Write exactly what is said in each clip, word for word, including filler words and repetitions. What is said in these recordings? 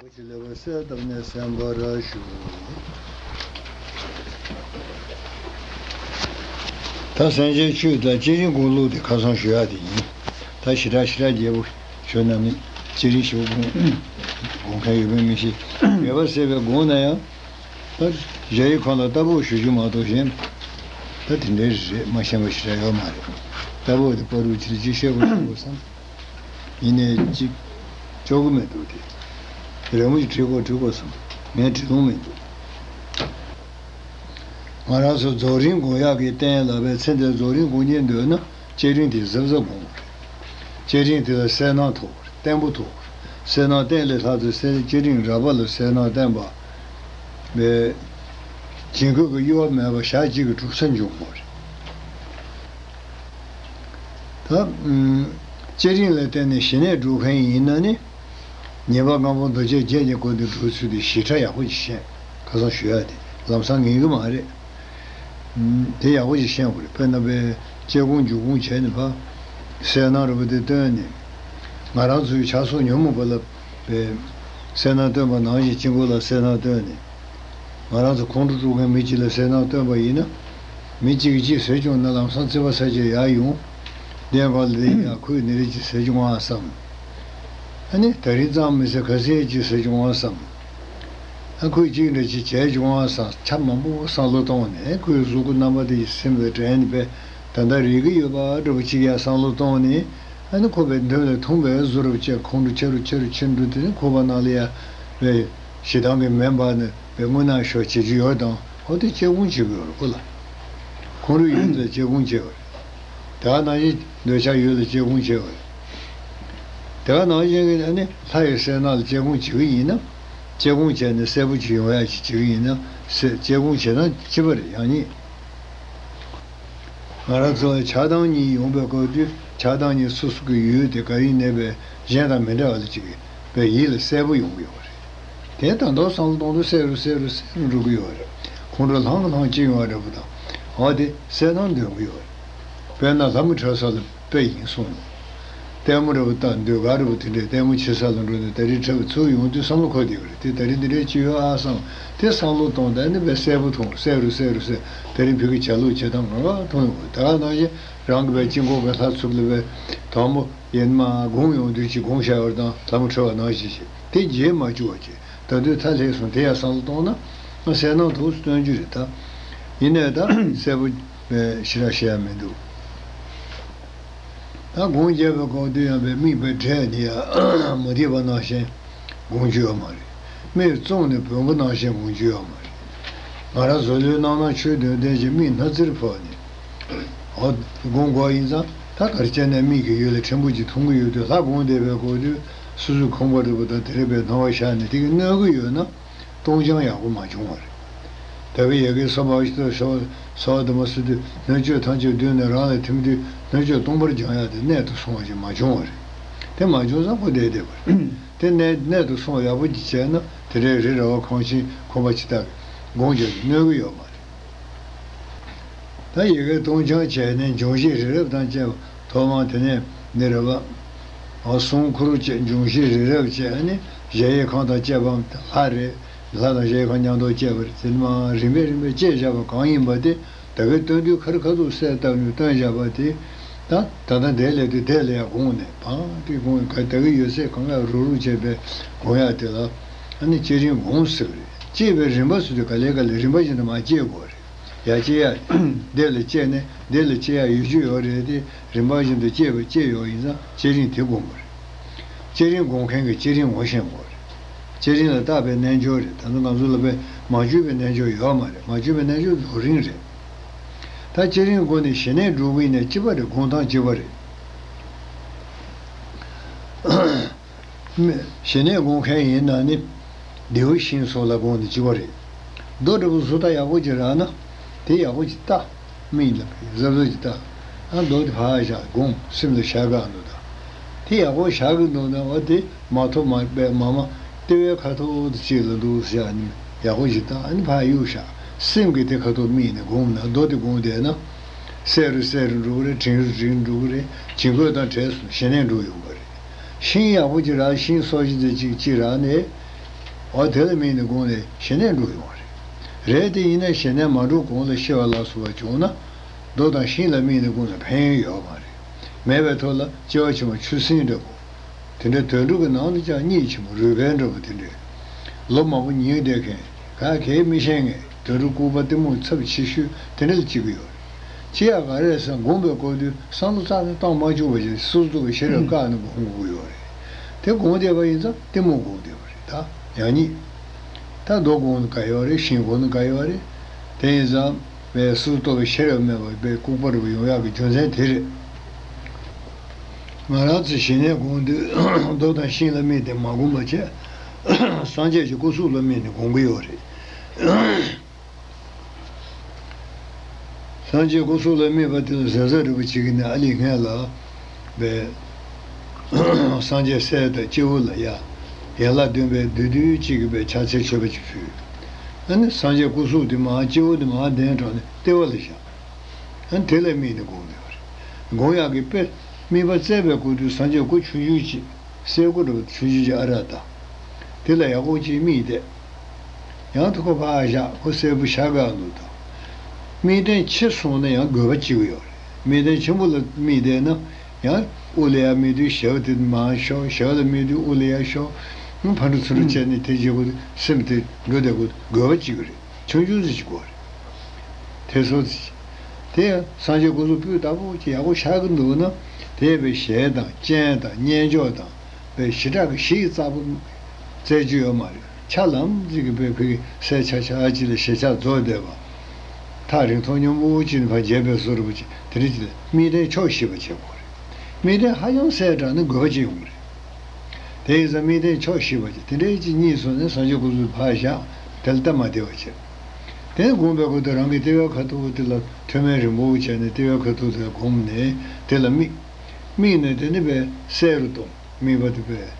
ལེགས་པར་གསལ་བཏབ་ནས་གསན་པར་ཞུ། ད་སེམས་ཅན་ཆོས་དང་བསྐྱེད་རིམ་དགོངས་ལུགས་དེ་ཁ་སང་ཞུ་ཡག་དེ་ཡིན། ད་ཞེ་དྲག་ཞེ་དྲག་རྒྱས་པོ་ཞུ་ན་མི་བསྐྱེད་རིམ་ཞེ་པོ་དགོངས་དགོངས་མཁན་ཡོད་མེད་མི་ཤེས། རྒྱས་པར་གསལ་བའི་དགོངས་ན་ཡང་། ད་གཞལ་ཡས་ཁང་ལ་ལྟ་བུ་ཞུ་རྒྱུ་མ་གཏོགས་གཞན། ད་དེ་འདྲའི་རེད། མ་ཤེས་པ་ཞེ་དྲག་ཡོད་མ་རེད། ལྟ་བུ་དེ་པ་རུ་ཅིར་ཅིག་བཤད་དགོས་བསམ། ཡིན་ནའི་ཅིག་ལྕོགས་གི་མི་འདུག་དེ། རེ་མོ་ཞིག་བྲིས་དགོས་བྲིས་དགོས་བསམ། ངས་བྲིས་ལོང་མི་འདུག་ང་རང་ཚོ་རྫོགས་རིམ་སྒོམ་ཡག་གི་རྟེན་ལ་བའི་ཚེ་འདིར་རྫོགས་རིམ་སྒོམ་སྙིང་འདོད་ན་བསྐྱེད་རིམ་དེ་གཟབ་གཟབ་སྒོམ་དགོས་རེད། བསྐྱེད་རིམ་དེ་ལ་གསལ་སྣང་ཐོབ་དགོས་རེད། བརྟན་པོ་ཐོབ་དགོས་རེད། གསལ་སྣང་བརྟན་ལས་ལྷག་ཏུ་གསལ་བསྐྱེད་རིམ་རགས་པ་ལ་གསལ་སྣང་བརྟན་པ། བའི་བྱིང་རྒོད་ཀྱི་གཡོ་བ་མེད་པར་ཞག་གཅིག་གི་གྲུབ་ས་འབྱུང་དགོས་རེད། ད་ཨུམ། བསྐྱེད་རིམ་ལ་བརྟེན་ནས་ཞི་གནས་སྒྲུབ་མཁན་ཡིན་ན་ནི། ཉེས་པ་ལྔ་པོ་འདུ་བྱེད་བརྒྱད་ཀྱི་སྒོ་ནས་སྒྲུབ་ཚུལ་དེ་ཞིབ་ཕྲ་ཡག་པོ་ཞིག་ཤེས། ཁ་སང་ཞུ་ཡག་དེ་ལམ་སང་ངེས་གི་མ་རེད། ཨུམ། དེ་ཡག་པོ་ཞིག་ཤེས་དགོས་རེད། དཔེར་ན་བའི་བསྐྱེད་སྒོམ་འཇུག་སྒོམ་བྱས་ནས་ཕར། གསལ་སྣང་རིག་པ་དེ་བཏོན་ནས། ང་རང་ཚོའི་ཆགས་སོགས་ཉོན་མོངས་པ་ལ་བའི་གསལ་སྣང་བཏོན་པ་ནང་བཞིན་དཀྱིལ་འཁོར་ལ་གསལ་སྣང་བཏོན་ནས། ང་རང་ཚོ་ཁོང་ཁྲོ་དཀྲུག་མཁན་མི་གཅིག་ལ་གསལ་སྣང་བཏོན་པ་ཡིན་ན། མི་གཅིག་གིས་གཅིག་ཟེར་བྱུང་ན་ལམ་སང་བརྩེ་བ་ས་ཆེ་ཡར་ཡོང་། བདེན་པ་ལ་དེ་ཡང་ཁོས་འདི་རེད་ཅེས་ཟེར་བྱུང་ཨ་བསམ། ཨ་ནི་ད་རིང་ཙམ་མི་ཟེར་ག་ཚད་ཅེས་ཟེར་བྱུང་ཨ་བསམ། ཨ་ཁོས་གཅིག་འདྲ་ཅིག་བྱས་བྱུང་ཨ་བསམ། ཆ་མང་པོ་བསམ་བློ་བཏང་ནས་ཁོའི་གཟུགས་པོ་རྣམ་པ་དེ་ཡི་སེམས་ལ་དྲན་ནས་པས་ད་ལྟ་རེག་གི་ཡོད་པ་འདྲ་པོ་གཅིག་ཡང་བསམ་བློ་བཏང་ནས། ཨ་ནི་ཁོ་པའི་མདུན་ལ་འཐུང་བའི་བཟོ་འདྲ་བྱས་ཁོང་ཁྲོ་ཆེ་རུ་ཆེ་རུ་ཆེ་འགྲོ་དུས་ནི་ཁོ་པ་ནང་ལ་ཡ་བའི་ཞེ་སྡང་གི་མེ་འབར་ནས། པའི་དངོས་རྣམས་ཤོག་བྱེད་རྒྱུ་ཡོད་དང་། འོ་དེ་བསྐྱེད་སྒོམ་བྱེད་དགོས་རེད་ཁོ་ལ། ཁོང་ཁྲོ་ཡོད་ཚད་བསྐྱེད་སྒོམ་བྱེད་དགོས་རེད། དེ་ག་ནང་བཞིན་འདོད་ཆགས་ཡོད་ལ་བསྐྱེད་སྒོམ་བྱེད་དགོས་རེད། དེ་ག་ནང་བཞིན་གྱི་ཨ་ནི་ལྷ་ཡི་གསལ་སྣང་ལ་བསྐྱེད་སྒོམ་བྱེད་ཀྱི་ཡིན་ན། བསྐྱེད་སྒོམ་བྱས་ནས་གསལ་པོ་ཅིག་ཡོང་ཡ་ཅིག་བྱེད་ཀྱི་ཡིན་ན། སེ་བསྐྱེད་སྒོམ་བྱེད་སྟངས་གཅིག་པ་རེད་ཡང་སྙིང་། ང་རང་ཚོ་ལ་ཆགས་སྡང་གཉིས་ཡོང་བའི་སྐབས་དུས་ཆགས་སྡང་གཉིས་སོ་སོ་གི་ཡུལ་དེ་ག་ཡིན་ནའི་པའི་གཞན་དང་མི་འདྲ་བ་ལ་ཅིག་པའི་ཡིད་ལ་གསལ་པོ་ཡོང་གི་ཡོད་རེད། དེ་ད་དུང་བསམ་བློ་གཏོང་དུས་གསལ་རུ་གསལ་རུ་གསལ་རུ་འགྲོ་གི་ཡོད་རེད། ཁོང་ཁྲོ་ལྷང་ལྷང་ཅིག་ཡོང་བ་འདྲ་པོ་དང་། འོ་དེ་གསལ་སྣང་འདོན་གི་ཡོད་རེད། དཔེར་ན་ལྷ་མོ་འཕྲད་ས་ལ་དཔེ་ཡིན་གསུངས་ནས། ལྟད་མོ་འདྲ་པོ་ལྟ་འདོད་དགའ་འདྲ་པོ་དེ་འདྲའི་ལྟད་མོ་ཆེ་ས་ལ་འགྲོ་ནས་ད་རེས་འཕྲད་པའི་ཚུལ་ཡོང་དུས་བསམ་བློ་འཁོར་བསྡད་ཀྱི་རེད། དེ་ད་རེས་འདི་འདྲའི་ཅི་ཡོད་ཨ་བསམ། དེ་བསམ་བློ་གཏོང་དང་ནི་དཔེ་གསལ་པོ་མཐོང་གསལ་རུ་གསལ་རུ་གསལ། ད་རེས་བོད་ཀྱི་ཆ་ལུགས་བྱེད་སྟངས་ངར་བ་མཐོང་ཡོང་གི། ད་ག་ནང་བཞིན་རང་གི་བའི་དཀྱིལ་འཁོར་གྱི་ལྷ་ཚུགས་ལ་བའི་དང་པོ་ཡིན་མ་སྒོམ་ཡོང་དུས་ཀྱི་སྒོམ་བྱ་བར་དང་ལྷ་མོ་འཕྲད་པ་ནང་བཞིན་བྱེད། དེ་རྗེས་མ་བཅུག་པ་བྱེད། ད་དུས་མཐའ་སླེབས་སོང་། དེ་ཡང་བསམ་བློ་གཏོང་ན། ང་གསལ་སྣང་ཐུགས་སུ་སྟོན་རྒྱུ་རེད་ད། ཡིན་ནའི་ད་གསལ་པོ་ཞེ་དྲག་བཤད་ཡ་མི་འདུག་ད་སྒོམ་རྒྱབ་པའི་སྐབས་དུས་ཡང་བའི་མིག་པའི་འབྲས་ནི་ཡང་མ་བསྡད་པ་ནང་བཞིན་སྒོམ་རྒྱུ་ཡོད་མ་རེད། མིག་བཙུམས་ནས་བོན་པོ་ནང་བཞིན་སྒོམ་རྒྱུ་ཡོད་མ་རེད། ང་རང་བཟོ་ལོའི་སྣང་སྣང་ཆོས་བདུན་ལྡན་གྱི་མིག་སྣ་རྩེར་ཕབ་ནས། འོ། སྒོམ་དགོས་ཡིན་ཙང་ད་ག་རེ་བྱས་ནས་མིག་གི་ཡུལ་ལ་ཕྲན་བུ་ཅིག་མཐོང་གི་ཡོད་དུས་ལྷ་སྒོམ་བསྡད་པའི་སྐབས་དུས་སོ་སོའི་ཁང་པ་འདྲ་པོ་དང་དེ་རེ་བའི་སྣང་བ་ཤར་ནས་དེ་གི་གནོད་གི་ཡོད་ན། སྟོང་སྦྱང་ཡག་པོ་མ་བྱུང་བ་རེད། ད་གི་ཡ་གི་སོ་མ་ཞིག་ཏུ་སོ་སོ་དུ་མ་སུ་དུ་སྣོད་བཅུད་ཐམས་ཅད་བསྡུས་ནས་རང་ལ་ཐིམ་དུས་སྣོད་བཅུད་སྟོང་པར་སྦྱང་ཡག་དེ་གནད་དུ་སོང་བ་ཞིག་མ་བྱུང་བ་རེད། དེ་མ་བྱུང་ཙང་ཁོ་བསྡད་བསྡད་པ་རེད། དེ་གནད་གནད་དུ་སོང་ཡག་པོ་ཅིག་བྱས་ན་དེ་འདྲའི་རི་ར་བ་ཁང་ཆེན་ཁང་པ་ཅིག་ལྟ་གི་སྒོམ་རྒྱག་གི་གནོད་གི་ཡོད་མ་རེད། ད་ཡི་གེ་སྟོང་སྦྱང་བྱས་ནས་འབྱུང་བཞི་རི་རབ་དང་བཅས་པ་ཐོག་མ་དེ་ནས་འདི་རེད་པ། འོ་གསུང་མཁུར་བཅས་འབྱུང་བཞི་རི་རབ་བཅས་ནི་གཞལ་ཡས་ཁང་དང་བཅས་པའམ་ལྷ་རེད། ལྷ་དང་གཞལ་ཡས་ཁང་མཉམ་དུ་བཅས་པ་རེད། དེ་མ་རིམ་པས་རིམ་པས་བཅས་བཞག་པ་གང་ཡིན་པ་དེ་ད་གིན་སྟོན་དུས་ཁ་རི་ཁ་ཐུག་གསལ་བཏབ་ནས་སྟོན་བཞག་པ་དེ། ད་ད་ལྟ་འདས་ལས་དུས་འདས་ལ་ཡང་དགོངས་ནས་བང་དེ་དགོངས་ག་ད་གིན་ཡོད་ཚད་གང་ག་རུག་རུག་བྱས་པའི་དགོངས་ཡག་དེ་ལ་ཨ་ནི་བསྐྱེད་རིམ་སྒོམ་ཟེར་གི་རེད། བསྐྱེད་པའི་རིམ་པ་ཟེར་དུས་ག་ལེ་ག་ལེ་རིམ་པ་བཞིན་དུ་མར་བསྐྱེད་དགོས་རེད། ཡར་བསྐྱེད་ཡ། འདི་ལ་བསྐྱེད་ནས་འདི་ལ་བསྐྱེད་ཡ་ཡོད་རྒྱུ་ཡོད་རེད་དེ། རིམ་པ་བཞིན་དུ་བསྐྱེད་པ་བསྐྱེད་ཡོད་ཡིན་ཙང་བསྐྱེད་རིམ་དེ་སྒོམ་དགོས་རེད། བསྐྱེད་རིམ་སྒོམ་མཁན་གྱིས་བསྐྱེད་རིམ་ངོ་ཤེས་དགོས་རེད། བསྐྱེད་རིམ་ལ་བཏགས་པའི་རྣལ་འབྱོར་རེད། ད་ལྟ་ང་ཚོ་ལ་བས་མ་བཅོས་པའི་རྣལ་འབྱོར་ཡོད་མ་རེད། མ་བཅོས་པའི་རྣལ་འབྱོར་རྫོགས་རིམ་རེད། ད་བསྐྱེད་རིམ་སྒོ་ནས་ཞི་གནས་སྒྲུབ་ཀྱི་ཡིན་ན་གཅིག་པ་རེད། སྒོམ་སྟངས་གཅིག་པ་རེད། ཞི་གནས་སྒོམ་མཁན་ཡིན་ན་ནི། རྡེའུ་ཤིང་སོགས་ལ་དགོངས་ནས་བྱེད་པ་རེད། རྡོ་འདྲ་པོ་བཟོ་ལྟ་ཡག་པོ་ཅིག་རག་ན། དེ་ཡག་པོ་ཅིག་བལྟ། མིག་ལ་གཟབ་གཟབ་ཅིག་བལྟ། ཨ་རྡོ་དེ་ཕར་བཞག་སྒོམ། སེམས་ལ་བཞག་ག་འདུག་ད། དེ་ཡག་པོ་བཞག་གི་འདུག་ན་འོ་དེ་མ་ཐོབ་མ་པའི་མ་མ་ལྟེ་བའི་ཁ་ཐོག་ཏུ་ཅིག་ལ་འདུག་བཞག་ནི་ཡག་པོ་ཅིག་བལྟ། ཨ་ནི་ཕར་གཡུག་བཞག། སེམས་ཀྱི་དེ་ཁ་ཐོག་དམིགས་ནས་སྒོམ་ན་རྡོ་དེ་སྒོམ་བསྡད་ན། གསལ་རུ་གསལ་རུ་འགྲོ་གི་རེད། དྲན་རུ་དྲན་འགྲོ་གི་རེད། བྱིང་རྒོད་དང་བྲལ་སོང་ཞི་གནས་འགྲོ་ཡོང་གི་རེད། ཤིང་ཡག་པོ་ཅིག་རག་ཤིང་སོ་ཅིག་དེ་ཅིག་ཅིག་རག་ནས། འོ་དེ་ལ་དམིགས་ནས་དགོངས་ནས་ཞི་གནས་འགྲུབ་ཡོང་བ་རེད། རེད་དེ་ཡིན་ན་ཞི་གནས་མ་འགྲུབ་གོང་ལ་ཤི་བ་ལ་སོགས་པ་བྱུང་ན། མདོ་དང་ཤིང་ལ་དམིགས་ནས་དགོངས་ནས་ཕན་ཡོན་ཡོད་མ་རེད། མེད་པའི་ཐོག་ལ་སྐྱེ་བ་ཕྱི་མ་ཆུ་སྲིན་འདྲ་པོ། དེ་འདྲའི་དུད་འགྲོ་གི་ནང་དུ་ཀྱང་གཉིད་ཆེན་པོ་རུས་སྦལ་འདྲ་པོ་དེ་འདྲའི། ལོ་མང་པོ་ཉལ་བསྡད་མཁན། ག་གེ་མི་ཤེས་མཁན་དུད་འགྲོ་ལྐུགས་པ་གཏི་མུག་ཚབས་ཆེ་ཤོས་དེ་འདྲ་ལ་སྐྱེ་གི་ཡོད་རེད། ཅི་ཡང་ག་རེ་ཟེར་དགོངས་པའི་སྐབས་དུས་བསམ་བློ་རྩ་ནས་བཏང་མ་བཅུག་པ་ཞིག་སོ་སོ་སྟོབས་ཀྱིས་ཤེས་རབ་བཀག་ནས་དགོངས་དགོས་ཀྱི་ཡོད་རེད། དེ་དགོངས་བསྡད་པ་ཡིན་ཙང་གཏི་མུག་དགོངས་བསྡད་པ་རེད་ད་ཡང་སྙིང་། ད་མདོ་དགོངས་ནས་ག་ཡོད་རེད། ཤིང་དགོངས་ནས་ག་ཡོད་རེད། དེ་ཡིན་ཙང་བས་སོ་སོ་སྟོབས་ཀྱིས་ཤེས་རབ་མེད་པ་བས་ལྐུགས་པ་རུ་ཡོང་ཡག་གི་རྒྱུ་མཚན་དེ་རེད། ང་རང་ཚོས་ཞི་གནས་དགོངས་དུས་མདོ་དང་ཤིང་ལ་དམིགས་ཏེ་མ་དགོངས་པ་བྱས། སངས་རྒྱས་ཀྱི་སྐུ་གཟུགས་ལ་དམིགས་ནས་དགོངས་ཀྱི་ཡོད་རེད། སངས་རྒྱས་སྐུ་གཟུགས་ལ་དམིགས་པ་དེ་ལ་ཟེར་ཟེར་རེ་བ་བྱེད་ཀྱི་ནས་ཨ་ལི་སྔན་ལ་བས། སངས་རྒྱས་སྲས་དང་སྐྱེ་བོ་ལ་ཡ། ཡན་ལག་བདུན་པའི་བདུད་འདུལ་གཅིག་གི་བས་ཕྱག་འཚལ་མཆོད་པ་ཅིག་ཕུལ། ཨ་ནི་སངས་རྒྱས་སྐུ་གཟུགས་དེ་མར་སྐྱེ་བོ་དེ་མར་གདན་དྲངས་ནས་ལྟེ་བ་ལ་བཞག་ཨ་ནི་དེ་ལ་དམིགས་ནས་དགོངས་ཡོད་རེད། དགོངས་ཡག་གི་དཔེ། དམིགས་པ་བཙལ་བའི་སྐུ་དུས་སངས་རྒྱས་སྐུ་ཆུང་ཆུང་ཅིག་སྲས་སྐུ་འགྲོ་ཆུང་ཆུང་ཅིག་ཨ་ར་ད། དེ་ལ་ཡག་པོ་ཅིག་དམིགས་ཏེ། ཡང་དུ་ཁོ་ཕར་བཞག་ཁོ་སྲས་པོ་ཤ་ག་ལུ་དང་། དམིགས་རྟེན་ཆེ་སོང་ན་ཡང་དགོས་པ་ཅིག་ཡོད་རེད། དམིགས་རྟེན་ཆེན་པོ་ལ་དམིགས་བསྡད་ན། ཡང་དབུ་ལ་ཡ་དམིགས་དུས་ཞབས་དེ་མར་ཤོག་ཞབས་ལ་དམིགས་དུས་དབུ་ལ་ཡ་ཤོག་ཕར་འགྲོ་ཚུར་འགྲོ་བྱས་ནས་དེ་བྱེད་དགོས་སེམས་དེ་འགྲོ་བསྡད་དགོས་དགོས་པ་ཅིག་རེད། ཆུང་ཆུང་ཙི་ཞིག་དགོས་རེད། དེ་སོ་ཙི་ཞིག་དེ་ཡང་སངས་རྒྱས་སྐུ་གཟུགས་སྤུས་དག་པོ་ཅིག་ཡག་པོ་ཤར་གི་འདུག་ན། དེ་བས་ཞལ་དང་སྤྱན་དང་སྙན་མཆོག་དང་། བས་ཞེ་དྲག་གི་ཞིག་རྩ་བོ་བཙལ་རྒྱུ་ཡོད་མ་རེད། ཆ་ལམ་ཙི་གི་བས་ཕ་གི་སའི་ཆ་ཆ་ཨ་ཅི་ལ་ཞེ་ཆགས་རྫོགས་བསྡད་པ། ཐག་རིང་ཐུང་སྙོམས་པོ་ཅིག་ནས་ཕར་མཇལ་བའི་བཟོ་འདྲ་པོ་ཅིག་དེ་འདྲ་ཅིག་ལ་དམིགས་རྟེན་ཕྱོགས་བཞི་པ་བྱེད་དགོས་རེད། དམིགས་རྟེན་ཧ་ཅང་གསལ་དྲགས་ན་དགོས་པ་ཅིག་ཡོང་གི་རེད། དེ་ཡིན་ཙང་དམིགས་རྟེན་ཕྱོགས་བཞི་པ་ཅིག་དེ་འདྲའི་ཅིག་གཉིས་སོང་ནས་སངས་རྒྱས་སྐུ་གཟུགས་ཕར་བཞག་དེ་ལ་སྟབས་མ་བདེ་བ་བྱེད། དེ་ནས་དགོངས་པའི་སྐུ་དེ་རང་གི་ལྟེ་བའི་ཁ་ཐུག་དེ་ལ་མཐོ་དམན་རིང་པོ་བྱས་ནས་ལྟེ་བའི་ཁ་ཐུག་དེ་ལ་བསྒོམས་ནས་དེ་ལ་དམིགས། དམིགས་ནས་དེ་ནི་བས་གསལ་རུ་གཏོང་། དམིགས་པ་དེ་བས་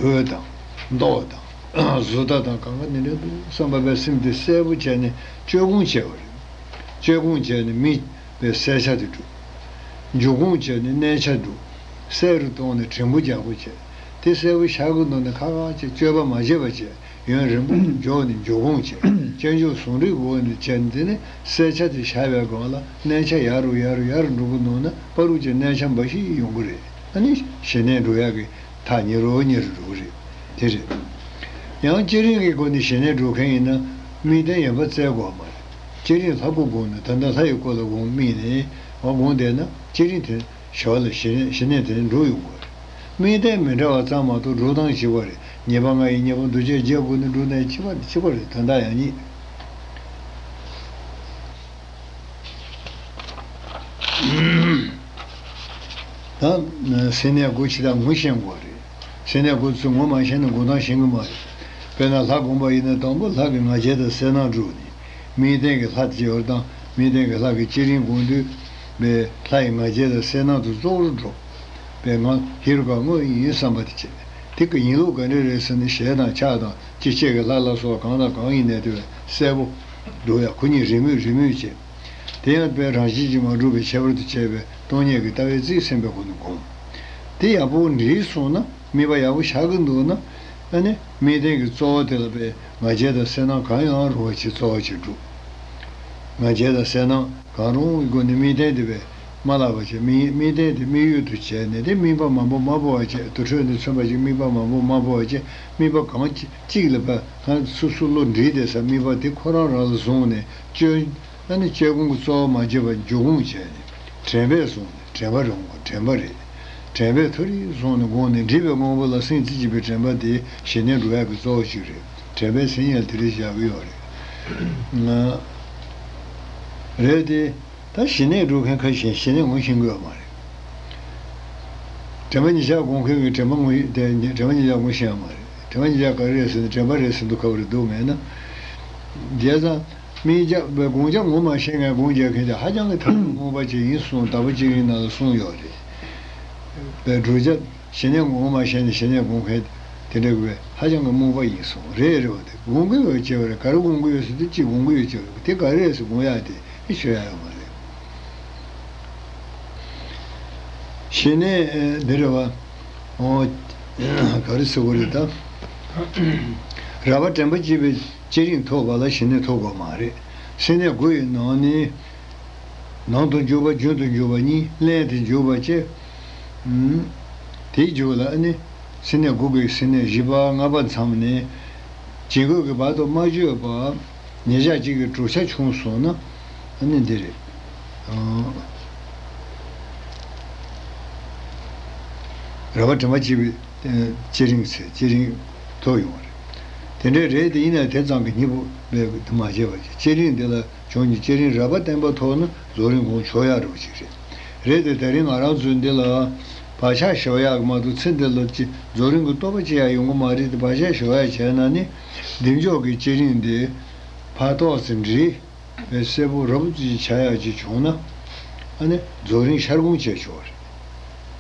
འོད་དང་། མདོག་དང་། བཟོ་ལྟ་དང་གང་ག་ནི་འདྲ་འདུག་བསམ་པ་བས་སེམས་དེ་གསལ་པོ་བྱས་ནས་བཅོས་སྒོམ་བྱས་པ་རེད། བཅོས་སྒོམ་བྱས་ནས་དམིགས་པའི་གསལ་ཆ་དེ་སྒྲུབ། འཇུག་སྒོམ་བྱས་ནས་གནས་ཆ་སྒྲུབ། གསལ་རུ་གཏོང་ནས་དྲན་པོ་རྒྱག་པོ་བྱས། དེ་གསལ་པོ་ཤར་གི་འདུག་ན་ཁ་ཁ་བྱས་བཅོས་པ་མ་བྱས་པ་བྱས། ཡུན་རིང་པོ་འཇོག་ནས་འཇུག་སྒོམ་བྱས། སྤྱོད་འཇུག་ཟུང་འབྲེལ་སྒོ་ནས་བྱས་ནས་དེ་ནས་གསལ་ཆ་དེ་ཤར་བའི་སྒང་ལ་གནས་ཆ་ཡར་རུ་ཡར་རུ་ཡར་རུ་འགྲོ་གི་འདུག་ན་པ་རུ་ཅན་གནས་ཆ་འབའ་ཞིག་ཡོང་གི་རེད། ཨ་ནི་ཞི་གནས་འགྲོ་ཡག་གི་ཐག་ཉེ་རུ་ཉེ་རུ་འགྲོ་གི་རེད། དེ་རེད། ཡང་བསྐྱེད་རིམ་གྱི་སྒོ་ནས་ཞི་གནས་འགྲོ་མཁན་ཡིན་ན་དམིགས་རྟེན་ཡོད་པ་བཙལ་དགོས་མ་རེད། བསྐྱེད་རིམ་ལྷ་སྐུ་སྒོམ་ནས་ད་ལྟ་ལྷ་ཡི་སྐུ་ལ་སྒོམ་དམིགས་ནས་འོ་སྒོམ་བསྡད་ན་བསྐྱེད་རིམ་དེ། ཞི་བ་ལ་ཞི་གནས་ཞི་གནས་དེ་འགྲུབ་ཡོང་དགོས། དམིགས་རྟེན་མི་འདྲ་བ་ཙམ་མ་གཏོགས་འགྲུབ་སྟངས་གཅིག་པ་རེད། ཉེས་པ་ལྔ་ཡི་གཉེན་པོ་འདུ་བྱེད་བརྒྱད་བསྒོམས་ནས་འགྲུབ་ནའི་གཅིག་པ་གཅིག་པ་རེད། དོན་དག་ཡང་གཉིས། ད་སེམས་གནས་སྒོ་ཕྱི་དང་ངོ་ཤེས་དགོས་རེད། སེམས་གནས་སྒོ་ཚུལ་ངོ་མ་ཤེས་ན་སྒོམ་སྟངས་ཤེས་གི་མ་རེད། དཔེར་ན་ལྷ་སྒོམ་པ་ཡིན་ན་དང་པོ་ལྷ་གི་ང་རྒྱལ་དང་གསལ་སྣང་སྒྲུབ་ནས། དམིགས་རྟེན་གྱི་ལྷ་དེ་ཡོད་དང་དམིགས་རྟེན་གྱི་ལྷ་གི་བསྐྱེད་རིམ་སྒོམ་དུས། པའི་ལྷ་ཡི་ང་རྒྱལ་དང་གསལ་སྣང་དུ་གཙོ་བོར་འགྲོ། པའི་ངང་ཧེ་རུ་ཀ་དངོས་ཡིན་བསམ་པ་དེ་བྱེད། དེ་གི་ཡིན་ལུགས་ག་འདྲ་རེད་ཟེར་ན་ཞལ་དང་ཕྱག་དང་སྤྱི་བྱེ་བའི་ལྷ་ལ་སོགས་གང་དང་གང་ཡིན་ནའི་དེ་བས་གསལ་པོ་འགྲོ་ཡ་ཁོ་གཉིས་རེས་མོས་རེས་མོས་བྱེད། དེ་ཡང་པའི་རང་བཞིན་གྱིས་མ་གྲུབ་པའི་ཁྱད་པར་དུ་བྱས་པའི་སྟོང་ཉིད་ཀྱི་ལྟ་བའི་རྩིས་ཟིན་པའི་སྒོ་ནས་སྒོམ། དེ་ཡག་པོ་འགྲིག་སོང་ན། དམིགས་པ་ཡག་པོ་ཤར་གི་འདུག་ན། ཨ་ནི་དམིགས་རྟེན་གྱི་གཙོ་བོ་དེ་ལ་པའི་ང་རྒྱལ་དང་གསལ་སྣང་གང་ཡང་རུང་བ་ཞིག་གཙོ་བོ་ཞིག་སྒྲུབ། ང་རྒྱལ་དང་གསལ་སྣང་གང་རུང་བའི་སྒོ་ནས་དམིགས་རྟེན་དེ་པའི་མ་བརླག་པ་བྱས། དམིགས་དམིགས་རྟེན་དེ་དམིགས་ཡུལ་དུ་བྱས་ནས་དེ་དམིགས་པ་མང་པོ་མ་སྤོ་བ་བྱས། དུར་ཁྲོད་ནས་མཚོན་པ་ཞིག་དམིགས་པ་མང་པོ་མ་སྤོ་བ་བྱས། དམིགས་པ་གང་ཅི་གཅིག་ལ་པ་གང་སོ་སོ་བློ་འདྲིས་བསྡད་ས་དམིགས་པ་དེ་ཁོ་རང་རང་ལ་བཟུང་ནས་བཅོས། ཨ་ནི་བཅོས་སྒོམ་གྱི་གཙོ་བོ་མ་བརྗེད་པར་འཇུག་སྒོམ་བྱས་ནས་དྲན་པས་བཟུང་ནས་དྲན་པ་རུང་བ་དྲན་པ་རེད། དྲན་པས་མཐོ་རིས་བཟུང་ནས་དགོངས་ནས་འདྲིས་པའི་དངོས་པོ་ལ་སེམས་རྩེ་གཅིག་པའི་དྲན་པ་དེ་ཞི་གནས་འགྲོ་ཡག་གི་གཙོ་བོ་ཞིག་རེད། དྲན་པས་སེམས་ཉལ་དེ་རིགས་བཞག་གི་ཡོད་རེད། རེད་དེ། ད་ཞི་གནས་འགྲོ་མཁན་ཁ་ཤས་ཞི་གནས་ངོ་ཤེས་ཀྱི་ཡོད་མ་རེད། དྲན་པ་ཉིད་བཞག་དགོངས་མཁན་གྱིས་དྲན་པ་ངོ་ཤེས་དེ་དྲན་པ་ཉིད་བཞག་ངོ་ཤེས་ཡོད་མ་རེད། དྲན་པ་ཉིད་བཞག་ག་རེ་རེད་ཟེར་ན་དྲན་པ་རེད་ཟེར་འདུག་ག་བ་རེད་འདུག་མེད་ན། བྱས་ཙང་། དམིགས་བྱ་བའི་དགོངས་བྱ་ངོ་མ་ཤེས་མཁན་དགོངས་བྱེད་མཁན་དེ་ཧ་ཅང་གི་ཐབས་ལམ་རྨོངས་པ་ཅིག་ཡིན་གསུངས། དྭགས་པོ་གཅིག་ཡིན་ནང་ལ་གསུངས་ཡོད་རེད། བའི་བསྒྲུབ་བྱ་ཞི་གནས་ངོ་མ་ཤེས་ནས་ཞི་གནས་དགོངས་མཁན་དེ་འདྲ་གི་བས་ཧ་ཅང་གི་རྨོངས་པ་ཡིན་གསུངས། རེད་རེད་བ། དེ་དགོངས་ཀྱི་ཡོད་ཅེས་པ་རེད། ག་རེ་དགོངས་ཀྱི་ཡོད་ཟེར་དུས་གཅིག་དགོངས་ཀྱི་ཡོད་ཅེས་པ་རེད། དེ་ག་རེ་རེད་ཟེར་དགོངས་ཡག་དེ་ཨེ་ཤོད་ཡག་ཡོད་མ་རེད། ཞི་གནས་འདི་རེད་བ། ཨོ། ག་རེ་ཟེར་དགོས་རེད་ད། རལ་པ་དྲན་པ་བསྐྱེད་པའི་བསྐྱེད་རིམ་ཐོབ་པ་ལ་ཞི་གནས་ཐོབ་དགོས་མ་རེད། སེམས་གནས་དགུ་ཡི་ནང་ནས། ནང་དུ་འཇུག་པ་རྒྱུན་དུ་འཇུག་པ་གཉིས། ལྷན་དུ་འཇུག་པ་བཅས། ཨུམ། དེའི་རྒྱུད་ལ་ཨ་ནི། སེམས་གནས་དགུ་གི་སེམས་གནས་བཞི་པ་ལྔ་པ་མཚམས་ནས། བྱིང་རྒོད་ཀྱི་བར་དུ་མ་བརྗོད་པ། ཉེར་བཞག་གཅིག་གི་བགྲོད་བྱ་བྱུང་སོང་ན། ཨ་ནི་འདི་རེད། ཨང་། རལ་པ་དྲན་པ་བསྐྱེད་པའི་བསྐྱེད་རིམ་ཚེ་བསྐྱེད་རིམ་ཐོབ་ཡོང་བ་རེད། དེ་འདྲའི་རེད་དེ། ཡིན་ན་དེ་ཙམ་གྱིས་སྙིང་པོ་མེད་པ་དེ་མ་བྱས་པ་བྱས། བསྐྱེད་རིམ་འདི་ལ་བྱུང་ནས་བསྐྱེད་རིམ་རལ་པ་བརྟན་པོ་ཐོབ་ན་རྫོགས་རིམ་དགོངས་ཆོག་ཡག་རེད་པ་ཅིག་རེད། རེད་དེ། དེ་རིང་ང་རང་ཚོའི་འདི་ལ་བག་ཆགས་ཞོག་ཡག་གི་མ་གཏོགས། ཚེ་འདི་ལ་ཅི་རྫོགས་རིམ་གྱི་རྟོགས་པ་ཅི་ཡང་ཡོང་གི་མ་རེད་དེ། བག་ཆགས་ཞོག་ཡག་བྱས་ན་ནི། བདེ་མཆོག་གི་བསྐྱེད་རིམ་འདི་ཕར་ཏོག་ཙམ་འདྲི། བས་གསལ་པོ་རབ་ཏུ་ཆགས་ཡག་ཅིག་བྱུང་ན། ཨ་ནི་རྫོགས་རིམ་ཤར་དགོངས་བྱས་ཆོག་རེད།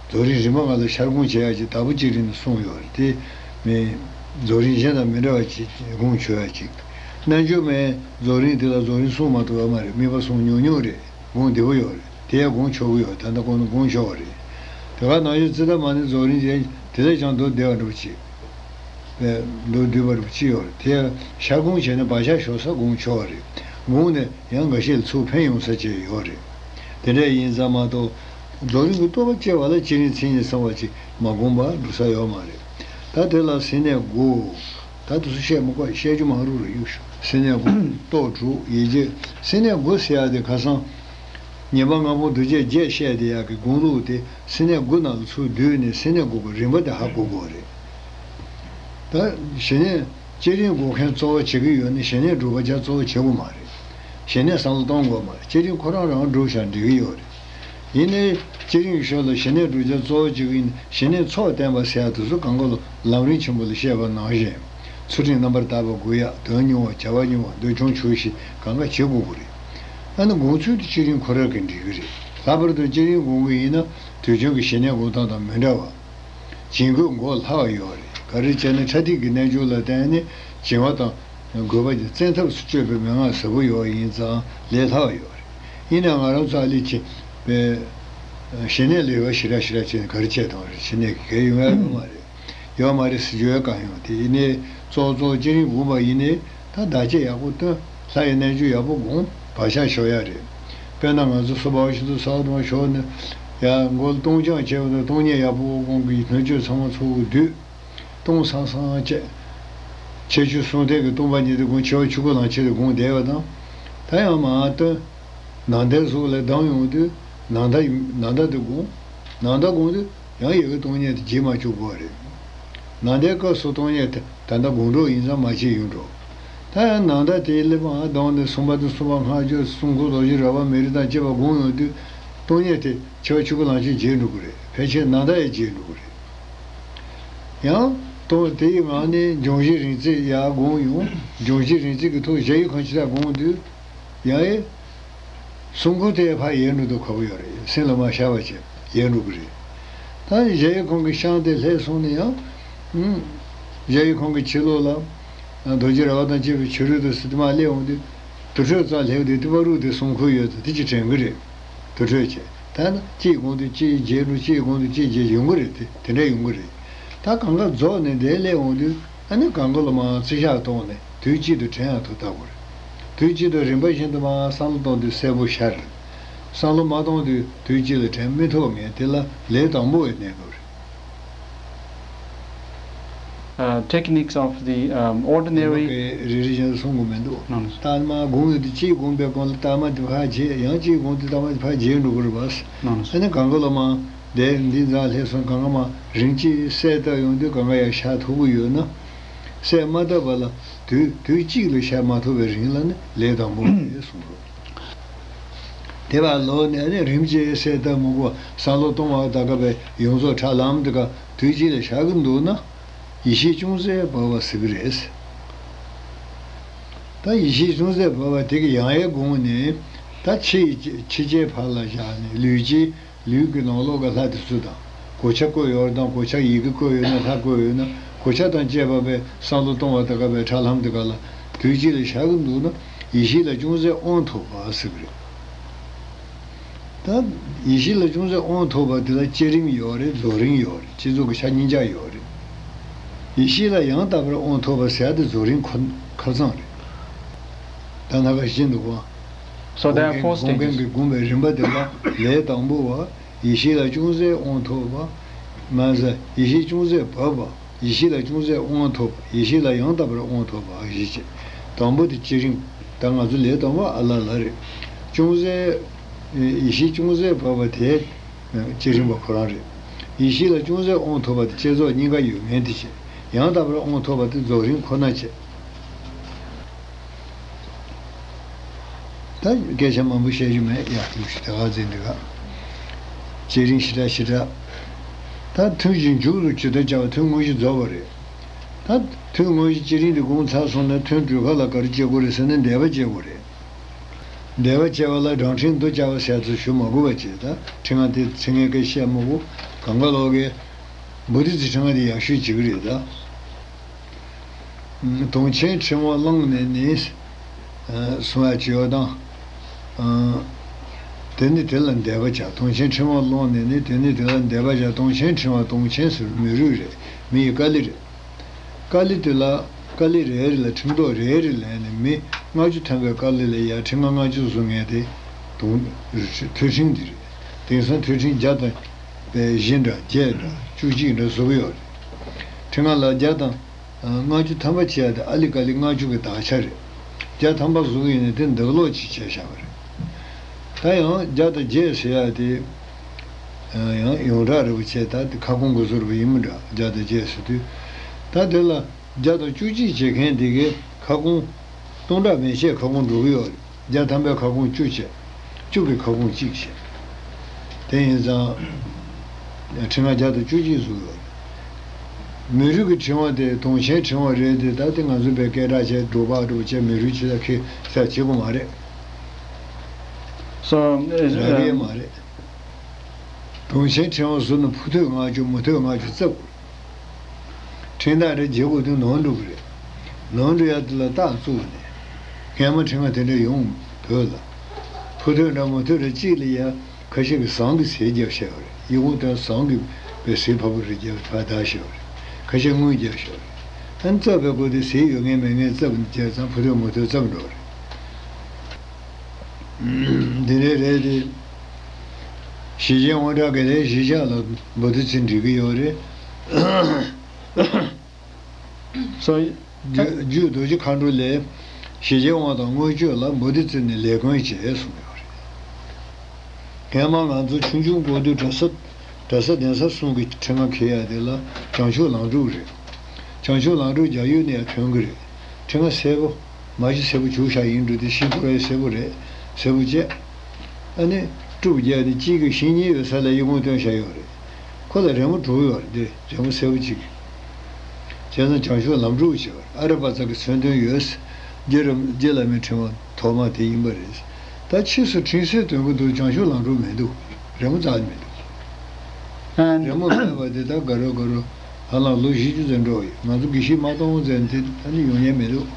རྫོགས་རིམ་རིམ་པ་ལྔ་ལ་ཤར་དགོངས་བྱས་ཡག་ཅིག་དྭགས་པོ་བསྐྱེད་རིམ་ནས་གསུངས་ཡོད་རེད་དེ། མི། རྫོགས་རིམ་གཞན་དང་མི་འདྲ་བ་ཅིག་དགོངས་ཆོག་ཡག་ཅིག་རྣལ་འབྱོར་མའི་རྫོགས་རིམ་དེ་ལ་རྫོགས་རིམ་གསུང་མ་ཐུབ་པ་མ་རེད། དམིགས་པ་གསུང་ཉུང་ཉུང་རེད། དགོངས་བདེ་པོ་ཡོད་རེད། དེ་ཡང་དགོངས་ཆོག་གི་ཡོད། ད་ལྟ་ཁོང་ནས་དགོངས་ཆོག་པ་རེད། དེ་ག་ནང་བཞིན་ཙིཏྟ་མ་ཎི་རྫོགས་རིམ་བྱས། དེ་ལས་ཀྱང་མདོར་བསྡུས་པ་འདྲ་པོ་ཅིག་པས་མདོར་བསྡུས་པ་རུ་ཅི་ཡོད་རེད། དེ་ཡང་ཤར་དགོངས་བྱས་ནས་བག་ཆགས་ཞོག་ས་དགོངས་ཆོག་པ་རེད། དགོངས་ནས་ཡང་འགའ་ཤས་ལ་ཚུར་ཕན་ཡོང་ས་བཅས་ཡོད་རེད། དེ་འདྲ་ཡིན་ཙང་མ་གཏོགས། རྫོགས་རིམ་གྱི་རྟོགས་པ་སྐྱེ་བ་ལ་བསྐྱེད་རིམ་མཚན་ཉིད་གསང་བ་ཅིག་མ་དགོངས་པ་འགྲོ་ས་ཡོད་མ་རེད། ད་དེ་ལ་སེམས་གནས་དགུ། ད་དེ་ཚོ་བཤད་མི་དགོས། བཤད་རྒྱུ་མང་རུ་རུ་གཡུག་ཤོག་སེམས་གནས་དགུ། རྟོགས་དྲུག་ཡིད་བྱེད། སེམས་གནས་དགུ་ཟེར་ཡག་དེ་ཁ་སང་། ཉན་པ་ལྔ་པོ་གདུལ་བྱའི་བརྒྱད་བཤད་བསྡད་ཡག་གི་དགོངས་ལུགས་དེ། སེམས་གནས་དགུ་ནང་ལ་ཚུར་བསྡུས་ནས་སེམས་གནས་དགུ་གི་རིམ་པ་དེ་ཧ་གོ་དགོས་རེད། ད་ཞི་གནས་བསྐྱེད་རིམ་དགོས་མཁན་གཙོ་བོ་བྱེད་ཀྱི་ཡོད་ན། ཞི་གནས་སྒྲུབ་པ་ཅང་གཙོ་བོ་བྱེད་དགོས་མ་རེད། ཞི་གནས་བསམ་བློ་གཏོང་དགོས་མ་རེད། བསྐྱེད་རིམ་ཁོ་རང་རང་སྒྲུབ་བྱས་འགྲིག་གི་ཡོད་རེད། ཡིན་ནའི་བསྐྱེད་རིམ་གྱི་ཞོར་ལ་ཞི་གནས་སྒྲུབ་བྱ་གཙོ་བོ་བྱེད་ཀྱི་ཡིན། ཞི་གནས་ཚོགས་བསྟན་པ་ཟེར་ཡག་དེ་ཚོ་གང་ག་ལོ་ལམ་རིམ་ཆེན་པོ་ལ་བཤད་པ་ནང་བཞིན། ཚུལ་ཁྲིམས་རྣམ་པར་དག་པ་དགོས་ཡག་དོན་ཉུང་བ། བྱ་བ་ཉུང་བ། འདོད་ཆུང་ཆོག་ཤེས། གང་ག་བྱེད་དགོས་ཀྱི་རེད། ཨ་ནི་དགོངས་ཚུལ་དེ་བསྐྱེད་རིམ་ཁོ་རང་གིས་འགྲིག་གི་རེད། ལྷག་པར་དུ་བསྐྱེད་རིམ་དགོངས་ཀྱི་ཡིན་ན། དུས་རྒྱུན་གྱི་ཞི་གནས་དགོངས་སྟངས་དང་མི་འདྲ་བ། བྱིང་རྒོད་མགོ་སླ་བ་ཡོད་རེད། ག་རེ་བྱས་ན་ཕྲ་ཐིག་གི་རྣལ་འབྱོར་ལ་བརྟེན་ནས་བྱིང་བ་དང་རྒོད་པ་གྱི་བཙན་ཐབས་སུ་སྤྱོད་པའི་མན་ངག་ཟབ་པོ་ཡོད་པ་ཡིན་ཙང་ལས་སླ་བ་ཡོད་རེད། ཡིན་ནའང་ང་རང་ཚོ་ཨ་ལི་ཅི་པའི་ཞི་གནས་ལས་ཀ་ཞེ་དྲག་ཞེ་དྲག་བྱས་ནས་ག་རེ་བྱས་བཏང་རེད། ཞི་གནས་ཀྱི་གལ་ཡོང་ཡ་ཡོད་མ་རེད། ཡོད་མ་རེད་ཟེར་རྒྱུ་ཡོད་གང་ཡོང་། དེ་ཡིན་ནའི་གཙོ་གཙོ་བསྐྱེད་རིམ་དགོངས་པ་ཡིན་ནའི། ད་བདག་གཅེས་ཡག་པོ་སྟོན། ལྷ་ཡི་རྣལ་འབྱོར་ཡག་པོ་དགོངས། བག་ཆགས་ཞོག་ཡག་རེད། དཔེར་ན་ང་ཚོ་སོ་པ་བ་ཤིན་ཏུ་ས་ཨ་ཏ་མ་ཞོག་ནས་ཡར་མགོ་ལ་སྟོང་རྐྱང་བྱས་པ་དང་། སྟོང་ཉིད་ཡག་པོ་དགོངས་ཀྱི་སྣོད་བཅུད་ཚང་མ་ཚུར་བསྡུས། སྟོང་སང་སང་བྱས། ཁྱད་ཆོས་གསུམ་ལྡན་གྱི་སྟོང་པ་ཉིད་དེ་དགོངས། འཆི་བ་ཆོས་སྐུ་ལམ་ཁྱེར་དེ་དགོངས་བསྡད་པ་དང་། ད་ཡང་མར་སྟོན། ནང་བཟླས་གཟུགས་ལ་ལྡང་ཡོང་དུས་ནང་བཟླས། ནང་བཟླས་དེ་དགོངས། ནང་བཟླས་དགོངས་དུས། ཡང་ཡི་གེ་སྟོང་ཉིད་དེ་བརྗེད་མ་བཅུག་དགོས་རེད། ནང་བཟླས་སྐབས་སུ་སྟོང་ཉིད་དེ་ད་ལྟ་དགོངས་འགྲོ་ཡིན་ཙང་མར་བརྗེད་ཡོང་འགྲོ། ད་ཡང་ནང་བཟླས་དེའི་སླེབས་མར་ལྡང་ནས་གསུམ་པ་དང་གསུམ་པ་སྔགས་སྦྱོར་གསུང་མཁན་རྡོ་རྗེ་རལ་པ་མེ་རི་དང་བཅས་པ་དགོངས་ཡོང་དུས། སྟོང་ཉིད་དེ་འཆི་བ་ཆོས་སྐུ་ལམ་ཁྱེར་བརྗེད་འགྲོ་གི་རེད། ཕལ་ཆེར་ནང་བཟླས་ཡང་བརྗེད་འགྲོ་གི་རེད། ཡང་སྟོང་དེའི་ངང་ནས་འབྱུང་བཞི་རིམ་བརྩེགས་ཡར་དགོངས་ཡོང་། འབྱུང་བཞི་རིམ་བརྩེགས་ཀྱི་ཐོག་གཞལ་ཡས་ཁང་ཆེ་ལ་དགོངས་དུས། ཡང་ཨེ། གསུང་མཁན་དེ་ཕར་ཡལ་འགྲོ་དུས་ཁག་པོ་ཡོད་རེད། སེམས་ལ་མ་ཤར་བ་བྱས་ཡལ་འགྲོ་གི་རེད། ད་གཞལ་ཡས་ཁང་གི་ཤངས་དེ་ལྷས་སོང་ནས་ཡང་། ཨུམ། གཞལ་ཡས་ཁང་གི་ཕྱི་ལོགས་ལ་རྡོ་རྗེ་ར་བ་དང་བཅས་པའི་ཕྱི་རོལ་དུ་སི་ཏི་མ་སླེབས་འོང་དུས། དུར་ཁྲོད་རྩར་སླེབས་དུས་ཏི་པ་རུ་དེ་གསུང་མཁན་ཡོད་དུས་དེ་ཅིག་དྲན་གི་རེད། དུར་ཁྲོད་བྱས། ད་ནི་གཅིག་དགོངས་དུས་གཅིག་བརྗེད་འགྲོ། གཅིག་དགོངས་དུས་གཅིག་བརྗེད་ཡོང་གི་རེད། དེ་དེ་འདྲ་ཡོང་གི་རེད། ད་གང་ག་རྫོགས་ནས་དེ་སླེབས་འོང་དུས། ཨ་ནི་གང་ག་ལ་མར་རྩི་ཤག་གཏོང་ནས་དུས་གཅིག་ཏུ་དྲན་ཡག་ཐུགས་ལྟ་དགོས་རེད། དུས་གཅིག་ཏུ་རིམ་པ་བཞིན་དུ་མར་བསམ་བློ་གཏོང་དུས་གསལ་པོ་ཤར། བསམ་བློ་མ་གཏོང་དུས་དུས་གཅིག་ལ་དྲན་མི་ཐུབ་མཁན་དེ་ལ་ལས་དང་པོ་བའི་གནས་སྐབས་རེད། Uh, techniques of the um, རྟགས་མ་ordinary གི་རེ་རེ་བཞིན་དུ་གསུང་དགོས་མི་འདུག་ནང་ནས། རྟགས་མ་དགོངས་ཡོད་དུས་གཅིག་དགོངས་པའི་སྒང་ལ་རྟགས་མ་དེ་ཕར་བརྗེད། ཡང་གཅིག་དགོངས་དུས་རྟགས་མ་དེ་ཕར་བརྗེད་འགྲོ་གི་རེད་པ། ནང་ནས། ཨ་ནི་གང་ག་ལ་མར་དེ་འདི་ཙམ་སླེབས་སོང་། གང་ག་མར་རིམ་གཅིག་གསལ་བཏབ་ཡོང་དུས་གང་ག་ཡར་ཤར་ཐུབ་ཀྱི་ཡོད་ན། གསལ་མ་བཏབ་པ་ལ་དུས་དུས་གཅིག་ལ་ཤར་མ་ཐུབ་པའི་རིང་ལ་ནི་ལས་དང་པོ་རེད་གསུངས་འདུག་དེ་བར་ལོག་ནས་ནི་རིམ་གྱིས་གསལ་བཏབ་མི་དགོས། བསམ་བློ་གཏོང་བ་དང་སྐབས་པའི་ཡོངས་རྫོགས་ཁྲ་ལམ་དེ་ག་དུས་གཅིག་ལ་ཤར་གྱི་འདུག་ན། ཡེ་ཤེས་ཅུང་ཟད་འབར་བ་ཟེར་གྱི་རེད། ད་ཡེ་ཤེས་ཅུང་ཟད་འབར་བ་དེ་གི་ཡང་ཡང་དགོངས་ནས། ད་ཕྱི་ཡི་ཕྱི་རྐྱེན་ཕར་ལ་བཞག་ནས། ལུས་ཀྱི་ལུས་ཀྱི་ནང་ལོགས་ཀྱི་ལྷ་དེ་ཚོ་དང་། གོ་ཆ་བཀོད་ཡོད་དང་། གོ་ཆ་ཡི་གེ་བཀོད་ཡོད་ན། ལྷ་བཀོད་ཡོད་ན། གོ་ཆ་དང་བཅས་པ་པའི་བསམ་བློ་གཏོང་བ་དེ་ག་པའི་ཁྲ་ལམ་དེ་ག་ལ་དུས་གཅིག་ལ་ཤར་གྱི་འདུག་ན། ཡེ་ཤེས་ལ་ཅུང་ཟད་དབང་ཐོབ་པ་ཟེར་གྱི་རེད། ད་ཡེ་ཤེས་ལ་ཅུང་ཟད་དབང་ཐོབ་པ་དེ་ལ་བསྐྱེད་རིམ་ཡོད་རེད། རྫོགས་རིམ་ཡོད་རེད། བསྐྱེད་རྫོགས་ཀྱི་ཆ་གཉིས་ཆ་ཡོད་རེད། ཡེ་ཤེས་ལ་ཡང་དག་པར་དབང་ཐོབ་པ་ཟེར་ཡ་དེ་རྫོགས་རིམ་ཁོ་ཁ་ཚང་རེད། ད་ན་ག་ཤེས་འདུག་གོ། So there are four སྒོམ་མཁན stages. གྱི་སྒོམ་པའི་རིམ་པ་དེ་ལ་ལས་དང་པོ་བ། ཡེ་ཤེས་ལ་ཅུང་ཟད་དབང་ཐོབ་པ། མ་ཟད་ཡེ་ཤེས་ཅུང་ཟད་བབས་པ། ཡེ་ཤེས་ལ་ཅུང་ཟད་དབང་ཐོབ་པ། ཡེ་ཤེས་ལ་ཡང་དག་པར་དབང་ཐོབ་པ་ཞེས་བྱས། དང་པོ་དེ་བསྐྱེད་རིམ། ད་ང་ཚོ་ལས་དང་པོ་ཨ་ལ་ལ་རེད། ཅུང་ཟད། ཡེ་ཤེས་ཅུང་ཟད་བབས་པ་དེ། བསྐྱེད་རིམ་པ་ཁོ་རང་རེད། ཡེ་ཤེས་ལ་ཅུང་ཟད་དབང་ཐོབ་པ་དེ་བསྐྱེད་རྫོགས་གཉིས་ཀ་ཡོད་མཁན་དེ་བྱས། ཡང་དག་པར་དབང་ཐོབ་པ་དེ་རྫོགས་རིམ་ཁོ་ན་བྱས། ད་སྐད་ཆ་མང་པོ་བཤད་རྒྱུ་མེད། ཡག་ཐུག་ཞིག་དེ་ག་ཚིག་འདི་ག་བསྐྱེད་རིམ་ཞེ་དྲག་ཞེ་དྲག་ད་ཐུན་གྱི་མཇུག་ཏུ་ཇི་ལྟར་བྱ་བ་ཐུན་དངོས་གཞི་རྫོགས་པ་རེད། ད་ཐུན་དངོས་གཞི་བསྐྱེད་རིམ་འདི་སྒོམ་ཚར་སོང་ན་ཐུན་གྲོལ་ཁ་ལ་ག་རེ་བྱེད་དགོས་རེད་ཟེར་ན་འདས་པ་བྱེད་དགོས་རེད། འདས་པ་བྱེད་པ་ལ་རང་ཕྲེང་མདོ་བྱ་བ་ཟེར་ཚུལ་ཞུ་མ་དགོས་པ་བྱས། ད་ཕྲེང་བ་དེ་ཚིག་ངན་སྐད་བཤད་མ་དགོས། གང་ག་ལོག་གི་བོ་དྷི་ཙི་ཕྲེང་བ་དེ་ཡག་ཤོས་བྱེད་ཀྱི་རེད་ད། དུང་ཆེན་ཕྲེང་བ་བླངས་ནས་ནི། གསུང་བ་བྱེད་ཡོད་དང་། དེ་ནི་དེ་ལ་འདས་པ་བྱ། དུང་ཆེན་ཕྲེང་བ་བླངས་ནས་ནི་དེ་ནི་དེ་ལ་འདས་པ་བྱ། དུང་ཆེན་ཕྲེང་བ། དུང་ཆེན་ཟེར་མི་རུས་རེད། མི་ཡི་ཀ་ལི་རེད། ཀ་ལི་དེ་ལ། ཀ་ལི་རེ་རེ་ལ་ཕྲེང་རྡོག་རེ་རེ་ལེན་ནས་མི་ལྔ་བཅུ་ཐམ་པའི་ཀ་ལི་ལ་ཡ་ཕྲེང་བ་ལྔ་བཅུ་བཟོ་མཁན་དེ་དུང་། ཐོད་ཕྲེང་འདི་རེད། དེང་སང་ཐོད་ཕྲེང་བརྒྱ་དང་བཞི་འདྲ་བརྒྱད་འདྲ་བཅུ་གཅིག་འདྲ་བཟོ་གི་ཡོད་རེད། ཕྲེང་བ་ལ་བརྒྱ་དང་ལྔ་བཅུ་ཐམ་པ་བྱས་ཏེ་ཨ་ལི་ཀ་ལི་ལྔ་བཅུ་གི་དག་ཆ་རེད། བརྒྱ་ཐམ་པ་བཟོ་གི་ཡིན་ན་དེ་འདབ་ལོག་ཅིག་བྱས་བཞག་པ་རེད། ད་ཡང་བརྒྱ་དང་བརྒྱད་ཟེར་ཡ་དེ། ཡང་ཡོངས་གྲགས་རེད་པ་བྱས། ད་དེ་ཁ་སྐོང་དགོས་ཚོད་རེད་པ་ཡིན་མི་འདྲ། བརྒྱ་དང་བརྒྱད་ཟེར་དུས། ད་དེ་ལ་བརྒྱ་དང་བཅུ་གཅིག་བྱེད་མཁན་དེ་གའི་ཁ་སྐོང་། སྟོང་ཕྲག་མན་ཆད་ཁ་སྐོང་འགྲོ་གི་ཡོད་རེད། བརྒྱ་ཐམ་པའི་ཁ་སྐོང་བཅུ་བྱས། བཅུ་གི་ཁ་སྐོང་གཅིག་བྱས། དེ་ཡིན་ཙང་། ཕྲེང་བ་བརྒྱ་དང་བཅུ་གཅིག་བཟོས་ཡོད་རེད། མི་རུས་ཀྱི་ཕྲེང་བ་དེ་དུང་ཆེན་ཕྲེང་བ་རེད་དེ། ད་དེ་ང་ཚོ་བའི་སྐད་གྲགས་བྱས་འགྲོ་བག་འགྲོ་བྱས་མི་རུས་ཆེ་ས་ཁེ་ས་བྱེད་དགོས་མ་རེད། So, རག་ཡས་um, མ་རེད། དུང་ཆེན་ཕྲེང་བ་བཟོས་ན་ཕོ་ཐོད་ལྔ་བཅུ་མོ་ཐོད་ལྔ་བཅུ་བརྩེགས་དགོས། ཕྲེང་ཐག་རེ་བརྗེ་དགོས་དུས་ནོར་འགྲོ་གི་རེད། ནོར་འགྲོ་ཡ་དེ་ལ་རྟགས་བཙུགས་ནས། སྔས་མ་ཕྲེང་བ་དེ་འདྲ་ཡོང་བོད་ལ། ཕོ་ཐོད་འདྲ་མོ་ཐོད་འདྲ་གཅིག་ལ་ཡ་ཁ་ཤས་ཀྱིས་ཟངས་ཀྱི་ཟས་བརྒྱབ་བཞག་པ་རེད། ཡིད་འོང་དོན་ཟངས་ཀྱི་པའི་ཟས་ཕ་བུ་རེ་བརྒྱབ་ཕ་ད་བཞག་པ་རེད། ཁ་ཤས་དངུལ་བརྒྱབ་བཞག་པ་རེད། ཨ་ནི་བཙབ་པའི་སྐོར་དེ་ཟས་ཡོད་ངེས་མེད་ངེས་བཙབ་ནས་བྱས་ཙང་ཕོ་ཐོད་མོ་ཐོད་བཙབ་འགྲོ་བ་རེད། འདི་འདྲའི་རེད་དེ། ཞི་རྒྱས་དབང་དྲག་གི་ལས་གཞིས་ཆགས་ལ་བོ་དྷི་ཙི་འགྲིག་གི་ཡོད་རེད། So, རྒྱུད་རྒྱུད་རྡོ་རྗེ་མཁའ་འགྲོ་ལས། ཞི་རྒྱས་དབང་དང་མངོན་སྤྱོད་ལ་བོ་དྷི་ཙི་ནས་ལས་མགོན་བྱས་གསུངས་ཡོད་རེད། སྔས་མ་ང་ཚོ་ཆུང་ཆུང་སྐབས་དུས་གྲྭ་ས། གྲྭ་ས་གདན་ས་གསུམ་གྱི་ཕྲེང་བ་འཁྱེར་ཡ་དེ་ལ་བྱང་ཆུབ་ལམ་སྒྲུབ་རེད། བྱང་ཆུབ་ལམ་སྒྲུབ་རྒྱ་ཡུལ་ནས་ཡང་ཐོན་གྱི་རེད། ཕྲེང་བ་སེར་པོ། མ་གཞི་སེར་པོ་བྱུག་བཞག་ཡིན་འགྲོ་དེ་ཤིང་ཕོར་པའི་སེར་པོ་རེད། སེར་པོ་བཅས། ཨ་ནི། སྤྲུགས་བརྒྱབ་ནས་གཅིག་གིས་ཤིང་གཉིས་པའི་ས་ལ་ཡིད་འོང་སྟོན་བཞག་ཡོད་རེད། ཁོ་ལ་རི་མོ་དྲུག་ཡོད་རེད་དེ། རི་མོ་སེར་པོ་གཅིག་གིས། བྱས་ཙང་བྱང་ཆུབ་ལམ་སྒྲུབ་བྱས་པ་རེད། ཨ་ར་པ་ཙ་གི་མཚོན་དོན་ཡོད། རྗེ་ར་རྗེ་བླ་མའི་ཕྲེང་བ་ཐོག་མ་དེ་ཡིན་པ་རེད། ད་ཕྱིས་སུ་ཕྲེང་སེལ་དོན་གོ་འདུག་བྱང་ཆུབ་ལམ་སྒྲུབ་མི་འདུག་རི་མོ་རྩ་ནས་མི་འདུག And རི་མོ་མེད་པ་དེ་ད་དགའ་རབ་དགའ་རབ་ཧ་ལམ་ལོ་བཞི་བཅུ་ཙམ་འགྲོ་ཡོད། ང་ཚོ་དགེ་བཤེས་མ་གཏོང་ཙམ་དེ་ད་ནི་ཡོང་ཉན་མི་འདུག་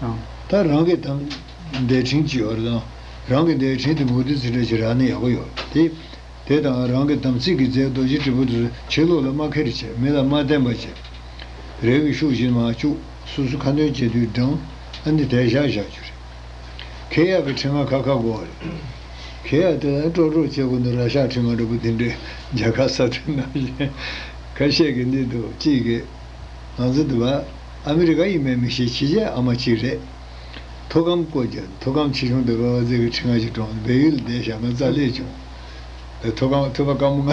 ཨང་། ད་རང་གི་དམ་བདེ་ཕྲེང་གཅིག་ཡོད་རེད་དང་། རང་གི་བདེ་ཕྲེང་དེ་མུ་ཏིག་ཙི་འདྲ་ཞིག་རག་ན་ཡག་པོ་ཡོད་དེ། དེ་དང་རང་གི་དམ་ཚིག་གི་རྫས་རྡོ་རྗེ་དྲིལ་བུ་དེ་ཚོ་ཕྱི་ལོགས་ལ་མ་ཁྱེར་བྱས། མི་ལ་མ་བསྟན་པ་བྱས། རས་ཀྱི་ཤུགས་ཀྱིས་མར་བཅུག་སོ་སོ་ཁ་འདོན་བྱེད་དུས་བགྲང་། ཨ་ནི་དེ་བཞག་བཞག་རྒྱུ་རེད། འཁྱེར་ཡག་གི་ཕྲེང་བ་ཁ་ཁ་དགོས་པ་རེད། འཁྱེར་ཡག་དེ་ལ་ཀྲོག་ཀྲོག་བྱེད་དགོས་འདུག་ར་ཤག་ཕྲེང་བ་འདྲ་པོ་དེ་འདྲས་རྒྱ་གར་ས་མཐོའི་ནང་བཞིན་ཁ་ཤས་ཀྱིས་འདི་འདུག་གཅིག་གིས། ང་ཚོ་འདི་བ་ཨ་མི་རི་ཀ་ཡིན་མིན་མི་ཤེས། ཕྱི་རྒྱལ་ཨ་མ་གཅིག་རེད། མཐོ་སྒང་བསྐོར་རྒྱུ། མཐོ་སྒང་ཆེ་ཆུང་འདི་བ་བ་ཟེར་གི་ཕྲེང་བ་ཞིག་དྲངས་བལ་ཡུལ་ལ་བསྡད་བཞག་ན་རྩ་ལས་བྱུང་། མཐོ་སྒང་མཐོ་པ་སྐར་མ་ལྔ་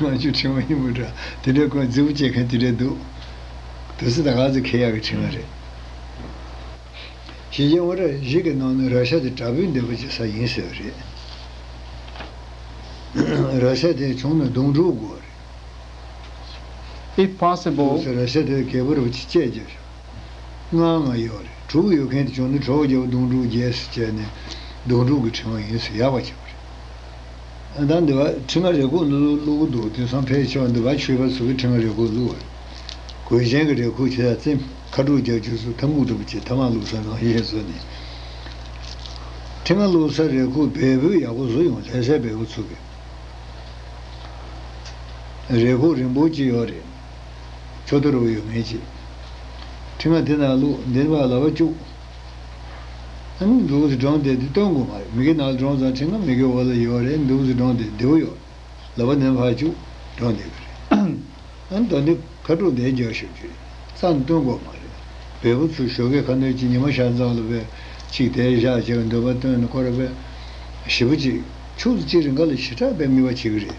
ལྔ་བཅུ་ཕྲེང་བ་ཡིན་པ་འདྲ། དེ་འདྲའི་ཁོང་རྫི་བོ་བྱེད་མཁན་དེ་འདྲས་འདུག་དེ་ཚོ་ད་ག་ཚོད་འཁྱེར་ཡག་གི་ཕྲེང་བ་རེད། ཞི་རྒྱས་དབང་དྲག་བཞི་གི་ནང་ནས་ར་ཤ་དེ་དྲག་པོའི་འདོད་པ་བྱེད་ས་ཡིན་ཟེར་བ་རེད། ར་ཤ་དེ་བྱུང་ན་སྡོང་ཕྲུག་དགོས་རེད། If possible, ཟེར་ར་ཤ་དེ་རྒྱལ་པོ་རུ་ཅིག་བཅད་རྒྱབ་ཤོག་ལྔ་ལྔ་ཡོད་རེད། དྲུག་ཡོད་མཁན་དེ་བྱུང་ན་གྲོགས་རྒྱལ་པོ་སྡོང་ཕྲུག་རྒྱལ་ཟེར་བྱས་ནས་སྡོང་ཕྲུག་གི་ཕྲེང་བ་ཡིན་ཟེར་ཡག་པ་བྱེད་པ་རེད། ད་འདི་བ་ཁྲི་ང་རེ་ཁུག་བླུག་བླུག་གི་འདུག་དེང་སང་ཕལ་ཆེ་བ་འདི་བ་ཆོས་པ་ཚོ་གི་ཁྲི་ང་རེ་ཁུག་བླུག་བ་རེད། གོས་ཆེན་གི་རེ་ཁུག་བྱེད་ཡ་རྩེ་ཁ་དྲུག་རྒྱག་རྒྱུ་ཚོ་ཐ་མུག་འདྲ་པོ་བྱེད། ཐ་མག་བླུག་ས་ནང་བཞིན་བཟོ་ནས། ཁྲི་ང་བླུག་ས་རེ་ཁུག་བལ་པོའི་ཡག་པོ་བཟོ་ཡོང་། ལྷ་སའི་བལ་པོ་ཚུགས་གི། རས་ཁུག་རིང་པོ་ཅིག་ཡོད་རེད། མཆུ་ཏོ་རུ་ཡོད་མཁན་ཅིག་ཕྲེང་བ་དེ་ནང་བླུགས། འདི་ནས་ཕར་ལག་པ་བཅུག་ཨ་ནི་འདུག་སེ་སྒྲུང་དེ་དེ་སྟོན་དགོས་མ་རེད། མི་གི་ནང་ལ་སྒྲུང་ཙང་ཕྲེང་བ་མི་གི་འོག་ལ་ཡོད་རེད། འདུག་སེ་སྒྲུང་དེ་བདེ་པོ་ཡོད། ལག་པ་འདི་ནས་ཕར་བཅུག་སྒྲུང་བསྡད་ཀྱི་རེད། ཨ་ནི་ད་འདི་ཁ་དྲོ་འདི་རྒྱག་ཤོག་ཅིག་རྩ་ནས་སྟོན་དགོས་མ་རེད། བལ་པོ་ཚོས་ཞོགས་ཀས་ཁ་སྣོན་གྱིས་ཉི་མ་ཤར་ཙམ་ལ་བས་ཅིག་དེར་བཞག་བྱས་འདོད་པ་སྟོན་ནས་ཁོ་ར་བས་ཞེ་པོ་ཅིག་ཕྱུགས་ཅིག་རིང་ག་ལ་ཞེ་དྲག་བས་མི་བ་བྱེད་ཀྱི་རེད།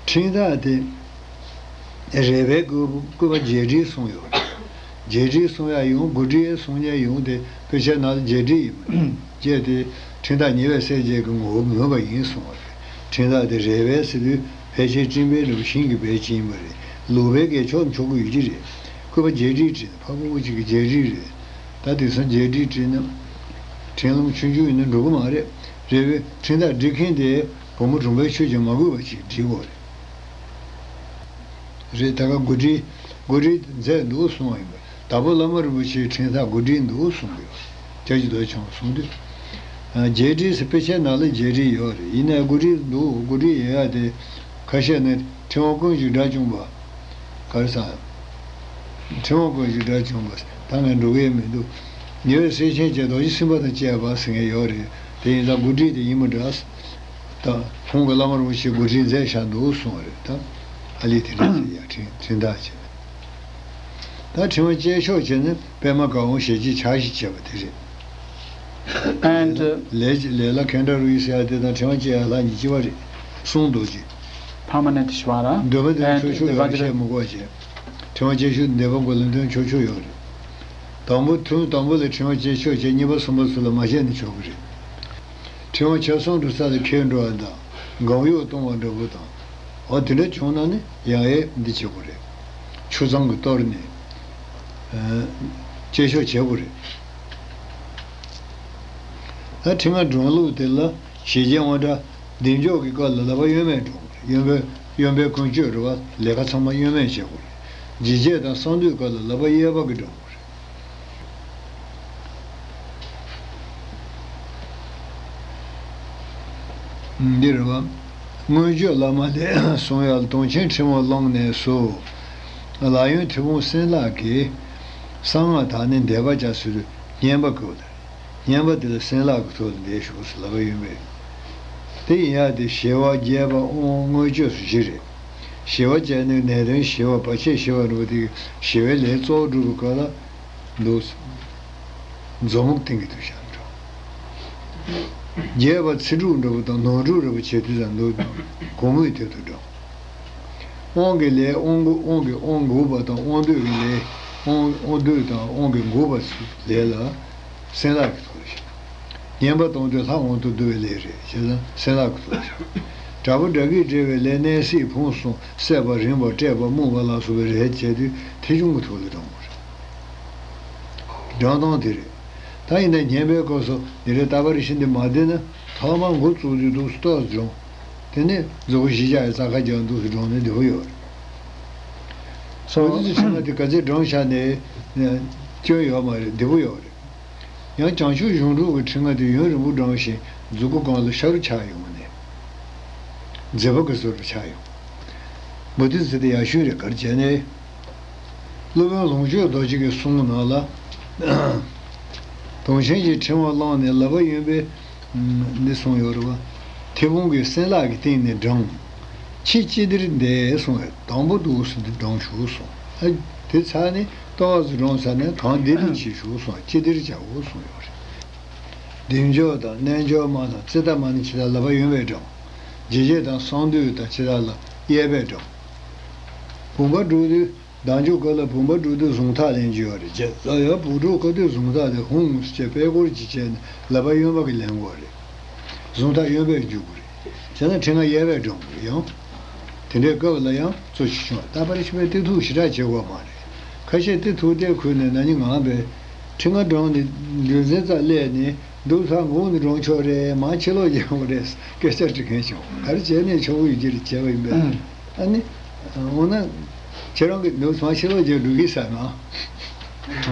ཕྲེང་ཐག་དེ་རས་པའི་སྐུད་པ་བརྒྱད་ཁྲིའི་གསུང་ཡོད་རེད། བརྒྱད་ཁྲིའི་གསུང་ཡག་ཡོང་། དགུ་ཁྲིའི་གསུང་ཡག་ཡོང་། དེ་དཔེ་ཆའི་ནང་ལ་བརྒྱད་ཁྲི་ཡིན་པ་རེད། བརྒྱད་དེ་ཕྲེང་ཐག་ཉེ་བའི་སྲས་བརྒྱད་ཀྱི་ངོ་བོ་མོས་པ་ཡིན་གསུང་བ་རེད། ཕྲེང་ཐག་དེ་རས་པའི་ཟེར་དུས་ཕལ་ཆེར་སྤྲིན་པའི་རི་བོ་ཞིང་གི་བལ་ཅན་ཡིན་པ་རེད། ལུག་པའི་སྐད་ཆོག་ཆོག་གི་ཡོད་ཀྱི་རེད། སྐུད་པ་བརྒྱད་ཁྲིའི་བྲིས་ན་ཕ་བུ་བུ་གཅིག་གི་བརྒྱད་ཁྲི་རེད། ད་དེང་སང་བརྒྱད་ཁྲིའི་བྲིས་ན་ཕྲེང་ལམ་ཆུང་ཆུང་ཡིན་ན་འགྲོ་གི་མ་རེད། རས་པའི་ཕྲེང་ཐག་སྒྲིག་མཁན་དེ། བུ་མོ་གྲོང་པའི་ཆོས་ཀྱང་མ་གོས་པ་ཞིག་བྲིས་དགོས་རེད། རེད། ད་ག་དགུ་ཁྲི་དགུ་ཁྲི་མཛད་འདུག་གསུང་བ་ཡིན་པ། དྭགས་པོ་བླ་མ་རིན་པོ་ཆེའི་ཕྲེང་ཐག་དགུ་ཁྲི་འདུག་གསུང་གི་ཡོད། སྐྱབས་རྗེ་རྡོ་རྗེ་འཆང་གསུང་དུས། བརྒྱད་ཁྲི་ཟེར་དཔེ་ཆའི་ནང་ལ་བརྒྱད་ཁྲི་ཡོད་རེད། ཡིན་ནའི་དགུ་ཁྲི་འདུག་དགུ་ཁྲི་ཡོད་ཡ་དེ། ཁ་ཤས་ནི་ཕྲེང་བ་ཀུན་གཞི་སྒྲ་བྱུང་བ། ག་རེ་ཟ། ཕྲེང་བ་ཀུན་གཞི་སྒྲ་བྱུང་བ། ད་ངས་འགྲོ་གི་མི་འདུག་ཉེ་བའི་སྲས་ཆེན་བཅས་རྡོ་རྗེ་སེམས་དཔའ་དང་བཅས་པ་ཟེར་མཁན་ཡོད་རེད། དེ་ཡིན་ཙང་དགུ་ཁྲི་དེ་ཡིན་མི་འདྲ། ད་ཁོང་གི་བླ་མ་རིན་པོ་ཆེ་དགུ་ཁྲི་མཛད་བཞག་འདུག་གསུངས་པ་རེད། ད་ཨ་ལི་དེ་འདྲ་ཟེར་ཡ་ཕྲེང་ཕྲེང་ཐག་བྱས། ད་ཕྲེང་བ་བཅད་ཤོག་བྱས་ནས་པད་མ་དགའ་འོང་ཞལ་གྱིས་ཕྱག་བཞི་བྱས་པ་དེ་རེད། And, uh, ལས་ལས་ལ་ཁེ་འདྲ་རུ་ཡི་ཟེར་ཡ་དེ་དང་ཕྲེང་བ་བཅད་ཡ་ལྷ་གཉིས་གཅིག་པ་རེད། གསུང་རྡོ་རྗེ། Permanent Shvara། འདོད་པ་དེ་and ཆོས་ཕྱོགས་ཡོད་Vajra། བཤད་མི་དགོས་བྱས། ཕྲེང་བ་བཅད་ཤོག་འདོད་པ་མགོ་ལ་འདོན་ཆོག་ཆོག་ཡོད་རེད། དང་པོ་ཐུན་དང་པོ་ལ་ཕྲེང་བ་བཅད་ཤོག་བྱས། གཉིས་པ་གསུམ་པ་ཚོ་ལ་མ་བྱས་ན་ཆོག་གི་རེད། ཕྲེང་བ་ཆ་གསུམ་དུ་ས་ལ་ཁྱེར་འགྲོ་བ་དང་། སྒང་གཡོགས་གཏོང་བ་འདྲ་པོ་དང་། འོ་དེ་འདྲ་བྱུང་ན་ནི་ཡང་ཨེ་འདི་བྱེད་དགོས་རེད། ཆུ་གཙང་གི་གཏོར་ནས། ཨ། བཅད་ཤོག་བྱེད་དགོས་རེད། ད་ཕྲེང་བ་སྒྲུང་ལུགས་དེ་ལ་ཞེ་བརྒྱད་དབང་དྲག་བདེ་མཆོག་གི་སྐབས་ལ་ལག་པ་གཡོན་མས་སྒྲུང་དགོས་རེད། གཡོན་པས་གཡོན་པས་ཀུན་སྤྱོད་རེད་བ། ལས་ཀ་ཚང་མ་གཡོན་མས་བྱེད་དགོས་རེད། འཇིགས་བྱེད་དང་གསང་འདུས་སྐབས་ལ་ལག་པ་གཡས་པ་གིས་སྒྲུང་དགོས་རེད། འདི་རེད་བ། མངོན་སྤྱོད་བླ་མ་ལས་གསུང་ཡག་དུང་ཆེན་ཕྲེང་བ་བླངས་ནས་སུ། ལག་གཡོན་མཐེ་བོང་སྲིན་ལག་གིས། གསང་སྔགས་དག་ནི་བཟླས་པ་བྱ་ཟེར་དུས་བསྙེན་པ་དགོས་ལ། བསྙེན་པ་དེ་ལ་སྲིན་ལག་གི་ཐོག་ལ་བཟླས་བཞུགས་སུ་ལག་པ་གཡོན་པས། དེ་ཡིན་ཡག་དེ་ཞི་བ་རྒྱས་པ་དབང་མངོན་སྤྱོད་སོགས་བཞི་རེད། ཞི་བ་བྱས་ནས་ནད་གདོན་ཞི་བ་བར་ཆད་ཞི་བ་འགྲོ་དེ་ཞི་བའི་ལས་གཙོ་བོ་སྒྲུབ་པའི་སྐབས་ལ། འདུག་མཛོ་མོ་སྟེང་གི་དུ་བཞག་འགྲོ། རྒྱས་པ་ཚེ་སྒྲུབ་འདྲ་པོ་དང་ནོར་སྒྲུབ་འདྲ་པོ་བྱེད་དུས་ཙམ་འདུག་གུང་མོའི་དུས་དུ་འགྲོ། དབང་གི་ལས་དབང་འགུགས་དབང་གི་དབང་འགུགས་པ་དང་དབང་སྡུད་ཀྱི་ལས། དབང་དབང་སྡུད་དང་དབང་གི་འགུགས་པ་ལས་ལ། སྲིན་ལག་གི་ཐོག་ལ་བཞག་བསྙེན་པ་གཏོང་དུས་ལྷ་དབང་དུ་བསྡུ་བའི་ལས་རེད། བྱས་ཙང་སྲིན་ལག་གི་ཐོག་ལ་བཞག་དྲག་པོ་དགྲ་བགེགས་བསྒྲལ་བའི་ལས་མནན་བསྲེག་ཕུང་གསུམ་བསད་པ་རེངས་པ་བསྐྲད་པ་རྨུགས་པ་ལ་སོགས་པའི་ལས་བྱེད་དུས་ཐེ་ཆུང་གི་ཐོག་ལ་འགྲོ་དགོས་རེད། སྒྲུང་སྟངས་དེ་རེད། ད་ཡིན་ན་བསྙེན་པའི་སྐབས་སུ་འདི་རེད། རྟ་པ་རི་ཤིན་ཏུ་མ་བསྡད་ན་ཐོག་མར་འགོ་བཙུགས་དུས་འདུག་སྟོད་སྒྲུང་། དེ་ནས་མཛུབ་གུ་བཞི་བཅག་ཡ་རྩ་ཁ་རྒྱག་འདུག་སེ་སྒྲུང་ནི་བདེ་པོ་ཡོད་རེད། སོ་འོ་དེ་ཚོ་ཕྲེང་བ་དེ་ག་ཚད་སྒྲུང་བཞག་ནས་སྐྱོན་ཡོད་མ་རེད། བདེ་པོ་ཡོད་རེད། ཡང་བྱང་ཆུབ་གཞུང་དྲུག་གི་ཕྲེང་བ་དེ་ཡུན་རིང་པོ་བགྲངས་ཤིང་མཛུབ་གུ་སྒང་ལ་ཤ་རུ་ཆག་ཡོང་བ་ནས། མཛེས་པ་གི་བཟོ་རུ་ཆགས་ཡོང་། མུ་སྟེགས་ཟེར་དེ་ཡག་ཤོས་རེད། ག་རེ་བྱས་ནས། སློབ་དཔོན་ལོངས་སྤྱོད་རྡོ་རྗེ་གི་གསུང་ནང་ལ། དུང་ཆེན་གྱི་ཕྲེང་བ་བླངས་ནས་ལག་པ་གཡོན་པས། འདི་གསུངས་ཡོད་རེད་བ། མཐེ་བོང་གི་སྲིན་ལག་གི་སྟེང་ནས་བགྲངས། ཁྱེད་ཅི་བདེར་འདས་གསུངས་པས་དང་པོ་འདུག་སེ་འདི་བགྲངས་ཞུ་གསུངས། ཨ། དེ་ཚར་ནས་ལྟོ་བ་ཚོ་བགྲངས་ཚར་ནས་གང་བདེ་བདེ་བྱེད་ཞུ་གསུངས། ཅི་བདེར་བྱའོ་གསུངས་ཡོད་རེད། བདེ་མཆོག་དང་རྣལ་འབྱོར་མ་དང་ཙིཏྟ་མ་ནི་ཇི་ལྟར་ལག་པ་གཡོན་པས་བགྲངས། འཇིགས་བྱེད་དང་གསང་འདུས་དང་ཇི་ལྟར་ལ་གཡས་པས་བགྲངས། བུམ་པ་སྒྲུབ་དུས་བདག་འཇུག་སྐབས་ལ་བུམ་པ་སྒྲུབ་དུས་གཟུངས་ཐག་ལེན་རྒྱུ་ཡོད་རེད། བྱས་ཙང་ཡང་བུམ་སྒྲུབ་སྐབས་དུས་གཟུངས་ཐག་དེ་ཧཱུྃ་ཟེར་བྱས་པད་སྐོར་གྱིས་བྱས་ནས་ལག་པ་གཡོན་པ་གིས་ལེན་དགོས་རེད། གཟུངས་ཐག་གཡོན་པས་འཇུག་དགོས་རེད། བྱས་ན་ཕྲེང་བ་གཡས་པས་བགྲངས་དགོས་རེད། ཡང་དེ་འདྲའི་སྐབས་ལ་ཡང་གཙོ་ཆེ་ཆུང་རྟག་པར་ཤི་བའི་སྟེགས་ཐུག་ཞེ་དྲག་བྱེད་དགོས་མ་རེད། ཁ་ཤས་སྟེགས་ཐུག་སྟེགས་ཁུལ་ནས་ན་ནིང་ངང་པའི་ཕྲེང་བ་བགྲངས་ནས་འདུལ་འཛིན་རྩ་སླེབས་ནས་འདུག་ས་འགུག་ནས་འགྲོ་ཆོག་རེད། མ་ཕྱི་ལོགས་རྒྱག་དགོས་རེད། སྐད་ཆ་འདྲི་མཁན་བྱུང་། ག་རེ་བྱས་ནས་ཆོག་གི་ཡོད་ཀྱི་རེད་བྱས་པ་ཡིན་པས། ཨ་ནི། འོ་ན། ཁྱེད་རང་གིས་འདུག་མ་ཕྱི་ལོགས་རྒྱག་འགྲོ་གི་ཟེར་ན།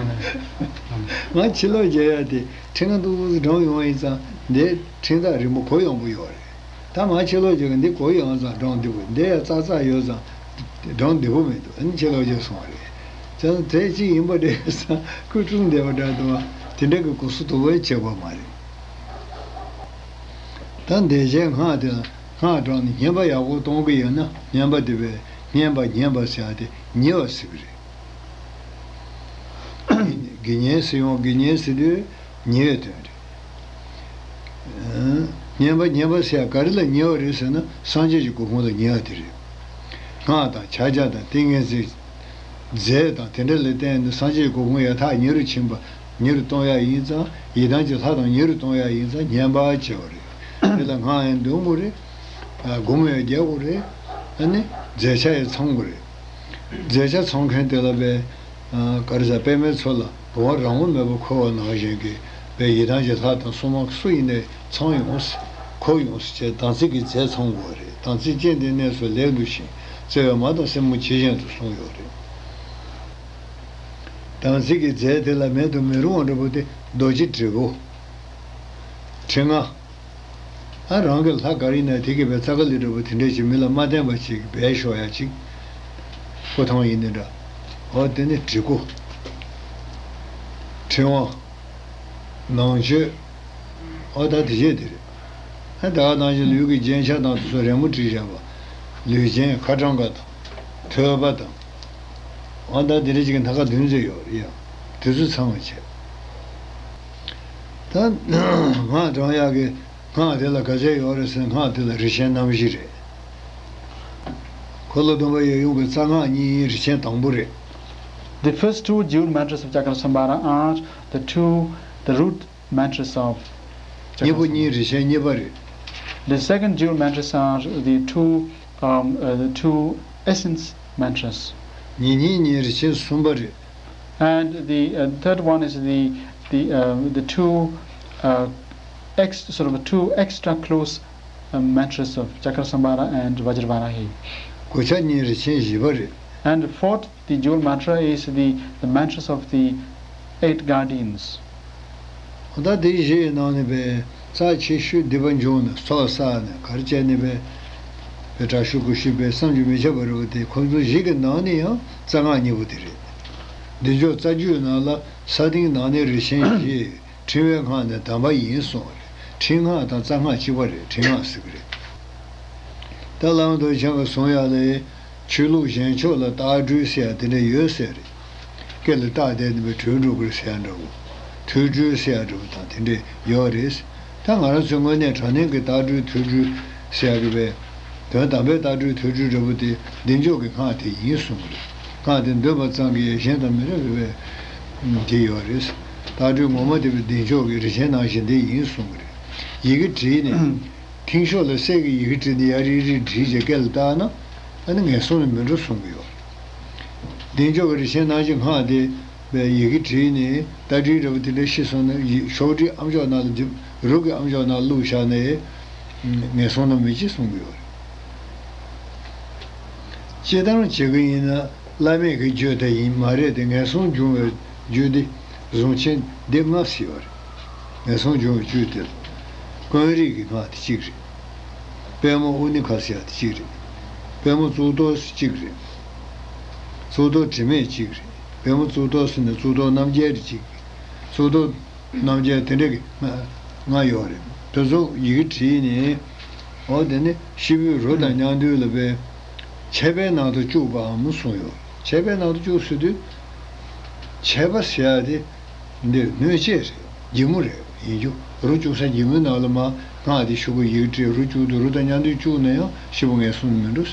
ང་ཕྱི་ལོགས་རྒྱག་ཡ་དེ་ཕྲེང་བ་འདུག་སེ་བགྲངས་ཡོང་བ་ཡིན་ཙང་འདི་ཕྲེང་ཐག་རིང་པོ་གུ་ཡངས་པོ་ཡོད་རེད། ད་མ་ཕྱི་ལོགས་ཀྱི་འདི་གོ་ཡོང་ཙང་སྒྲུང་བདེ་པོ། འདི་ཡང་ཙག་ཙག་ཡོད་ཙང་སྒྲུང་བདེ་པོ་མི་འདུག་ཨ་ནི་ཕྱི་ལོགས་ཀྱི་སོང་བ་རེད། བྱས་ཙང་དེ་གཅིག་ཡིན་པ་རེད་ཙང་སྐུ་ཕྲེང་བདེ་བ་འདྲ་འདུག་བ། དེ་འདྲ་གི་གོ་ས་དུ་བས་བྱེད་པ་མ་རེད། ད་འདས་ཆའི་སྔགས་དེ་ལ་སྔགས་བགྲངས་ནས་སྙན་པ་ཡག་པོ་གཏོང་གི་ཡོད་ན། སྙན་པ་དེ་བས་སྙན་པ་སྙན་པ་ཟེར་ཡག་དེ་ཉེ་བ་ཟེར་གི་རེད། དགེ་བསྙེན་ཟེར་ཡོང་། དགེ་བསྙེན་ཟེར་དུས་ཉེ་བའི་དོན་རེད། སྙན་པ་སྙན་པ་ཟེར་ཡག་ག་རེ་ལ་ཉེ་བ་རེད་ཟེར་ན། སངས་རྒྱས་ཀྱི་གོ་འཕང་ལ་ཉེ་བ་དེ་རེད། སྔགས་དང་ཕྱག་རྒྱ་དང་ཏིང་ངེ་འཛིན། རྫས་དང་དེ་འདྲ་ལ་བརྟེན་ནས་སངས་རྒྱས་ཀྱི་གོ་འཕང་ཡར་ཐག་ཉེ་རུ་ཕྱིན་པ། ཉེ་རུ་གཏོང་ཡག་ཡིན་ཙང་། ཡི་དམ་གྱི་ལྷ་དང་ཉེ་རུ་གཏོང་ཡག་ཡིན་ཙང་སྙན་པ་བྱེད་པ་རེད། དེ་ལ་སྔགས་ཡང་འདོན་དགོས་རེད། སྒོམ་ཡང་རྒྱག་དགོས་རེད། ཨ་ནི་རྫས་ཆ་ཡང་ཚང་དགོས་རེད། རྫས་ཆ་ཚང་མཁན་དེ་ལ་བས། ག་རེ་ཟེར། པདྨའི་མཚོ་ལ་བུམ་པ་རང་ངོ་མེད་པར་འཁོར་བ་ནང་བཞིན་གྱི་བས་ཡི་དམ་གྱི་ལྷ་དང་སྲུང་མ་སུ་ཡིན་ནའི་ཚང་ཡོང་། འཁོར་ཡོང་ཟེར་བྱས། དམ་ཚིག་གི་རྫས་ཚང་དགོས་རེད། དམ་ཚིག་ཅན་དེ་གནས་སུ་ལེགས་འདུ་ཞིང་། བརྩེ་བའི་མ་དང་སྲིང་མོ་ཇི་བཞིན་དུ་གསུངས་ཡོད་རེད། དམ་ཚིག་གི་རྫས་དེ་ལ་མེད་དུ་མི་རུང་བ་འདྲ་པོ་དེ་རྡོ་རྗེ་དྲིལ་བུ། དྲི་ང་། ཨ། རང་གི་ལྷ་ག་རེ་ཡིན་ན་དེ་གི་བས་ཙ་ག་ལི་འདྲ་པོ་དེ་འདྲས་ཅིག་མི་ལ་མ་བསྟན་པ་ཅིག་སྦས་ཤོག་ཡག་ཅིག་སྐུ་ཐང་ཡིན་ནི་འདྲ། འོ་དེ་ནི་དྲི་གུ། དྲི་བ། ནང་མཆོད། འོ་ད་དེ་བྱས་དེ་རེད། ཨ། ད་ག་ནང་བཞིན་ལུས་ཀྱི་རྒྱན་ཆ་དང་དེ་ཚོ་རན་མོ་བྲིས་བཞག་པ། ལུས་རྒྱན་ཁ་གྲངས་ཀ་དང་། ཐོད་པ་དང་། འོ་ད་དེ་འདྲས་ཅིག་གི་སྣ་ཁ་བདུན་ཙམ་ཡོད་རེད་ཡ། དེ་ཚོ་ཚང་བ་བྱས། ད་སྔགས་བགྲང་ཡག་གི། སྔགས་དེ་ལ་ག་ཚད་ཡོད་རེད་ཟེར་ན། སྔགས་དེ་ལ་རིགས་ཆེན་རྣམ་བཞི་རེད། འཁོར་ལོ་སྡོམ་པ་ཡབ་ཡུམ་གྱི་རྩ་སྔགས་གཉིས་རིགས་ཆེན་དང་པོ་རེད། The first two jewel mantras of Chakra Samvara are the two, the root mantras of གཉིས་པོ་གཉིས་རིགས་ཆེན་གཉིས་པ་རེད། The second jewel mantras are the two, um, uh, the two essence mantras. གཉིས་གཉིས་གཉིས་རིགས་ཆེན་གསུམ་པ་རེད། And the, uh, third one is the, the, uh, the two, uh, ex-, sort of two extra close, uh, mantras of Chakrasamvara and Vajravarahi. གོ་ཆ་གཉིས་རིགས་ཆེན་བཞི་པ་རེད། And fourth, the jewel mantra is the, the mantras of the eight guardians. ད་དེ་བཞི་ཡི་ནང་ནས་པའི་རྩ་ཆེ་ཤོས་སྡིག་པ་འཇོམས་ནས་ཚོགས་བསགས་ནས་གར་བྱས་ནས་པའི་པའི་དྲག་ཤུལ་སྐུ་ཤུལ་པའི་བསམ་གྱིས་མི་ཁྱབ་པ་རེད་པ། དེ་ཁོང་ཚོ་བཞི་གི་ནང་ནས་ཡང་རྩ་སྔགས་གཉིས་པོ་དེ་རེད། བདེ་མཆོག་རྩ་རྒྱུད་ནང་ལ་ས་སྟེང་ནང་ནས་རིགས་ཆེན་བཞི། ཕྲེང་བའི་སྔགས་ནི་དམ་པ་ཡིན་གསུངས་པ་རེད། ཕྲེང་སྔགས་དང་རྩ་སྔགས་གཅིག་པ་རེད། ཕྲེང་སྔགས་ཟེར་གི་རེད། ད་བླ་མ་རྡོ་རྗེ་འཆང་གིས་གསུངས་ཡག་ལ། ཆོས་ལུགས་གཞན་ཕྱོགས་ལ་རྟགས་སྦྲུལ་ཟེར་ཡག་དེ་འདྲ་ཡོད་ཟེར་རེད། སྐེ་ལ་རྟགས་བསྡད་ནས་པའི་བྲོས་འགྲོ་གི་རེད་ཟེར་ཡག་འདྲ་བོ། ཐོས་སྦྲུལ་ཟེར་ཡག་འདྲ་བོ་དང་དེ་འདྲ་ཡོད་རེད། ད་ང་རང་ཚོའི་དངོས་གནས་དྲང་གནས་ཀྱི་རྟགས་སྦྲུལ་ཐོས་སྦྲུལ་ཟེར་ཡག་གི་པའི། དོན་དམ་པའི་རྟགས་སྦྲུལ་ཐོས་སྦྲུལ་འདྲ་བོ་དེ་བདེ་མཆོག་གི་སྔགས་དེ་ཡིན་གསུངས་གི་རེད། སྔགས་དེ་འདོན་པ་ཙམ་གྱིས་གཞན་དང་མི་འདྲ་བའི་པའི་དེ་ཡོད་རེད། རྟགས་སྦྲུལ་ངོ་མ་དེ་པའི་བདེ་མཆོག་གི་རིགས་ཆེན་ནང་བཞིན་དེ་ཡིན་གསུངས་གི་རེད། ཡི་གེ་བྲིས་ནས། མཐིང་ཤོག་ལ་གསེར་གྱི་ཡི་གེ་བྲིས་ནས་ཡར་རིལ་རིལ་བྲིས་བྱས་སྐེ་ལ་བཏགས་ན། ཨ་ནི་ངན་སོང་ལ་མི་འགྲོ་གསུང་གི་ཡོད། བདེ་མཆོག་གི་རིགས་ཆེན་སྣང་བཞི་སྔགས་དེ་བའི་ཡི་གེ་བྲིས་ནས་རྟ་དྲེལ་འདྲ་བོ་དེ་འདྲ་ཤི་སོང་ན། ཡི་ཤོག་དྲིལ་ཨ་མཆོག་ནང་ལ་འཇིབ། རུ་གི་ཨ་མཆོག་ནང་བླུགས་བཞག་ནས་ངན་སོང་ལ་མི་སྐྱེ་གསུང་གི་ཡོད། སྤྱིར་བཏང་བྱེད་ཀྱི་ཡིན་ན། བླ་མེད་ཀྱི་རྒྱུད་དེ་ཡིན་མ་རེད་དེ། ངན་སོང་སྦྱོང་བའི་རྒྱུད་འདི་གཟུངས་ཆེན་སྡེ་ལྔ་ཟེར་བ་རེད། ངན་སོང་སྦྱོང་བའི་རྒྱུད་དེ་ལ་ཀུན་རིག་གི་སྔགས་དེ་གཅིག་རེད། པདྨོ་ཨུ་ནི་ཁ་ཟེར་ཡག་དེ་གཅིག་རེད། པདྨོ་གཙུག་ཏོར་ཟེར་གཅིག་རེད། གཙུག་ཏོར་དྲི་མེད་གཅིག་རེད། པདྨོ་གཙུག་ཏོར་ཟེར་ནས་གཙུག་ཏོར་རྣམ་རྒྱལ་རེད་གཅིག་རེད། གཙུག་ཏོར་རྣམ་རྒྱལ་དེ་འདྲ་གི་ལྔ་ལྔ་ཡོད་རེད། དེ་ཚོ་ཡི་གེ་བྲིས་ནས། འོ་དེ་ནི་སྐྱེས་བུའི་རོ་དང་མཉམ་འདུས་ལ་པའི་ཆད་པའི་ནང་དུ་བཅུག་པའམ་གསུངས་ཡོད། ཆད་པའི་ནང་དུ་བཅུག་ཟེར་དུས། ཆད་པ་ཟེར་ཡག་དེ་འདིར་གནོད་བྱེད་རེད། སྒྱིད་མོ་རེད། ཡིན་རྒྱུ། རོ་བཅུག་ས་སྒྱིད་མོའི་ནང་ལ་མར་སྔགས་དེ་ཤོག་གུ་ཡི་གེ་བྲིས། རོ་བཅུག་དུས་རོ་དང་མཉམ་དུ་བཅུག་ན་ཡང་སྐྱེས་བུ་ངན་སོང་ལ་མི་འགྲོ།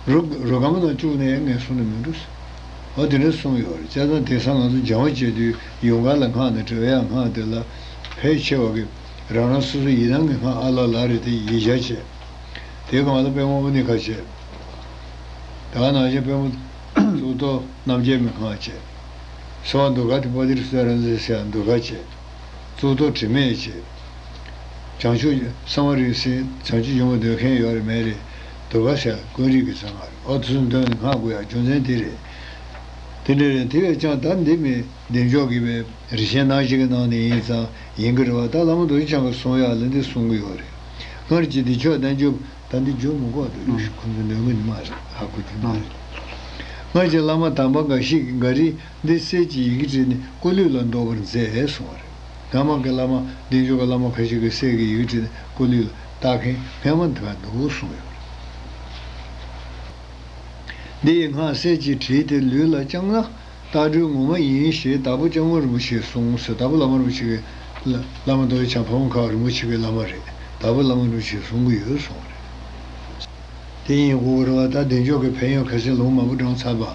རོ་རོ་སྒམ་ནང་བཅུག་ན་ཡང་ངན་སོང་ལ་མི་འགྲོ། འོ་དེ་འདྲ་གསུངས་ཡོད་རེད། བྱས་ཙང་དེང་སང་ང་ཚོ་སྦྱང་བ་བྱེད་དུས་ཡུངས་ཀར་ལ་སྔགས་ནས་འབྲེལ་བའི་སྔགས་དེ་ལ་ཕལ་ཆེ་བ་གིས་རང་རང་སོ་སོའི་ཡི་དམ་གྱི་སྔགས་ཨ་ལ་ལ་རེད་དེ་ཡིད་ཆེས་བྱས། དེའི་སྒང་ལ་པདྨོ་ཨུ་ནི་ཁ་བྱས། ད་ག་ནང་བཞིན་པདྨོ་གཙུག་ཏོར་རྣམ་རྒྱལ་མའི་སྔགས་བྱས། སྭ་བ་དྷཱུ་ཀ་ཏི་པ་ཏི་རུ་ཙ་ར་ཛ་ཟེར་ཡག་དྷཱུ་ཀ་བྱས། གཙུག་ཏོར་དྲི་མེད་བྱས། བྱང་ཆུབ་གསང་བ་རིགས་གསུམ་བྱང་ཆུབ་འབྱུང་བ་འདོད་མཁན་ཡོད་རེད་མེད་རེད། དྷཱུ་ཀ་ཟེར་ཀུན་རིག་གི་རྩ་སྔགས་རེད། འོ་དེ་ཚོ་འདོན་ནས་སྔགས་དགོས་ཡག་རྒྱུ་མཚན་དེ་རེད། དེ་འདྲ་རེད། དེ་བས་ཀྱང་ད་འདི་མི་བདེ་མཆོག་གི་བའི་རིགས་ཆེན་སྣང་བཞི་གི་ནང་ནས་ཡིན་ཙང་ཡིན་གྱི་རེད་བ། ད་བླ་མ་རྡོ་རྗེ་འཆང་གིས་གསུང་ཡག་ལ་འདི་གསུང་གི་ཡོད་རེད། སྔར་གྱི་བདེ་མཆོག་བསྟན་བཅོས་པ་ད་འདི་བརྗོད་མི་དགོས་འདུག་ཁོང་ཚོ་འདོན་གི་མ་རེད། ཧ་གོ་གི་མ་རེད། སྔར་གྱི་བླ་མ་དམ་པ་འགའ་ཞིག་གིས་འགའ་རེས་འདི་གསེར་གྱི་ཡི་གེ་བྲིས་ནས་སྐུ་ལུས་ལ་འདོགས་པར་མཛད་གསུངས་པ་རེད། སྔ་མ་གི་བླ་མ་བདེ་མཆོག་གི་བླ་མ་ཁ་ཤས་ཀྱིས་གསེར་གྱི་ཡི་གེ་བྲིས་ནས་སྐུ་ལུས་ལ་བཏགས་མཁན་སྔ་མ་འདི་ག་འདུག་གསུངས་ཡོད་རེད། འདི་ཡི་སྔགས་གསེར་གྱིས་བྲིས་ཏེ་ལུས་ལ་བཅངས་ན་བཏགས་གྲོལ་ངོ་མ་ཡིན་ཞེས་དྭགས་པོ་ལྕམ་མོ་རིན་པོ་ཆེས་གསུངས་ཟེར། དྭགས་པོ་བླ་མ་རིན་པོ་ཆེ་གི་བླ་བླ་མ་རྡོ་རྗེ་འཆང་ཕ་བོང་ཁ་རིན་པོ་ཆེ་གི་བླ་མ་རེད། དྭགས་པོ་བླ་མ་རིན་པོ་ཆེས་གསུང་གི་ཡོད་གསུངས་པ་རེད། དེ་ཡིན་དགོས་རེད་བ། ད་བདེ་མཆོག་གི་ཕན་ཡོན་ཁ་སང་ལུང་མང་པོ་དྲངས་ཚར་བ།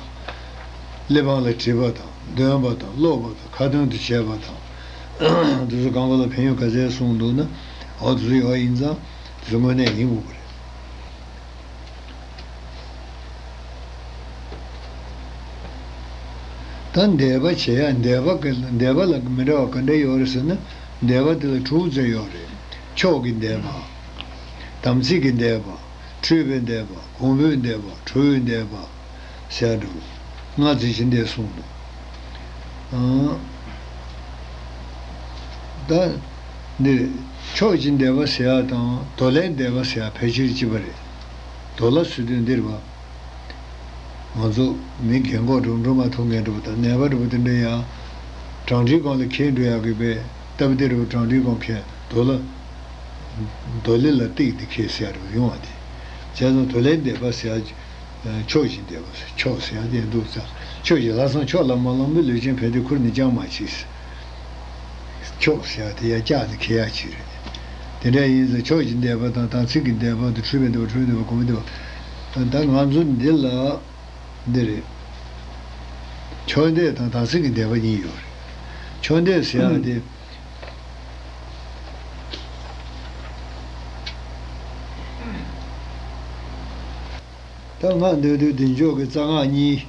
གླེགས་བམ་ལ་བྲིས་པ་དང་འདོན་པ་དང་ཀློག་པ་དང་ཁ་ཏོན་དུ་བྱས་པ་དང་། དེ་ཚོ་གང་ག་ལ་ཕན་ཡོན་ག་ཚད་གསུངས་འདུག་ན། འོ་དེ་ཚོ་ཡོད་ཡིན་ཙང་དེ་ཚོ་དངོས་གནས་ཡིན་དགོས་པ་རེད། ད་འདས་པ་བྱེད་ཡ། འདས་པ་གི་འདས་པ་ལ་མི་འདྲ་བ་ག་འདྲ་ཡོད་རེད་ཟེར་ན། འདས་པ་དེ་ལ་དྲུག་ཙམ་ཡོད་རེད། མཆོག་གི་འདས་པ། དམ་ཚིག་གི་འདས་པ། འཁྲུལ་པའི་འདས་པ། གོང་བུའི་འདས་པ། ཁྲོ་བོའི་འདས་པ་ཟེར་ཡ་འདྲ་བོ་ལྔ་ཙམ་ཞིག་འདས་གསུངས་འདུག་ཨང་། ད་འདིར་མཆོག་གི་འདས་པ་ཟེར་ཡ་དང་མདོ་ལས་འདས་པ་ཟེར་ཡ་ཕལ་ཆེར་གཅིག་པ་རེད། མདོ་ལ་ཟེར་དུས་འདིར་བ། ང་ཚོ་མི་རྒན་གོག་འགྲོ་འགྲོ་མ་ཐུབ་མཁན་འདྲ་པོ་དང་ནད་པ་འདྲ་པོ་དེ་འདྲ་ཡང་གྲང་འདྲིའི་སྒང་ལ་འཁྱེར་འགྲོ་ཡག་གི་པས་སྟབས་བདེ་འདྲ་པོ་གྲང་འདྲིའི་སྒང་འཁྱེར་མདོ་ལ། མདོ་ལས་ལ་གཏིགས་ཏེ་འཁྱེར་ཟེར་ཡ་འདྲ་པོ་ཡོང་བ་དེ། བྱས་ཙང་མདོ་ལས་འདས་པ་ཟེར་ཡ། མཆོག་གི་འདས་པ་ཟེར་མཆོག་ཟེར་ཡ་དེ་འདུག་ཙང་མཆོག་གི་ལྷག་བསམ་མཆོག་ལ་མ་བླངས་པའི་ལུས་ཅན་ཕན་བདེ་ཁུར་ནས་ཅང་མ་མཆིས། མཆོག་ཟེར་ཡ་དེ་ཡར་བཀྱགས་ནས་འཁྱེར་ཡ་ཅིག་རེད། དེ་འདྲ་ཡིན་ཙང་མཆོག་གི་འདས་པ་དང་དམ་ཚིག་གི་འདས་པ་དང་འཁྲུལ་པའི་འདས་པ་འཁྲུལ་པའི་འདས་པ་གོང་མའི་འདས་པ། ད་ང་ཚོ་འདི་ལ་འདི་རེད། མཆོག་འདས་དང་དམ་ཚིག་གི་འདས་པ་གཉིས་ཡོད་རེད། མཆོག་འདས་ཟེར་ཡ་དེ། ད་སྔགས་འདོན་དུས་བདེ་མཆོག་གི་རྩ་སྔགས་གཉིས།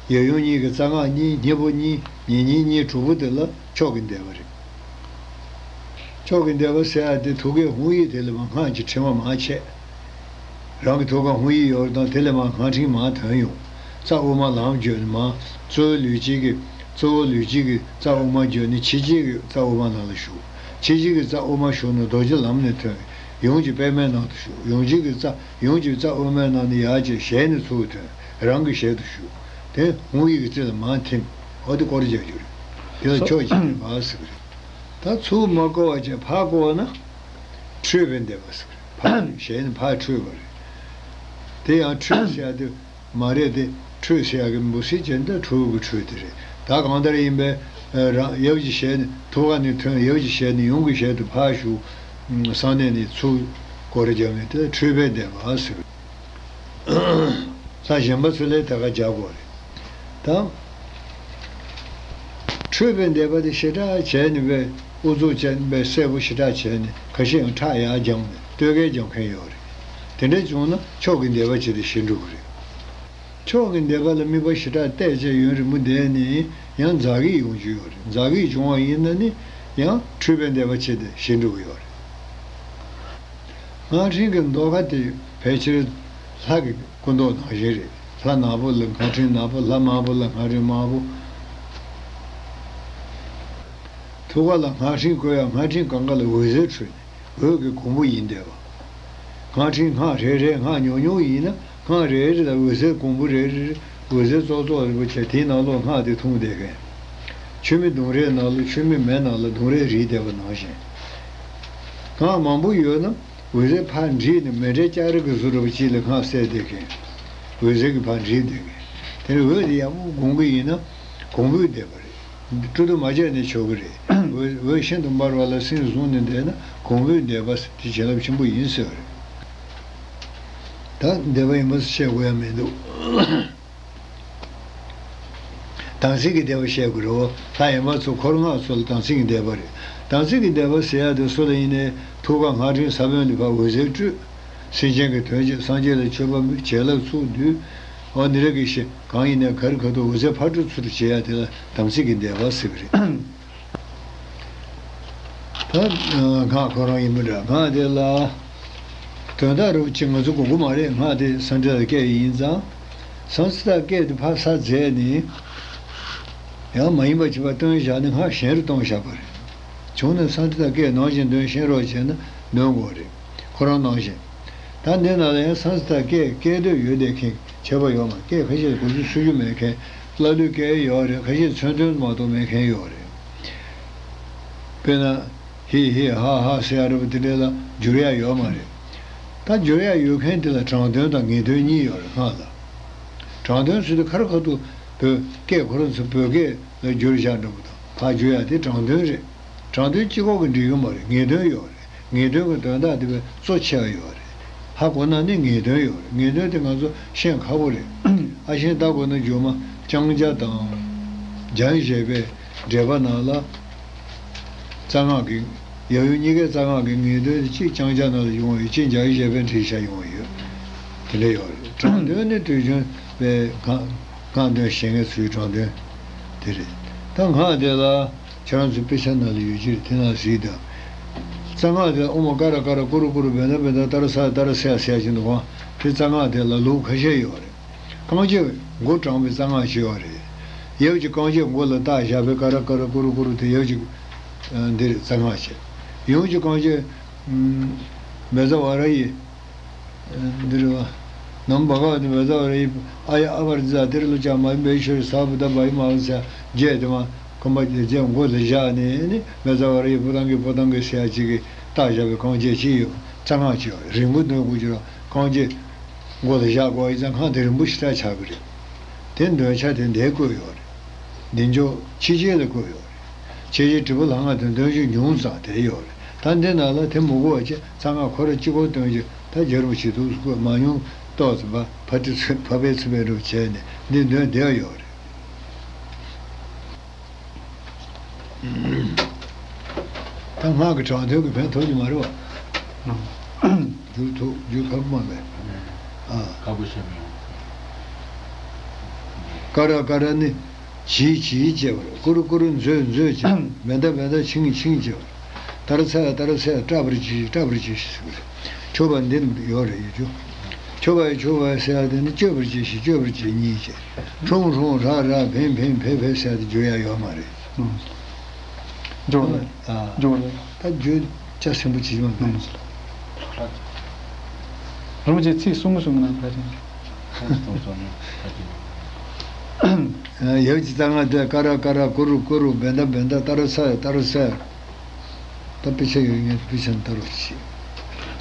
ཡབ་ཡུམ་གཉིས་ཀྱི་རྩ་སྔགས་གཉིས། སྙིང་པོ་གཉིས། ཉེ་སྙིང་གཉིས། དྲུག་པོ་དེ་ལ་མཆོག་གི་འདས་པ་རེད། མཆོག་གི་འདས་པ་ཟེར་ཡ་དེ་ཐུགས་ཀའི་དཔང་ཡིག་དེ་ལས་མར་སྔགས་ཀྱི་ཕྲེང་བ་མར་ཆད། རང་གི་ཐུགས་ཀར་དཔང་ཡིག་ཡོད་རེད་དང་དེ་ལས་མར་སྔགས་ཕྲེང་མར་ཐོན་ཡོང་། རྩ་དབུ་མ་ལམ་བརྒྱུད་ནས་མར་གཙོ་བོ་ལུས་དཀྱིལ་གྱི་གཙོ་བོ་ལུས་དཀྱིལ་གྱི་རྩ་དབུ་མ་བརྒྱུད་ནས་ཕྱི་དཀྱིལ་གྱི་རྩ་དབུ་མ་ནང་ལ་ཞུགས། ཕྱི་དཀྱིལ་གྱི་རྩ་དབུ་མ་ཞུགས་ནས་རྡོ་རྗེ་ལམ་ནས་ཐོན། ཡུམ་གྱི་པདྨའི་ནང་དུ་ཞུགས། ཡུམ་གྱི་གི་རྩ་ཡུམ་གྱི་རྩ་དབུ་མའི་ནང་ནས་ཡར་བཅད་ཞལ་ནས་ཚུར་ཐོན། རང་གི་ཞལ་དུ་ཞུགས། དེ་དཔང་ཡིག་གི་རྩེ་ལ་མར་ཐིམ། འོ་དེ་སྐོར་རྒྱག་རྒྱུ་རེད། དེ་ལ་མཆོག་གི་འདས་པ་ཟེར་གི་རེད། ད་ཚུར་མ་བསྐོར་བ་བྱས་ཕར་བསྐོར་ན། འཁྲུལ་པའི་འདས་པ་ཟེར་གི་རེད། ཕར་ཞལ་ནས་ཕར་འཁྲུལ་པ་རེད། དེ་ཡང་འཁྲུལ་ཟེར་ཡ་དེ་མ་རེད་དེ། འཁྲུལ་ཟེར་ཡ་གི་འབོད་ཚིག་ཅན་དེ་འཁྲུལ་གྱི་འཁྲུལ་དེ་རེད། ད་གང་ལྟར་ཡིན་པས་རང་ཡབ་ཀྱི་ཞལ་ནས་ཐུགས་ཀ་ནས་ཐོན། ཡབ་ཀྱི་ཞལ་ནས་ཡུམ་གྱི་ཞལ་དུ་ཕར་ཞུགས། གསང་གནས་ནས་ཚུར་སྐོར་རྒྱག་མཁན་དེ་འཁྲུལ་པའི་འདས་པ་ཟེར། ལྷ་གཞན་པ་ཚོ་ལས་དེ་ག་རྒྱག་དགོས་རེད། ད། འཁྲུལ་པའི་འདས་པ་དེ་ཞེ་དྲག་བྱས་ནས་པས་ཨུ་ཚུགས་བྱས་ནས་པས་གསལ་པོ་ཞེ་དྲག་བྱས་ནས་ཁ་ཤས་ཡང་ཁྲག་ཡར་རྒྱབ་ནས་བསྟོད་རྒྱལ་རྒྱབ་མཁན་ཡོད་རེད། དེ་འདྲ་བྱུང་ན་མཆོག་གི་འདས་པ་བྱས་ཏེ་ཞེ་འགྲོ་གི་རེད། མཆོག་གི་འདས་པ་ལ་དམིགས་པ་ཞེ་དྲག་གཏད་བྱས་ཡུན་རིང་པོ་བསྡད་ནས་ཡང་འཛག་གི་ཡོང་རྒྱུ་ཡོད་རེད། འཛག་གི་བྱུང་བ་ཡིན་ན་ནི་ཡང་འཁྲུལ་པའི་འདས་པ་བྱས་ཏེ་ཞེ་འགྲོ་གི་ཡོད་རེད། སྔགས་ཕྲེང་གི་མདོ་ཁ་དེ་ཕལ་ཆེར་ལྷ་གི་སྐུ་མདོག་ནང་བཞིན་རེད། ལྷ་ནག་པོ་ལ་སྔགས་ཕྲེང་ནག་པོ། ལྷ་དམར་པོ་ལ་སྔགས་ཕྲེང་དམར་པོ། ཐུགས་ཀ་ལ་སྔགས་ཕྲེང་བཀོད་ཡ། སྔགས་ཕྲེང་གང་ག་ལ་འོད་ཟེར་འཕྲོས་ནས་འོད་ཀྱི་གོང་བུ་ཡིན་བསྡད་པ། སྔགས་ཕྲེང་སྔགས་རེ་རེ་སྔགས་ཉུང་ཉུང་ཡིན་ན་སྔགས་རེ་རེ་ལ་འོད་ཟེར་གོང་བུ་རེ་རེ་རེ་འོད་ཟེར་ཙོག་ཙོག་རེ་པོ་བྱས་དེའི་ནང་ལོགས་སྔགས་དེ་འཐུང་བསྡད་མཁན། མཆོད་མེ་ལྡུམ་རའི་ནང་ལ་མཆོད་མེ་མེ་ནང་ལ་ལྡུམ་རའི་རིལ་བསྡད་པ་ནང་བཞིན། སྔགས་མང་པོ་ཡོད་ན། འོད་ཟེར་ཕར་འདྲེས་ནས་མེ་འདྲའི་ལྕགས་རི་གི་ཟུར་རེ་བ་གཅིག་ལ་སྔགས་གསལ་བསྡད་མཁན། འོད་ཟེར་གྱིས་ཕར་འདྲེས་བསྡད་མཁན། དེ་ནས་འོད་དེ་ཡག་པོ་སྒོམ་གྱི་ཡིན་ན་གོང་བུས་བསྡད་པ་རེད། སྤྲོ་བསྡུ་མ་བྱས་ནས་ཆོག་གི་རེད། འོད་འོད་ཤིན་ཏུ་འབར་བ་ལ་སེམས་བཟུང་ནས་བསྡད་ན་གོང་བུས་བསྡད་པ་དེ་བྱིན་རླབས་ཆེན་པོ་ཡིན་ཟེར་བ་རེད། ད་འདས་པ་ཡིན་པ་བཤད་དགོས་ཡ་མི་འདུག་དམ་ཚིག་གི་འདས་པ་བཤད་དགོས་རེད། ལྷ་ཡན་པ་ཚོ་འཁོར་སྔགས་ཚོ་ལ་དམ་ཚིག་གི་འདས་པ་རེད། དམ་ཚིག་གི་འདས་པ་ཟེར་ཡ་དེ་སུ་ལ་ཡིན་ནའི་ཐུགས་ཀ་སྔགས་ཕྲེང་ས་བོན་ལས་ཕར་འོད་ཟེར་སྤྲོས། སེམས་ཅན་གྱི་དོན་བྱེད། སངས་རྒྱས་ལ་མཆོད་པ་འབུལ། བྱིན་རླབས་ཚུར་བསྡུས། འོ་འདི་རིགས་ཀྱི་ཞིག་གང་ཡིན་ནའི་ག་རེ་ག་དུས་འོད་ཟེར་ཕར་སྤྲོ་ཚུར་སྤྲོ་བྱེད་ཡ་དེ་ལ་དམ་ཚིག་གི་འདས་པ་ཟེར་གི་རེད། ད་སྔགས་ཁོ་རང་ཡིན་པ་འདྲ། སྔགས་དེ་ལ་དོན་དག་རུ་ཅིག་ང་ཚོ་དགོས་ཀྱི་མ་རེད། སྔགས་དེ་སཾ་སྐྲྀ་ཏ་སྐད་ཡིན་ཙང་། སཾ་སྐྲྀ་ཏ་སྐད་དེ་ཕར་ས་མཛད་ནས་ཡང་མ་ཡིན་པ་ཅིག་ཕར་བཏོན་བཞག་ནས་སྔགས་གཞན་རུ་གཏོང་བཞག་པ་རེད། བྱུང་ན་སཾ་སྐྲྀ་ཏ་སྐད་ནང་བཞིན་འདོན་ཤེས་རོགས་བྱས་ན་འདོན་དགོས་རེད། ཁོ་རང་ནང་བཞིན། ད་འདི་ནང་ལ་ཡང་ས་ས་ད་སྐད་སྐད་དོད་ཡོད་བསྡད་མཁན་ཁྱད་པར་ཡོད་མ་རེད། སྐད་ཁ་ཤས་གོ་རྒྱུ་ཚོར་རྒྱུ་མེད་མཁན། ཀླ་ཀློའི་སྐད་ཡོད་རེད། ཁ་ཤས་མཚོན་དོན་མ་གཏོགས་མེད་མཁན་ཡོད་རེད། དཔེར་ན། ཧི་ཧི་ཧ་ཧ་ཟེར་ཡ་རེད་པ། དེ་འདྲ་ལ་འགྱུར་ཡ་ཡོད་མ་རེད། ད་འགྱུར་ཡ་ཡོད་མཁན་དེ་ལ་དྲང་དོན་དང་ངེས་དོན་གཉིས་ཡོད་རེད། སྔགས་ལ། དྲང་དོན་ཟེར་དུས་ཁ་ར་ཁ་ཐུག་བོད་སྐད་ཁོ་རང་ཚོ་བོད་སྐད་ལ་བསྒྱུར་བཞག་འགྲོ་བ་དང་ཕར་བསྒྱུར་ཡ་དེ་དྲང་དོན་རེད། དྲང་དོན་གཅིག་པོ་གིས་འགྲིག་གི་མ་རེད། ངེས་དོན་ཡོད་རེད། ངེས་དོན་གྱི་དོན་དག་དེ་བས་གཙོ་ཆེ་བ་ཡོད་རེད། ཧ་གོ་ན་ནི་ངེས་དོན་ཡོད་རེད། ངེས་དོན་དེ་ང་ཚོ་ཤེས་ཁག་པོ་རེད། ཨ་ཤེས་ད་གོ་ན་སྒྱུ་མ་ལྕང་སྐྱ་དང་། འཇམ་བཞད་པའི་འགྲེལ་པ་ནང་ལ། རྩ་སྔགས་ཀྱི། ཡབ་ཡུམ་གཉིས་ཀའི་རྩ་སྔགས་ཀྱི་ངེས་དོན་དེ་གཅིག་ལྕང་སྐྱ་ནང་ལ་ཡོང་བ་ཡོད། གཅིག་འཇམ་བཞད་པའི་འགྲེལ་བཤད་ཡོང་བ་ཡོད། དེ་འདྲ་ཡོད་རེད། དྲང་དོན་ནི་དུས་རྒྱུན་པའི་སྔགས་སྔགས་འདོན་བྱེད་མཁན་ཚོའི་དྲང་དོན་དེ་རེད། ད་སྔགས་དེ་ལ་ཁྱེད་རང་ཚོའི་དཔེ་ཆ་ནང་ལ་ཡོད་ཀྱི་རེད། དེ་ནང་གཟིགས་དང་། རྩ་སྔགས་དེ་ཨོཾ་ཀ་ར་ཀ་ར་ཀུ་རུ་ཀུ་རུ་བན་ད་བན་ད་ཏཱ་ར་ས་ཡ་ཏཱ་ར་ས་ཡ་ཟེར་ཡ་ཅིག་འདུག་ག་དེ་རྩ་སྔགས་དེ་ལ་ལུགས་ཁ་ཤས་ཡོད་རེད། རྐང་རྗེས་མགོ་དྲངས་པའི་རྩ་སྔགས་ཅིག་ཡོད་རེད། ཡབ་ཀྱི་རྐང་རྗེས་མགོ་ལ་བཏགས་བཞག་པའི་ཀ་ར་ཀ་ར་ཀུ་རུ་ཀུ་རུ་དེ་ཡབ་ཀྱི། ཨ། འདི་རེད། རྩ་སྔགས་བྱས། ཡུམ་གྱི་རྐང་རྗེས། ཨམ། བཛྲ་ཝཱ་ར་ཡི། ཨ། འདི་རེད་བ། ནམ་བྷ་ག་ཝ་ཏི་བཛྲ་ཝཱ་ར་ཡི། ཨཱ་ཡ་ཨ་བྷ་ར་ཛ་ཏི་ར་ལོ་ཀྱ་མ་ཧི་མ་ཧེ་ཤྭ་རི་ས་བྷུ་ཏ་བྷ་ཡི་མ་ཧཱ་ས་རྗེས་དེ་མ་ཁོམ་པ་རྗེས་མགོ་ལ་བཞག་ནས་ནི་བཛྲ་ཝཱ་ར་ཡི་པུ་ཏང་གི་པུ་ཏང་གི་ཟེར་ཡ་གཅིག་གིས་བཏགས་བཞག་པའི་རྐང་རྗེས་གཅིག་ཡོད། རྩ་སྔགས་ཀྱི་རིང་པོ་འདོན་དགོས་ཀྱི་རེད། རྐང་རྗེས། མགོ་ལ་བཞག་དགོས་ཡིན་ཙང་སྔགས་དེ་རིང་པོ་ཞེ་དྲག་ཆགས་ཀྱི་རེད། དེ་འདོན་ཆ་དེ་འདིར་བཀོད་ཡོད་རེད། འདི་འཇོག་ཕྱི་རྗེས་ལ་བཀོད་ཡོད་རེད། ཕྱི་རྗེས་དྲིལ་བུ་ལྷ་སྔགས་དེ་འདོན་རྒྱུ་ཉུང་ཙང་དེ་ཡོད་རེད། ད་འདི་ནང་ལ་དེ་མི་དགོས་པ་བྱས། རྩ་སྔགས་ཁོ་ར་གཅིག་པོ་འདོན་རྒྱུ་ད་རྒྱལ་རིན་པོ་ཆེས་ཐུགས་སུ་བཀོད་མ་མྱོང་། ཏོག་ཙམ་ཕ་ཕ་ཏི་ཚུ་ཕ་ཕའི་ཚུ་བའི་འགྲོ་བྱས་ནས་འདི་འདོན་བསྡད་ཡོད་རེད། ད་སྔགས་ཀྱི་དྲང་དོན་གྱི་ཕན་ཐོགས་ཀྱི་མ་རེད་བ། ཨང་། འགྱུར་ཐུབ་རྒྱུ་ཁག་པོ་མ་རེད། ཨ། ཁག་པོ་བཤད་མི་ཡོང་། ཀ་ར་ཀ་ར་ནི། བྱིལ་བྱིལ་བྱེད་པ་རེད། ཀུ་རུ་ཀུ་རུ་མཛོད་མཛོད་བྱེད། བན་ད་བན་ད་ཆིང་ཆིང་བྱེད་པ་རེད། ཏཱ་ར་ཚ་ཡ་ཏཱ་ར་ཚ་ཡ་སྐྲག་པར་གྱིས་ཤིག་སྐྲག་པར་གྱིས་ཤིག་ཟེར་གྱི་རེད། མཆོད་པ་འདི་ཡོད་རེད་ཡོད་རྒྱུ། མཆོད་པ་ཡི་མཆོད་པ་ཡི་ཟེར་ཡ་དེ་ནི་གཅོད་པར་གྱིས་ཤིག་གཅོད་པར་གྱིས་གཉིས་བྱས། ཧྲུང་ཧྲུང་ར་ར་ཕན་ཕན་ཕེ་ཕེ་ཟེར་ཡ་དེ་བརྗོད་ཡ་ཡོད་མ་རེད། ཨང་། འཇོག་རེད། ཨ། འཇོག་རེད། ད་བརྗོད་བྱ་ཟིན་པོ་བྱེད་མ་ཨང་། རིན་པོ་ཆེ་ཚིག་གསུམ་གསུམ་གནང་ག་ཅིང་། ཡབ་ཀྱི་རྩ་སྔགས་དེ་ཀ་ར་ཀ་ར་ཀུ་རུ་ཀུ་རུ་བན་ད་བན་ད་ཏཱ་ར་ཚ་ཡ་ཏཱ་ར་ཚ་ཡ། ད་དཔེ་ཆ་ཡོད་ངས་དཔེ་ཆ་ནས་ལྟ་རོགས་བྱེད།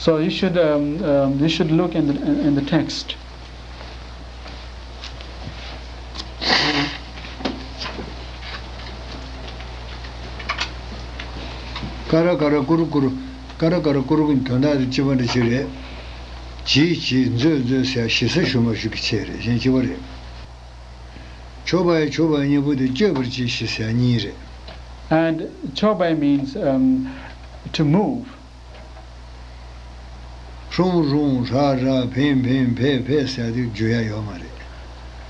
So you should, um, um, you should look in the, in, in the text. ཀ་ར་ཀ་ར་ཀུ་རུ་ཀུ་རུ། ཀ་ར་ཀ་ར་ཀུ་རུ་ཀུ་དོན་དག་དེ་གཅིག་པ་འདྲ་ཅིག་རེད། བྱིལ་བྱིལ་མཛོད་མཛོད་ཟེར་ཡ་ཞེ་ས་ཞུ་མ་ཞུ་གི་ཆེད་རེད། གཞན་གཅིག་པ་རེད། མཆོད་པ་ཡི་མཆོད་པ་གཉིས་པོ་དེ་གཅོད་པར་གྱིས་ཤིག་ཟེར་ཡ་གཉིས་རེད། And མཆོད་པ་means, um, to move. ཧྲུང་ཧྲུང་ཧྲ་ཧྲ་ཕིན་ཕིན་ཕེ་ཕེ་ཟེར་དེ་བརྗོད་ཡ་ཡོད་མ་རེད།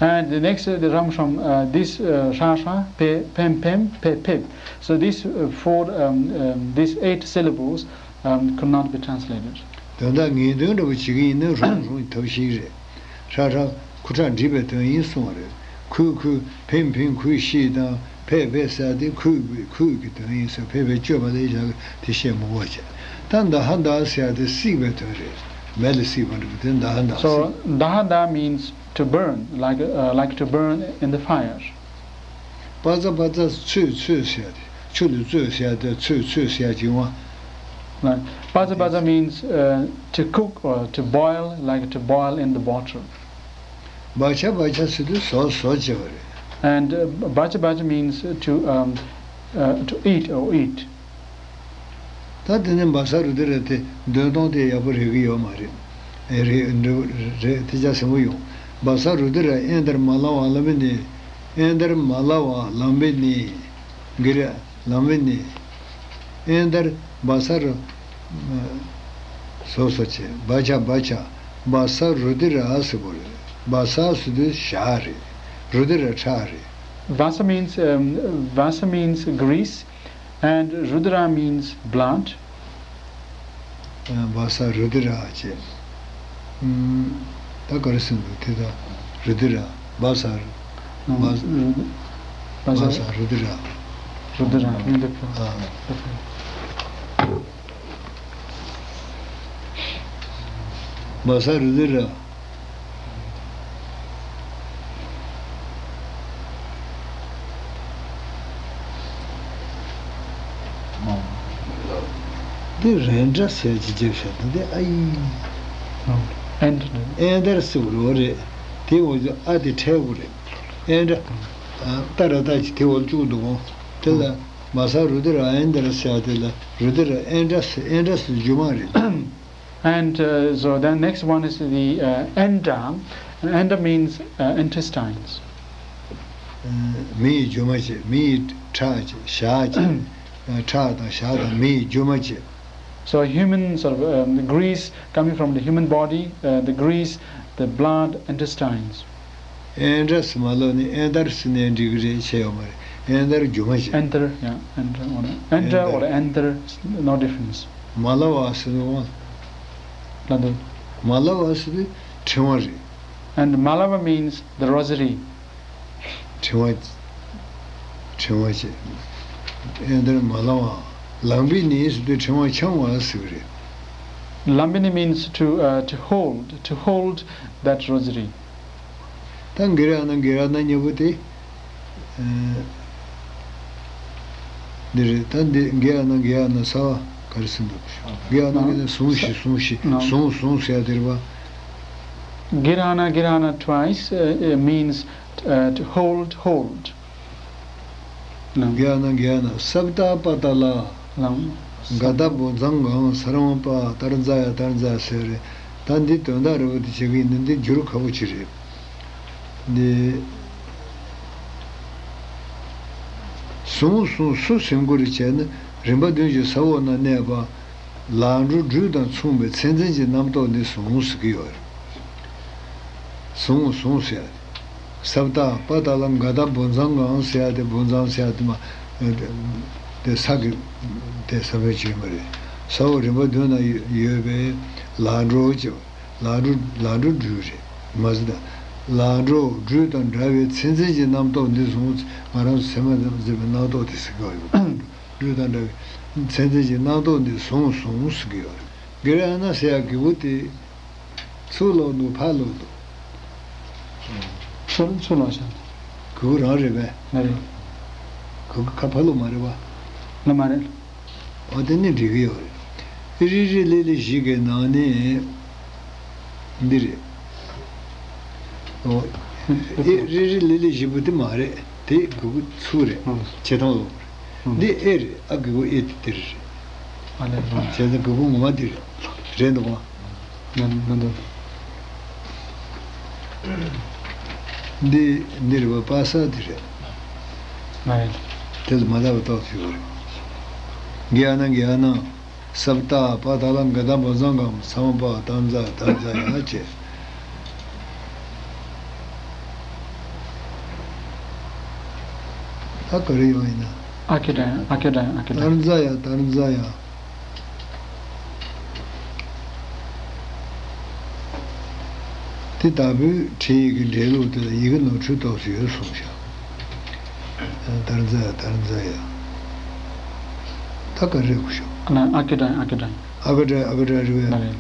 And the next, uh, the ram sham, uh, this, uh, sha sha, pe, pem pem, pe pep. So these, uh, four, um, um, these eight syllables, um, could not be translated. དོན་དག་ངེས་དོན་འདྲ་པོ་བྱེད་ཀྱི་ཡིན་ན་ཧྲུང་ཧྲུང་ཐབས་ཤེས་རེད། ཧྲ་ཧྲ་ཁུ་ཁྲག་འདྲེས་པའི་དོན་ཡིན་གསུངས་པ་རེད། ཁུ་ཁུ་ཕིན་ཕིན་ཁུ་ཤི་དང་། ཕེ་ཕེ་ཟེར་དེ་ཁུ་ཁུ་ཁུ་གི་དོན་ཡིན་ཟེར། ཕེ་ཕེ་གཅོད་པ་ལས་བཞག་དེ་བཤད་མི་དགོས་བྱས། ད་ད་ཧ་ད་ཟེར་དེ་བསྲེག་པའི་དོན་རེད། མེ་ལ་བསྲེགས་པ་འདྲ་པོ་དེ་ད་ཧ་ད། So, ཟེར། Dahanda means to burn, like, uh, like to burn in the fire. པ་ཙ་པ་ཙ་ཚོས་ཚོས་ཟེར་དེ་ཆུ་ལ་བཙོས་ཟེར་དེ་ཚོས་ཚོས་ཟེར་གྱི་ཡོང་བ། Right. Baza baza means, uh, to cook or to boil, like to boil in the water. བ་ཆ་བ་ཆ་ཟེར་དུས་ཟོ་ཟོ་བྱེད་པ་རེད། And, uh, bacha bacha means to, um, uh, to eat or eat. ད་དེ་ནས་བ་ས་རུ་དི་ར་དེ་འདོན་སྟངས་དེ་ཡག་པོ་རེད་གི་ཡོད་མ་རེད། ཨེ་རེད་འགྲོ་རེད་དེ་ཅག་ཟིན་པོ་ཡོང་། བ་ས་རུ་དི་ར་ཨེན་དར་མ་ལ་བ་ལ་མི་ནི། ཨེན་དར་མ་ལ་བ་ལ་མི་ནི། གི་རེད། ལམ་བི་ནི། ཨེན་དར་བ་ས་རུ། སོ་སོ་བྱས། བ་ཆ་བ་ཆ། བ་ས་རུ་དི་ར་ཟེར་གོ་རེད། བ་ས་ཟེར་དུས་ཞག་རེད། རུ་དི་ར་ཁྲག་རེད། Vasa means, um, vasa means grease and rudra means blood. བ་ས་རུ་དི་ར་བྱས། ཨུམ། ད་ག་རེ་ཟེར་འདུག་དེ་ད་རུ་དི་ར། བ་ས་རུ། བ་ས་རུ་དི་ར། རུ་དི་ར། ཨ། མ་ས་རུ་དི་ར། འདི་རེ་འདྲ་ཟེར་གྱི་རྒྱབ་ཤ་འདི་འདི་ཨ་ཡི། ཨེན་ཨེན་དར་སི་རོ་རེད། དེ་འོ་ཇོ་ཨ་དེ་ཕྲལ་བུ་རེད། ཨེན་འདྲ། ཏ་ར་ཏ་ཅི་དེ་འོ་བཅུག་འདུག་དེ་ལ་མ་ས་རུ་དི་ར་ཨེན་དར་སི་ཡ་དེ་ལ་རུ་དི་ར་ཨེན་འདྲ་སི་ཨེན་འདྲ་སི་རྒྱུ་མ་རེད། And uh, so the next one is the uh, enda. And enda means uh, intestines. མི་ཡི་རྒྱུ་མ་བྱེད། མི་ཡི་ཁྲག་བྱེད། ཞག་བྱེད། ཁྲག་དང་ཞག་དང་མི་ཡི་རྒྱུ་མ་བྱེད། So human sort of um, the grease coming from the human body, uh, the grease, the blood, intestines. ཨེན་དྲ་སི་མ་ལོ་ནི་ཨེན་དར་སི་ནས་འགྲིག་གི་རེད་བཤད་ཡོད་མ་རེད། ཨེན་དར་རྒྱུ་མ་བྱེད། Enter, yeah, enter, enter or enter, no difference. མ་ལ་བ་སི་ནི་འོང་། ལ་འདུག་མ་ལ་བ་སི་ནི་ཕྲེང་བ་རེད། And Malava means the rosary. ཕྲེང་བ། ཕྲེང་བ་བྱེད། ཨེན་དར་མ་ལ་བ། ལམ་བི་ནི་སི་དུ་ཕྲེང་བ་འཆང་བ་ཟེར་གི་རེད། Lambini means to uh, to hold, to hold that rosary. ད་གི་ར་ན་གི་ར་ན་གཉིས་པོ་དེ། འདི་རེད། ད་འདི་གི་ར་ན་གི་ར་ན་ས་བ་ག་རེ་ཟིན་འདུག་གི་ར་ན་གི་ན་ཟུང་ཞིག་ཟུང་ཞིག་ཟུང་ཟུང་ཟེར་ཡ་དེ་རེད་པ། Girana, girana twice uh, uh, means uh, to hold, hold. ག་ན་ག་ན་སབ་ཏ་པ་ཏ་ལ། ལམ། ག་ད་བོ་ཛང་གང་ས་རང་པ་ཏར་ཛ་ཡ་ཏར་ཛ་ཟེར་རེད། ད་འདི་དོན་དག་རེད་པ། འདི་བྱེད་ཀྱི་ཡིན་ན་འདི་འགྱུར་ཁག་པོ་ཅིག་རེད། འདི། ཟུང་ཟུང་སུ་ཟིན་དགོས་རེད་བྱས་ན་རིམ་པ་བདུན་གྱི་ས་འོག་ན་གནས་པ། ལག་འགྲོ་སྦྲུལ་དང་མཚུངས་པའི་མཚན་འཛིན་གྱི་རྣམ་རྟོག་འདི་ཟུང་ཟེར་གྱི་ཡོད་རེད། ཟུང་ཟུང་ཟེར་ཡ་དེ། སབ་ཏ་པ་ཏ་ལ་ག་ད་བོ་ཛང་གང་ཟེར་ཡ་དེ། བོ་ཛང་ཟེར་ཡ་དེ་མ། དེ་ས་གི་དེ་ས་བོན་ཅིག་མ་རེད། ས་འོག་རིམ་པ་བདུན་ན་ཡོད་པའི་ལག་འགྲོ་ཅེས་པ། ལག་འགྲོ་ལག་འགྲོ་སྦྲུལ་རེད་མ་ཟེར་ན། ལག་འགྲོ་སྦྲུལ་དང་འདྲ་བའི་མཚན་འཛིན་གྱི་རྣམ་རྟོག་འདི་ཟུང་། ང་རང་ཚོ་སེམས་མ་ཙམ་འཛིན་པའི་རྣམ་རྟོག་དེ་ཟེར་གྱི་ཡོད་རེད། སྦྲུལ་དང་འདྲ་བའི་མཚན་འཛིན་གྱི་རྣམ་རྟོག་འདི་ཟུང་ཟུང་ཟེར་གྱི་ཡོད་རེད། གི་ར་ན་ཟེར་ཡ་གི་གུ་དེ། ཚུར་ལོག་འདུག་ཕར་ལོག་འདུག་ཚུར་ཚུར་ལོག་ཤག་གུ་གུ་རང་རེད་པས། ང་རེད། གུ་གུ་ཁ་ཕར་ལོག་མ་རེད་པ། ང་མ་རེད། འོ་དེ་ནི་འགྲིག་གི་ཡོད་རེད། ཨི་རི་རི་ལི་ལི་ཞིག་གི་ནང་ནས་འདི་རེད། འོ། ཨི་རི་རི་ལི་ལི་ཞིག་པོ་དེ་མ་རེད། དེ་གུ་གུ་ཚུར་རེད། ཆེ་ཐང་ལོག་རེད། འདི་ཨེ་རེད། ཨ་གི་གུ་ཨེ་དེ་དེ་རེད། ཨ་ལས་ལོ། བྱས་ཙང་གི་གུ་ངོ་མ་འདི་རེད། རེད་འདུག་ག་ན་ན་འདུག་འདི་འདི་རེད་པ། པ་ས་འདི་རེད། ང་རེད། དེ་ལ་མ་ལྟ་བ་རྟོགས་ཐུབ་ཡོད་རེད། གི་ཨ་ན་གི་ཨ་ན། སབ་ཏ་པ་ཏ་ལ་ག་ད་བོ་ཛང་གང་ས་མ་པ་ཏ་ཛ་ཏ་ཛ་ཡ་ཅེ། ད་ག་རེ་ཡོང་ཡིན་ན། ཨ་ཁེ་དྲན་ཨ་ཁེ་དྲན་ཨ་ཁེ་དྲན། ཏར་ཛ་ཡ་ཏར་ཛ་ཡ། དེ་ལྟ་བུའི་ཁྲིད་ཡིག་གི་འགྲེལ་ལུགས་དེ་ལ་ཡི་གེ་ནོར་འཁྲུལ་ཏོག་ཙམ་ཡོད་གསུངས་ཤག་ཏར་ཛ་ཡ་ཏར་ཛ་ཡ། ད་ག་རེ་གོ་ཤོག་ཨ་ན་ཨ་ཀི་དྲན་ཨ་ཀི་དྲན། ཨ་ཀ་དྲན་ཨ་ཀ་དྲན་རེད་པས། ཨ་ལས།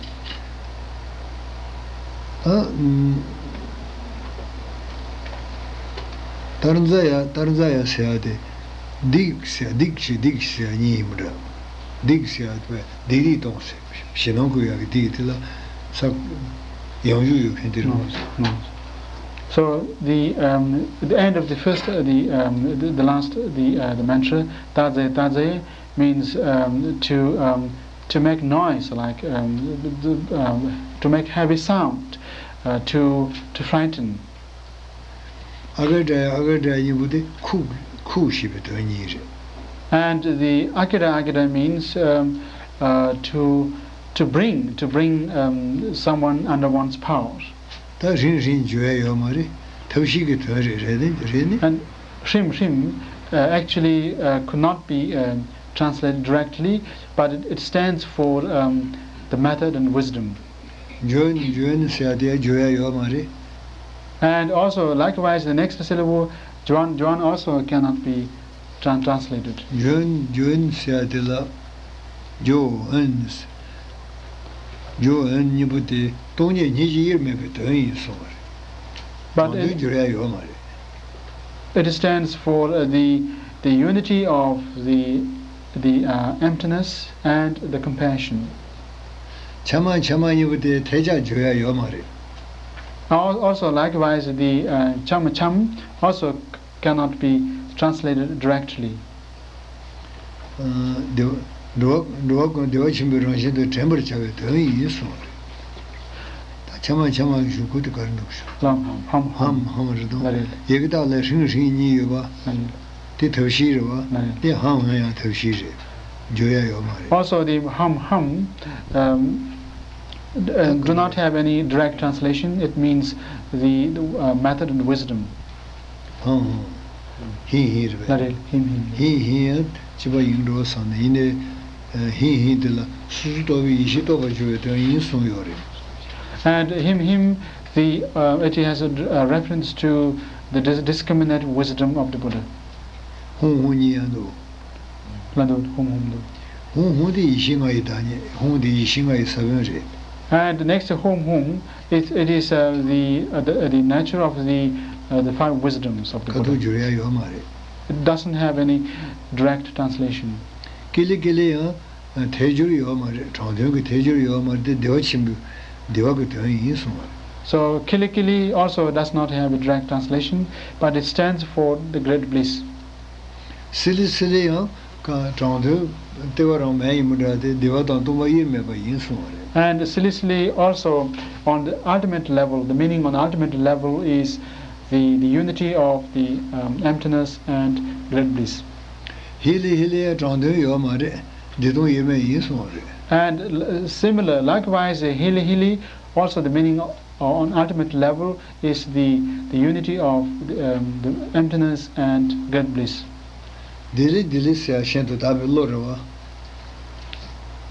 ད་ཨམ། ཏར་ཛ་ཡ་ཏར་ཛ་ཡ་ཟེར་ཡ་དེ། སྡིག་ཟེར་སྡིག་ཞེས་སྡིག་ཟེར་ཡ་གཉིས་ཡིན་པ་འདྲ། སྡིག་ཟེར་ཡ་དེ་སྡིག་སྡིག་གཏོང་ཟེར། ཞེ་སྡང་ཁུ་ཡ་གི་སྡིག་དེ་ལ་ས། ཡང་འཇུག་ཡོད་མཁན་དེ་རེད། No, no. So the um, the end of the first uh, the, um, the the last the uh, the mantra, ཏ་ཛ་ཡ་ཏ་ཛ་ཡ means um, to um, to make noise, like um, the, the, um, to make heavy sound, uh, to to frighten. ཨ་ཀ་དྲ་ཡ་ཨ་ཀ་དྲ་ཡ་གཉིས་པོ་དེ་ཁུག་ཁུག་ཞེས་པའི་དོན་གཉིས་རེད། And the akira akira means um, uh, to to bring to bring um, someone under one's power. ད་རིང་རིང་བརྗོད་ཡ་ཡོད་མ་རེད། ཐབས་ཤེས་ཀྱི་དོན་རེད། རེད་ནི་རེད་ནི། And hrim hrim uh, actually uh, could not be uh, translated directly, but it, it stands for um, the method and wisdom. འཇོན་འཇོན་ཟེར་ཡ་དེ་བརྗོད་ཡ་ཡོད་མ་རེད། And also, likewise, the next syllable, Juan, Juan also cannot be tran- translated. འཇོན་འཇོན་ཟེར་ཡ་དེ་ལ་འཇོ་ཨན། འགྱུར་འོན་གཉིས་པོ་དེ་སྟོང་ཉིད་སྙིང་རྗེ་དབྱེར་མེད་པའི་དོན་ཡིན་གསུངས་པ་རེད། But དོན་it, འགྱུར་ཡ་ཡོད་མ་རེད། It stands for, uh, the, the unity of the, the, uh, emptiness and the compassion. ཆ་མ་ཆ་མ་གཉིས་པོ་དེ་ཐལ་ཆགས་འགྱུར་ཡ་ཡོད་མ་རེད། Al- Also, likewise, the, uh, cham cham also cannot be translated directly. བདེ་བ་འགྲོ་བ་འགྲོ་བ་ཀུན་བདེ་བ་ཆེན་པོའི་རང་བཞིན་དུ་དྲན་པར་བྱ་བའི་དོན་ཡིན་གསུངས་པ་རེད། ད་ཆ་མ་ཆ་མ་གི་གཞུག་གུ་དེ་ག་རེ་འདུག་ཞུ། ལམ་ཧམ་ཧམ་ཧམ་ཧམ་རེད་དོ། ལ་རེད། ཡི་གེ་དག་ལ་ཧྲིང་ཧྲིང་གཉིས་ཡོད་པ། ལ་རེད། དེ་ཐབས་ཤེས་རེད་བ། ལ་རེད། དེ་ཧམ་ཧམ་ཡང་ཐབས་ཤེས་རེད། འགྱུར་ཡ་ཡོད་མ་རེད། Also, the ham ham, um, uh, do not have any direct translation. It means the, the, uh, method and wisdom. ཧང་ཧང་། ཧིང་ཧིང་རེད་པས། ལ་རེད། ཧིམ་ཧིམ་རེད། ཧིང་ཧིང་ཡང་གཅིག་པ་ཡིན་འགྲོ་བསམ་ནས་ཡིན་ནའི། ཧིང་ཧིང་དེ་ལ་སོ་སོ་རྟོགས་པའི་ཡེ་ཤེས་རྟོགས་པར་འགྱུར་བའི་དོན་ཡིན་གསུངས་ཡོད་རེད། And him him, the, uh, it has a, a reference to the dis- discriminate wisdom of the Buddha. ཧུང་ཧུང་གཉིས་ཡང་འདུག་ལ་འདུག་ཧུང་ཧུང་འདུག་ཧུང་ཧུང་དེ་ཡེ་ཤེས་ལྔ་ཡི་བདག་ཉིད། ཧུང་དེ་ཡེ་ཤེས་ལྔ་ཡི་ས་བོན་རེད། And next to hum hum, it, it is, uh, the, uh, the, uh, the nature of the, uh, the five wisdoms of the Buddha. ཁ་ཐུག་འགྱུར་ཡ་ཡོད་མ་རེད། It doesn't have any direct translation. ཀི་ལི་ཀི་ལི་ཡང་ཐལ་འགྱུར་ཡོད་མ་རེད། དྲང་དོན་གྱི་ཐལ་འགྱུར་ཡོད་མ་རེད་དེ་བདེ་བ་ཆེན་པོའི་བདེ་བ་གི་དོན་ཡིན་གསུངས་པ་རེད། So, Kilikili also does not have a direct translation, but it stands for the great bliss. སི་ལི་སི་ལི་ཡང་དྲང་དོན་ལྟེ་བ་རང་མལ་ཡིན་པ་འདྲ་སྟེ་བདེ་བ་དང་སྟོང་པ་དབྱེར་མེད་པ་ཡིན་གསུངས་པ་རེད། And Sili Sili also, on the ultimate level, the meaning on the ultimate level is the, the unity of the, um, emptiness and great bliss. ཧི་ལི་ཧི་ལི་ཡང་དྲང་དོན་ཡོད་མ་རེད། བདེ་སྟོང་དབྱེར་མེད་ཡིན་གསུངས་པ་རེད། And, uh, similar, likewise, Hili Hili, also the meaning, uh, on ultimate level is the, the unity of the, um, the emptiness and great bliss. དི་ལི་དི་ལི་ཟེར་ཡ་གཞན་དུ་དག་པའི་བློ་རེད་བ།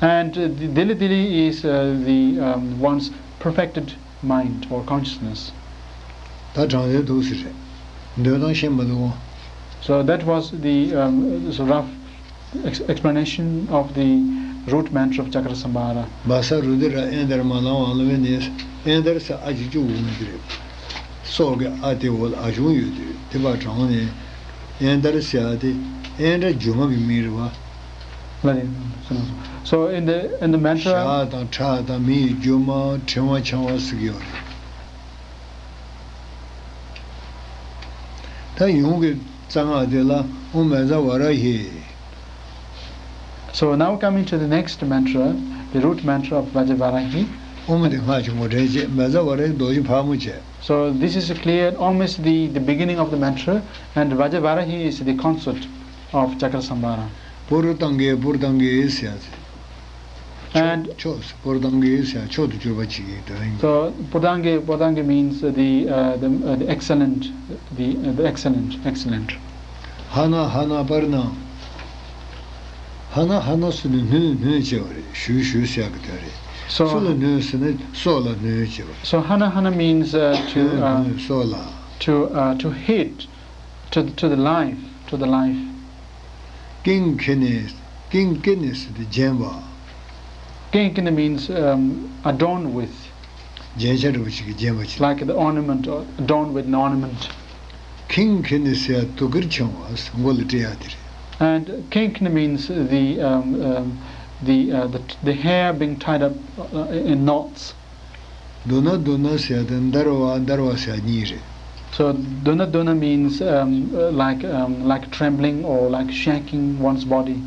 And, uh, the Dili Dili is, uh, the, um, one's perfected mind or consciousness. ད་དྲང་དོན་འདུག་ཟེར་རེད། འདོད་སྟངས་ཤེས་མ་འདུག་ཨང་། So that was the, um, so rough ex- explanation of the root mantra of Chakrasambhara. བ་ས་རུ་དི་ར་ཨེན་དར་མ་ལང་བ་ལ་བས་ནས་ཨེན་དར་ས་ཨ་ཅིག་ཅུ་འོང་གི་རེད། སྲོག་གི་ཨ་དེ་འོ་ལ་ཨ་ཅུང་ཡོད་དུས་དེ་བ་དྲང་ནས་ཨེན་དར་ས་ཨ་དེ་ཨེན་དྲ་རྒྱུ་མ་གི་མིང་རེད་བ། ལ་རེད། So in the, in the mantra, ཞག་དང་ཁྲག་དང་མི་ཡི་རྒྱུ་མ་ཕྲེང་བ་འཆང་བ་ཟེར་གྱི་ཡོད་རེད། ད་ཡོངས་ཀྱི་རྩ་སྔགས་དེ་ལ་ཨོཾ་མེ་ཛ་ཝཱ་ར་ཧི། So now coming to the next mantra, the root mantra of Vajravarahi. ཨོཾ་དེ་སྔགས་ཀྱི་ངོ་སྤྲོད་བྱེད། མེ་ཛ་ཝཱ་ར་ཧི་རྡོ་རྗེ་ཕག་མོ་བྱས། So this is clear. Om is the, the beginning of the mantra, and Vajravarahi is the consort of Chakrasambhara. པུ་རུ་ཏང་གེ་པུ་རུ་ཏང་གེ་ཟེར་ཡ་ཚེ། And མཆོག་པུ་རུ་ཏང་གེ་ཟེར་ཡ་མཆོག་ཏུ་གྱུར་པ་ཅིག་གི་དོན་ཡིན། So Purdange, Purdange means the, uh, the, uh, the excellent, the, uh, the excellent, excellent. ཧ་ན་ཧ་ན་པར་ན། ཧ་ན་ཧ་ན་སུ་ནི་སྣོད་སྣོད་ཅེས་པ་རེད། ཞུ་ཞུ་ཟེར་ཡ་གི་དོན་རེད། So སུ་ལ་སྣོད་ཟེར་ན་སྲོག་ལ་སྣོད་ཅེས་པ་རེད། So hana hana means, uh, to, སྣོད་uh, སྣོད་སྲོག་ལ། To, uh, to hit, to, to the life, to the life. ཀིང་ཁེ་ནེ། ཀིང་ཀེ་ནེ་ཟེར་དེ་བརྒྱན་པ། King Kene means, um, adorned with, རྒྱན་ཆ་འདྲ་བོ་ཞིག་གིས་བརྒྱན་པ་ཞིག like the ornament, or adorned with an ornament. ཁིང་ཁེ་ནེ་ཟེར་ཡ་དུ་ཀིར་འཆང་བ་མགོ་ལ་སྤྲད་ཡ་དེ་རེད། And King Kene means the, um, um, the, uh, the, the hair being tied up, uh, in knots. དུ་ན་དུ་ན་ཟེར་ཡ་དེ་འདར་བ་འདར་བ་ཟེར་ཡ་གཉིས་རེད། So དུ་ན་དུ་ན means, um, uh, like, um, like trembling or like shaking one's body.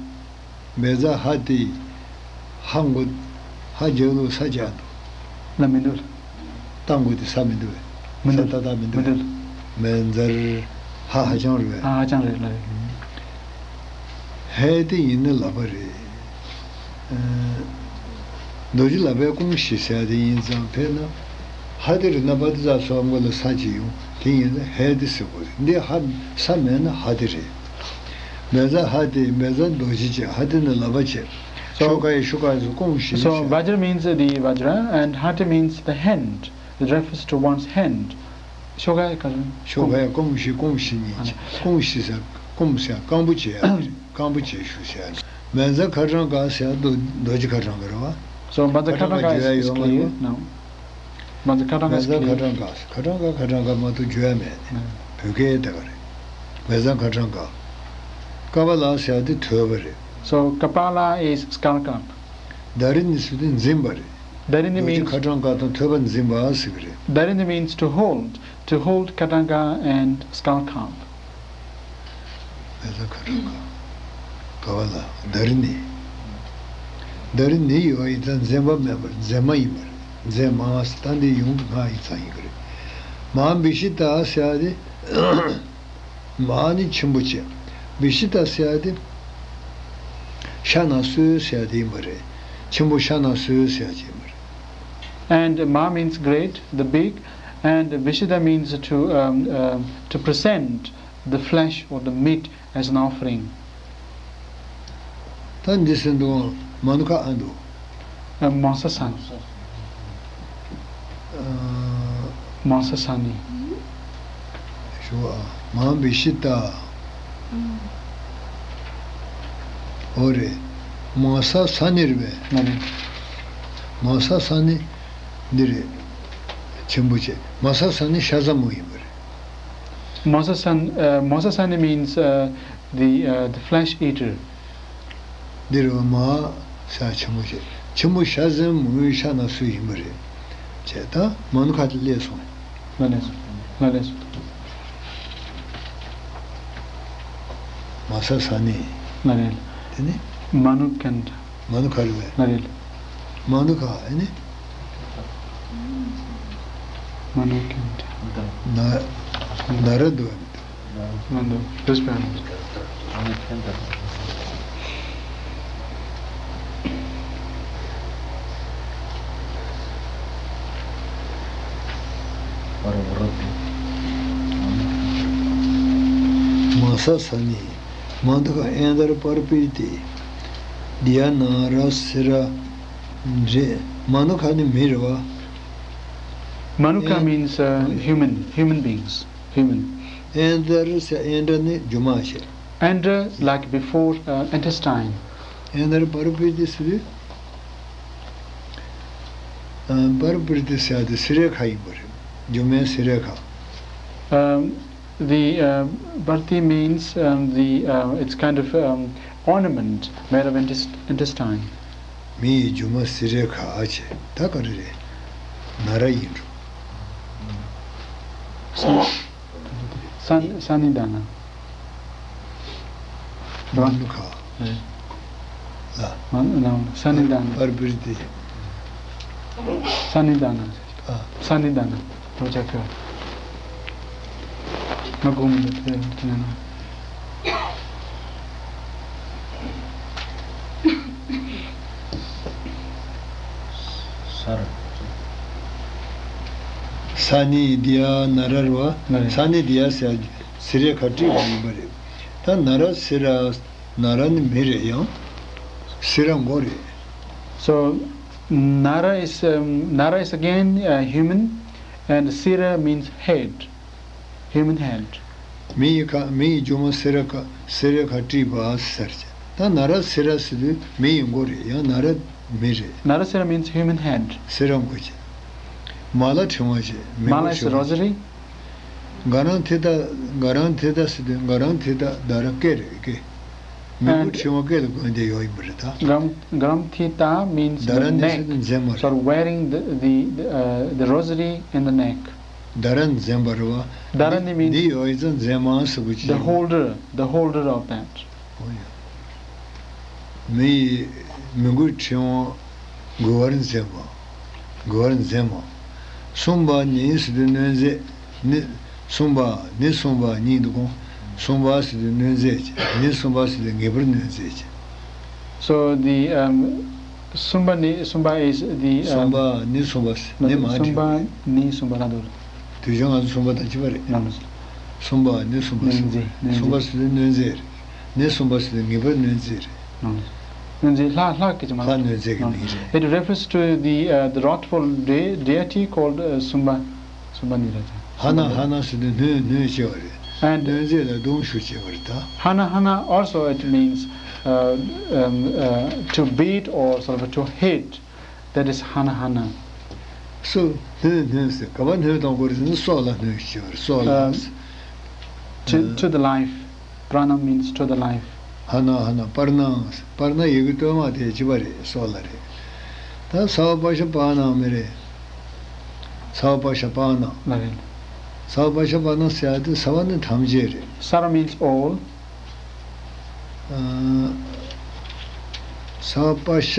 མེ་ཛ་ཧ་དེ། ཧ་མགོ། ཧ་རྒྱབ་ལོགས་ས་བཅད་འདུག་ལ་མི་འདུག་ཏ་མགོ་དེ་ས་མི་འདུག་བས། མི་འདུག་ས་ཏ་ཏ་མི་འདུག་མི་བས། འདུག་མེ་ཛར། ཧ་ཧ་ཅང་རེད་བས། ཧ་ཧ་ཅང་རེད་ལ། ཧེ་དེ་ཡིན་ན་ལབ་པ་རེད། ཨ། རྡོ་རྗེ་ལག་པའི་ཀུང་ཤི་ཟེར་ཡ་དེ་ཡིན་ཙང་ཕེབས་ན། ཧ་དེ་རུ་ན་པ་དི་ཙ་སོགས་མགོ་ལ་ས་ཅིག་ཡོང་དེ་ཡིན་ན་ཧེ་དེ་ཟེར་དགོས་རེད། འདི་ཧ་ས་མེད་ན་ཧ་དེ་རེད། མེ་ཛ་ཧ་དེ་མེ་ཛ་རྡོ་རྗེ་བྱས། ཧ་དེ་ནི་ལག་པ་བྱས། So ཤོ་ཀ་ཡི་ཤོ་ཀ་ཡི་ཀུང་ཤི་so ཟེར། Vajra means the Vajra and Hati means the hand. It refers to one's hand. ཤོ་ཀ་ཡི་ག་རེ། ཤོ་ཀ་ཡི་ཀུང་ཤི་ཀུང་ཤི་གཉིས་ཀྱི་ཀུང་ཤི་ཟེར་ཀུང་ཟེར་སྐམ་པོ་བྱས་ཡ་རེད། སྐམ་པོ་བྱས་ཞུ་ཟེར་ཡ་རེད། མེ་ཛ་ཁ་གྲངས་ག་ཟེར་ཡ་རྡོ་རྡོ་རྗེ་ཁ་གྲངས་ག་རེད་བ། So, but the Khatanga is, is clear now. But the Khatanga is clear. Mesan ཁ་ཊྭཱཾ་ག་ཁ་ཊྭཱཾ་ག་ཁ་ཊྭཱཾ་ག་མ་གཏོགས་བརྗོད་ཡ་མེད། ནི་བོད་སྐད་དེ་ག་རེད། Mesan ཁ་ཊྭཱཾ་ག Kapala ཟེར་ཡ་དེ་ཐོད་པ་རེད། So, Kapala is skull cap. Dharini ཟེར་དུས་འཛིན་པ་རེད། Dharini རྡོ་རྗེ་means ཁ་ཊྭཱཾ་ག་དང་ཐོད་པ་འཛིན་པ་ཟེར་གི་རེད། Dharini means to hold, to hold Khatanga and skull cap. Mesan ཁ་ཊྭཱཾ་ག Kapala Dharini. Dharini ཡོད་ཡིན་ཙང་འཛིན་པ་མེད་པར་འཛིན་མ་ཡིན་པ་རེད། འཛིན་མ་ཟེར་ད་འདི་ཡོང་གི་སྔ་ཡིན་ཙང་ཡིན་གི་རེད། མ་བི་ཤི་ཏ་ཟེར་ཡ་དེ། མ་ནི་ཆེན་པོ་བྱས། བི་ཤི་ཏ་ཟེར་ཡ་དེ། ཤ་ན་གསོས་ཟེར་ཡ་དེ་ཡིན་པ་རེད། ཆེན་པོ་ཤ་ན་གསོས་ཟེར་ཡ་ཅིག་ཡིན་པ་རེད། And ma means great, the big, and vishita means to, um, um, to present the flesh or the meat as an offering. ད་འདི་ཟེར་འདུག་མ་ནུ་ཁ་ཨ་འདུག་ཨ། མ་ས་ས་ནི། ཨ། མ་ས་ས་ནི། ཞུ་ཨ། མ་བི་ཤི་ཏ། འོ་རེད། མ་ས་ས་ནི་རེད་པས། ང་རེད། མ་ས་ས་ནི་འདི་རེད། ཆེན་པོ་བྱས། མ་ས་ས་ནི་ཤ་ཟ་མོ་ཡིན་པ་རེད། མ་ས་ས་ནི། ཨ། མ་ས་ས་ནི་means, uh, the, uh, the flesh eater. འདིར་མ་ས་ཆེན་པོ་ཞིག་ཆེན་པོ་ཤ་ཟན་མོའི་ཤ་ན་སུ་ཡིན་པ་རེད། ཅེས་ད་མ་ནུ་ཁ་དེ་སླེབས་སོང་། ལ་ལས་སོང་། ལ་ལས་སོང་། མ་ས་ས་ནི། ལ་ལས། དེ་ནི། མ་ནུ་ཁན། མ་ནུ་ཁ་རེད། ལ་ལས། མ་ནུ་ཁ་ཨེ་ནི། མ་ནུ་ཁན། ན་ན་ར་དུ། མ་ས་ས་ནི། མ་ནུ་ཁ་ཨེན་དར་པར་པིར་ཏི། དི་ཡ་ན་ར་སི་ར་འདྲེ། མ་ནུ་ཁ་ནི་མི་རེད་བ། མ་ནུ་ཁ་ཨེ། Means, uh, human, human beings. Human. ཨེན་དར་ཟེར་ཨེན་དྲ་ནི་རྒྱུ་མ་བྱས། Andra, like before, uh, intestine. ཨེན་དར་པར་པིར་ཏི་ཟེར་དུས། ཨ། པར་པིར་ཏི་ཟེར་ཡ་དེ་སི་རེ་ཁ་ཡིན་པ་རེད། རྒྱུ་མའི་སི་རེ་ཁ། Um, the, uh, པར་ཏི་means, um, the, uh, it's kind of, um, ornament made of intest-, intestine. མི་ཡི་རྒྱུ་མ་སི་རེ་ཁ་ཨ་ཆེ་ད་ག་རེ་རེད། ན་ར་ཡིན་འགྲོ། ས་ས་ནི་ད་ན། མ་ནུ་ཁ། ཨེ། ལ། མ་ནུ་ན་ས་ནི་ད་ན། པར་པིར་ཏི། ས་ནི་ད་ན། ཨ། ས་ནི་ད་ན། རོ་ཅ་ཁ། ང་གོ་མི་འདུག་དེ་ན་ན། ས་ར། ས་ནི་དི་ཡ་ན་ར་རེད་བ། ན་ར། ས་ནི་དི་ཡ་ཟེར་སི་རེ་ཁ་བྲིས་པ་ཡིན་པ་རེད། ད་ན་ར་སི་ར། ན་ར་ནི་མི་རེད་ཡང་། སི་ར་མགོ་རེད། So, Nara is, um, Nara is again, uh, human, and Sira means head, human head. མི་ཡི་ཁ་མི་ཡི་རྒྱུ་མ་སི་ར་ཁ་སི་ར་ཁ་བྲིས་པ་ཟེར་ཅེ། ད་ན་ར་སི་ར་ཟེར་དུས་མི་ཡི་མགོ་རེད་ཡང་ན་ར་མི་རེད། Nara Sira means human head. སི་ར་མགོ་ཅེ། མ་ལ་ཕྲེང་བ་ཅེ། མི་མ་མགོ་ལ་is ཕྲེང་བ་ཅེ། Rosary. ག་རང་ཐི་ད། ག་རང་ཐི་ད་ཟེར་དུས་ག་རང་ཐི་ད་ད་ར་སྐེ་རེད་སྐེ། མི་བུ་ཁྲི་བ་སྐེ་ལ་གོན་ཏེ་ཡོད་ཡིན་པ་རེད་ད། Garam, Garam Theta means the neck. ད་ར་ནི་ཟེར་དུས་འཛེམ་མ་རེད། Sort of wearing the, the, the, uh, the rosary in the neck. ད་ར་འཛེམ་པ་རེད་བ། ད་ར་ནི་means འདི་ཡོད་ཡིན་ཙང་འཛེམ་མ་ཟེར་དགོས་ཀྱི། The holder, the holder of that. ཨོ་ཡ། མི་ཡི་མི་མགོའི་ཕྲེང་བ་མགུ་བར་འཛེམ་པ། མགུ་བར་འཛེམ་པ། གསུམ་པ་ནི་ཟེར་དུས་གནོན་མཛད་ནི། གསུམ་པ་ནི་གསུམ་པ་ཉིད་དུ་དགོངས། གསུམ་པ་ཟེར་དུས་གནོན་མཛད་ཀྱི། ནི་གསུམ་པ་ཟེར་དུས་ངེས་པར་གནོན་མཛད་ཀྱི། So the, um, གསུམ་པ་ནི། གསུམ་པ་is the, um, གསུམ་པ་ནི་གསུམ་པ་ཟེར་ནི་མ་གསུམ་པ་བྲིས་པ་རེད། ནི་གསུམ་པ་ལ་འདོད། དུས་ཆུང་ང་ཚོ་གསུམ་པ་དང་གཅིག་པ་རེད། ལམ། གསུམ་པ་ནི་གསུམ་པ་ཟེར། གནོན་མཛད། གནོན་མཛད། གསུམ་པ་ཟེར་དུས་གནོན་མཛད་རེད། ནི་གསུམ་པ་ཟེར་དུས་ངེས་པར་གནོན་མཛད་རེད། གནོན་མཛད། ལྷ་ལྷ་སྐད་ཅིག་མ། ལྷ་གནོན་མཛད་ཀྱི་མིང་རེད། It refers to the, uh, the wrathful de- deity called, uh, Sumba, Sumba Niraja. ཧ་ན་ཧ་ན་ཟེར་དུས་གནོན་གནོན་བྱེད་པ་རེད། And གནོན་མཛད་ལ་རྡུང་གཞུ་བྱེད་པ་རེད་ད། Hana hana also it means, uh, um, uh, to beat or sort of to hit. That is hana hana. སོ། སྣོན། སྣོན་ཟེར། ག་པར་སྣོན་གཏོང་དགོས་རེད་ཟེར་ན་སྲོག་ལ་སྣོན་ཞེས་པ་རེད། སྲོག་ལ། Um, to, to the life. Pranam means to the life. ཧ་ན། ཧ་ན། པར་ནང་། པར་ན་ཡི་གེ་སྟོད་མ་དེ་གཅིག་པ་རེད། སྲོག་ལ་རེད། ད་སརྦ་པ་ཤ་པཱ་ནང་མི་རེད། སརྦ་པ་ཤ་པཱ་ནང་། ལ་རེད། སརྦ་པ་ཤ་པཱ་ནང་ཟེར་ཡ་དེ་སརྦ་ནི་ཐམས་ཅད་རེད། Sarva means all. ཨ། སརྦ་པ་ཤ་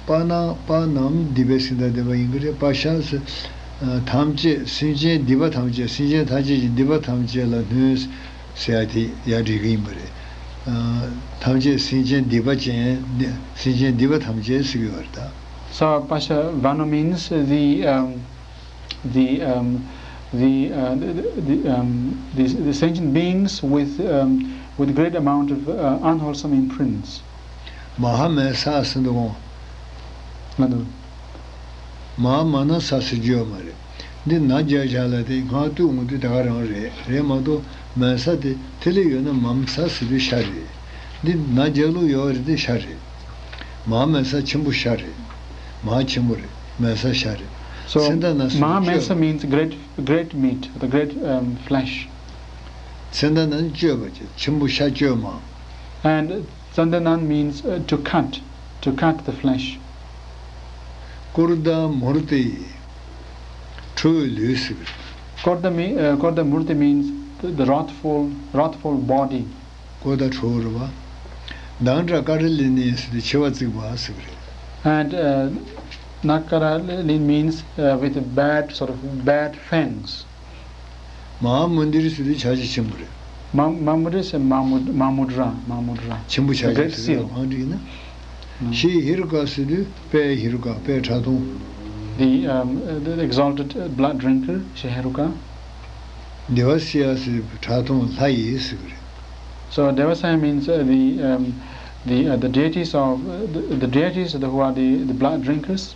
པཱ་ནང་། པཱ་ནང་སྡིག་པའི་སེམས་དང་ལྡན་པ་ཡིན་གྱི་རེད། པ་ཤ་ཟེར། ཨ། ཐམས་ཅད། སེམས་ཅན་སྡིག་པ་ཐམས་ཅད། སེམས་ཅན་ཐམས་ཅད་ཀྱི་སྡིག་པ་ཐམས་ཅད་ལ་གནོད་ཟེར་ཡ་དེ་ཡར་འགྲིག་གི་ཡིན་པ་རེད། ཨ། ཐམས་ཅད་སེམས་ཅན་སྡིག་པ་ཅན། སེམས་ཅན་སྡིག་པ་ཐམས་ཅད་ཟེར་གྱི་ཡོད་རེད་ད། Sarva pasha vano means the, um, the, um, the, uh, the, the, um, the, the sentient beings with, um, with great amount of, uh, unwholesome imprints. མ་ཧཱ་མེ་ས་ཟེར་འདུག་གོ། ལ་འདུག་མ་ཧཱ་མ་ན་ས་ཟེར་རྒྱུ་ཡོད་མ་རེད། འདི་ན་བརྒྱབ་བཞག་ལ་དེ་སྔགས་བཏུས་འོང་དུས་ད་ག་རང་རེད། རེད་མ་གཏོགས་མེ་ས་དེ་ཐིག་ལེ་ཡོད་ན་མ་ཧཱ་མེ་ས་ཟེར་དུས་ཤ་རེད། འདི་ན་བརྒྱབ་ལུགས་ཡོད་རེད། དེ་ཤ་རེད། མ་ཧཱ་མེ་ས་ཆེན་པོ་ཤ་རེད། མ་ཧཱ་ཆེན་པོ་རེད། མེ་ས་ཤ་རེད། So, ཚེ་མདའ་ན་ཟེར་དུས་Mahamesa བཅོས། Means great, great meat, the great, um, flesh. ཚེ་མདའ་ན་ནི་བཅོས་པ་བྱེད། ཆེན་པོ་ཤ་བཅོས་མ། And Tsandanan means, uh, to cut, to cut the flesh. ཀོརྡ་མུར་ཏི། ཁྲོ་བོའི་ལུས་ཟེར་གི་རེད། Korda me-, uh, Korda murti means the, the wrathful, wrathful body. ཀོརྡ་ཁྲོ་བོ་རེད་བ། དང་ཏྲ་ཀ་ར་ལི་ནི་ཟེར་དུས་མཆེ་བ་གཙིགས་པ་ཟེར་གི་རེད། And, uh, Nakaralin means, uh, with bad, sort of bad fangs. མ་ཧཱ་མུན་དིར་ཟེར་དུས་ཕྱག་རྒྱ་ཆེན་པོ་རེད། Ma-, Mamudra is a Mamud-, Mamudra, Mamudra. ཆེན་པོ་ཕྱག་རྒྱ་ཟེར་དུས་གང་འགྲིག་ན། ཤྲཱི་ཧི་རུ་ཀ་ཟེར་དུས་དཔལ་ཧི་རུ་ཀ། དཔལ་ཁྲག་འཐུང་། The, um, uh, the exalted, uh, blood drinker, Shri Heruka. དེ་བ་སི་ཡ་ཟེར་དུས་ཁྲག་འཐུང་ལྷ་ཡི་ཟེར་གི་རེད། So Devasaya means, uh, the, um, the, uh, the deities of, uh, the, the deities who are the, the blood drinkers.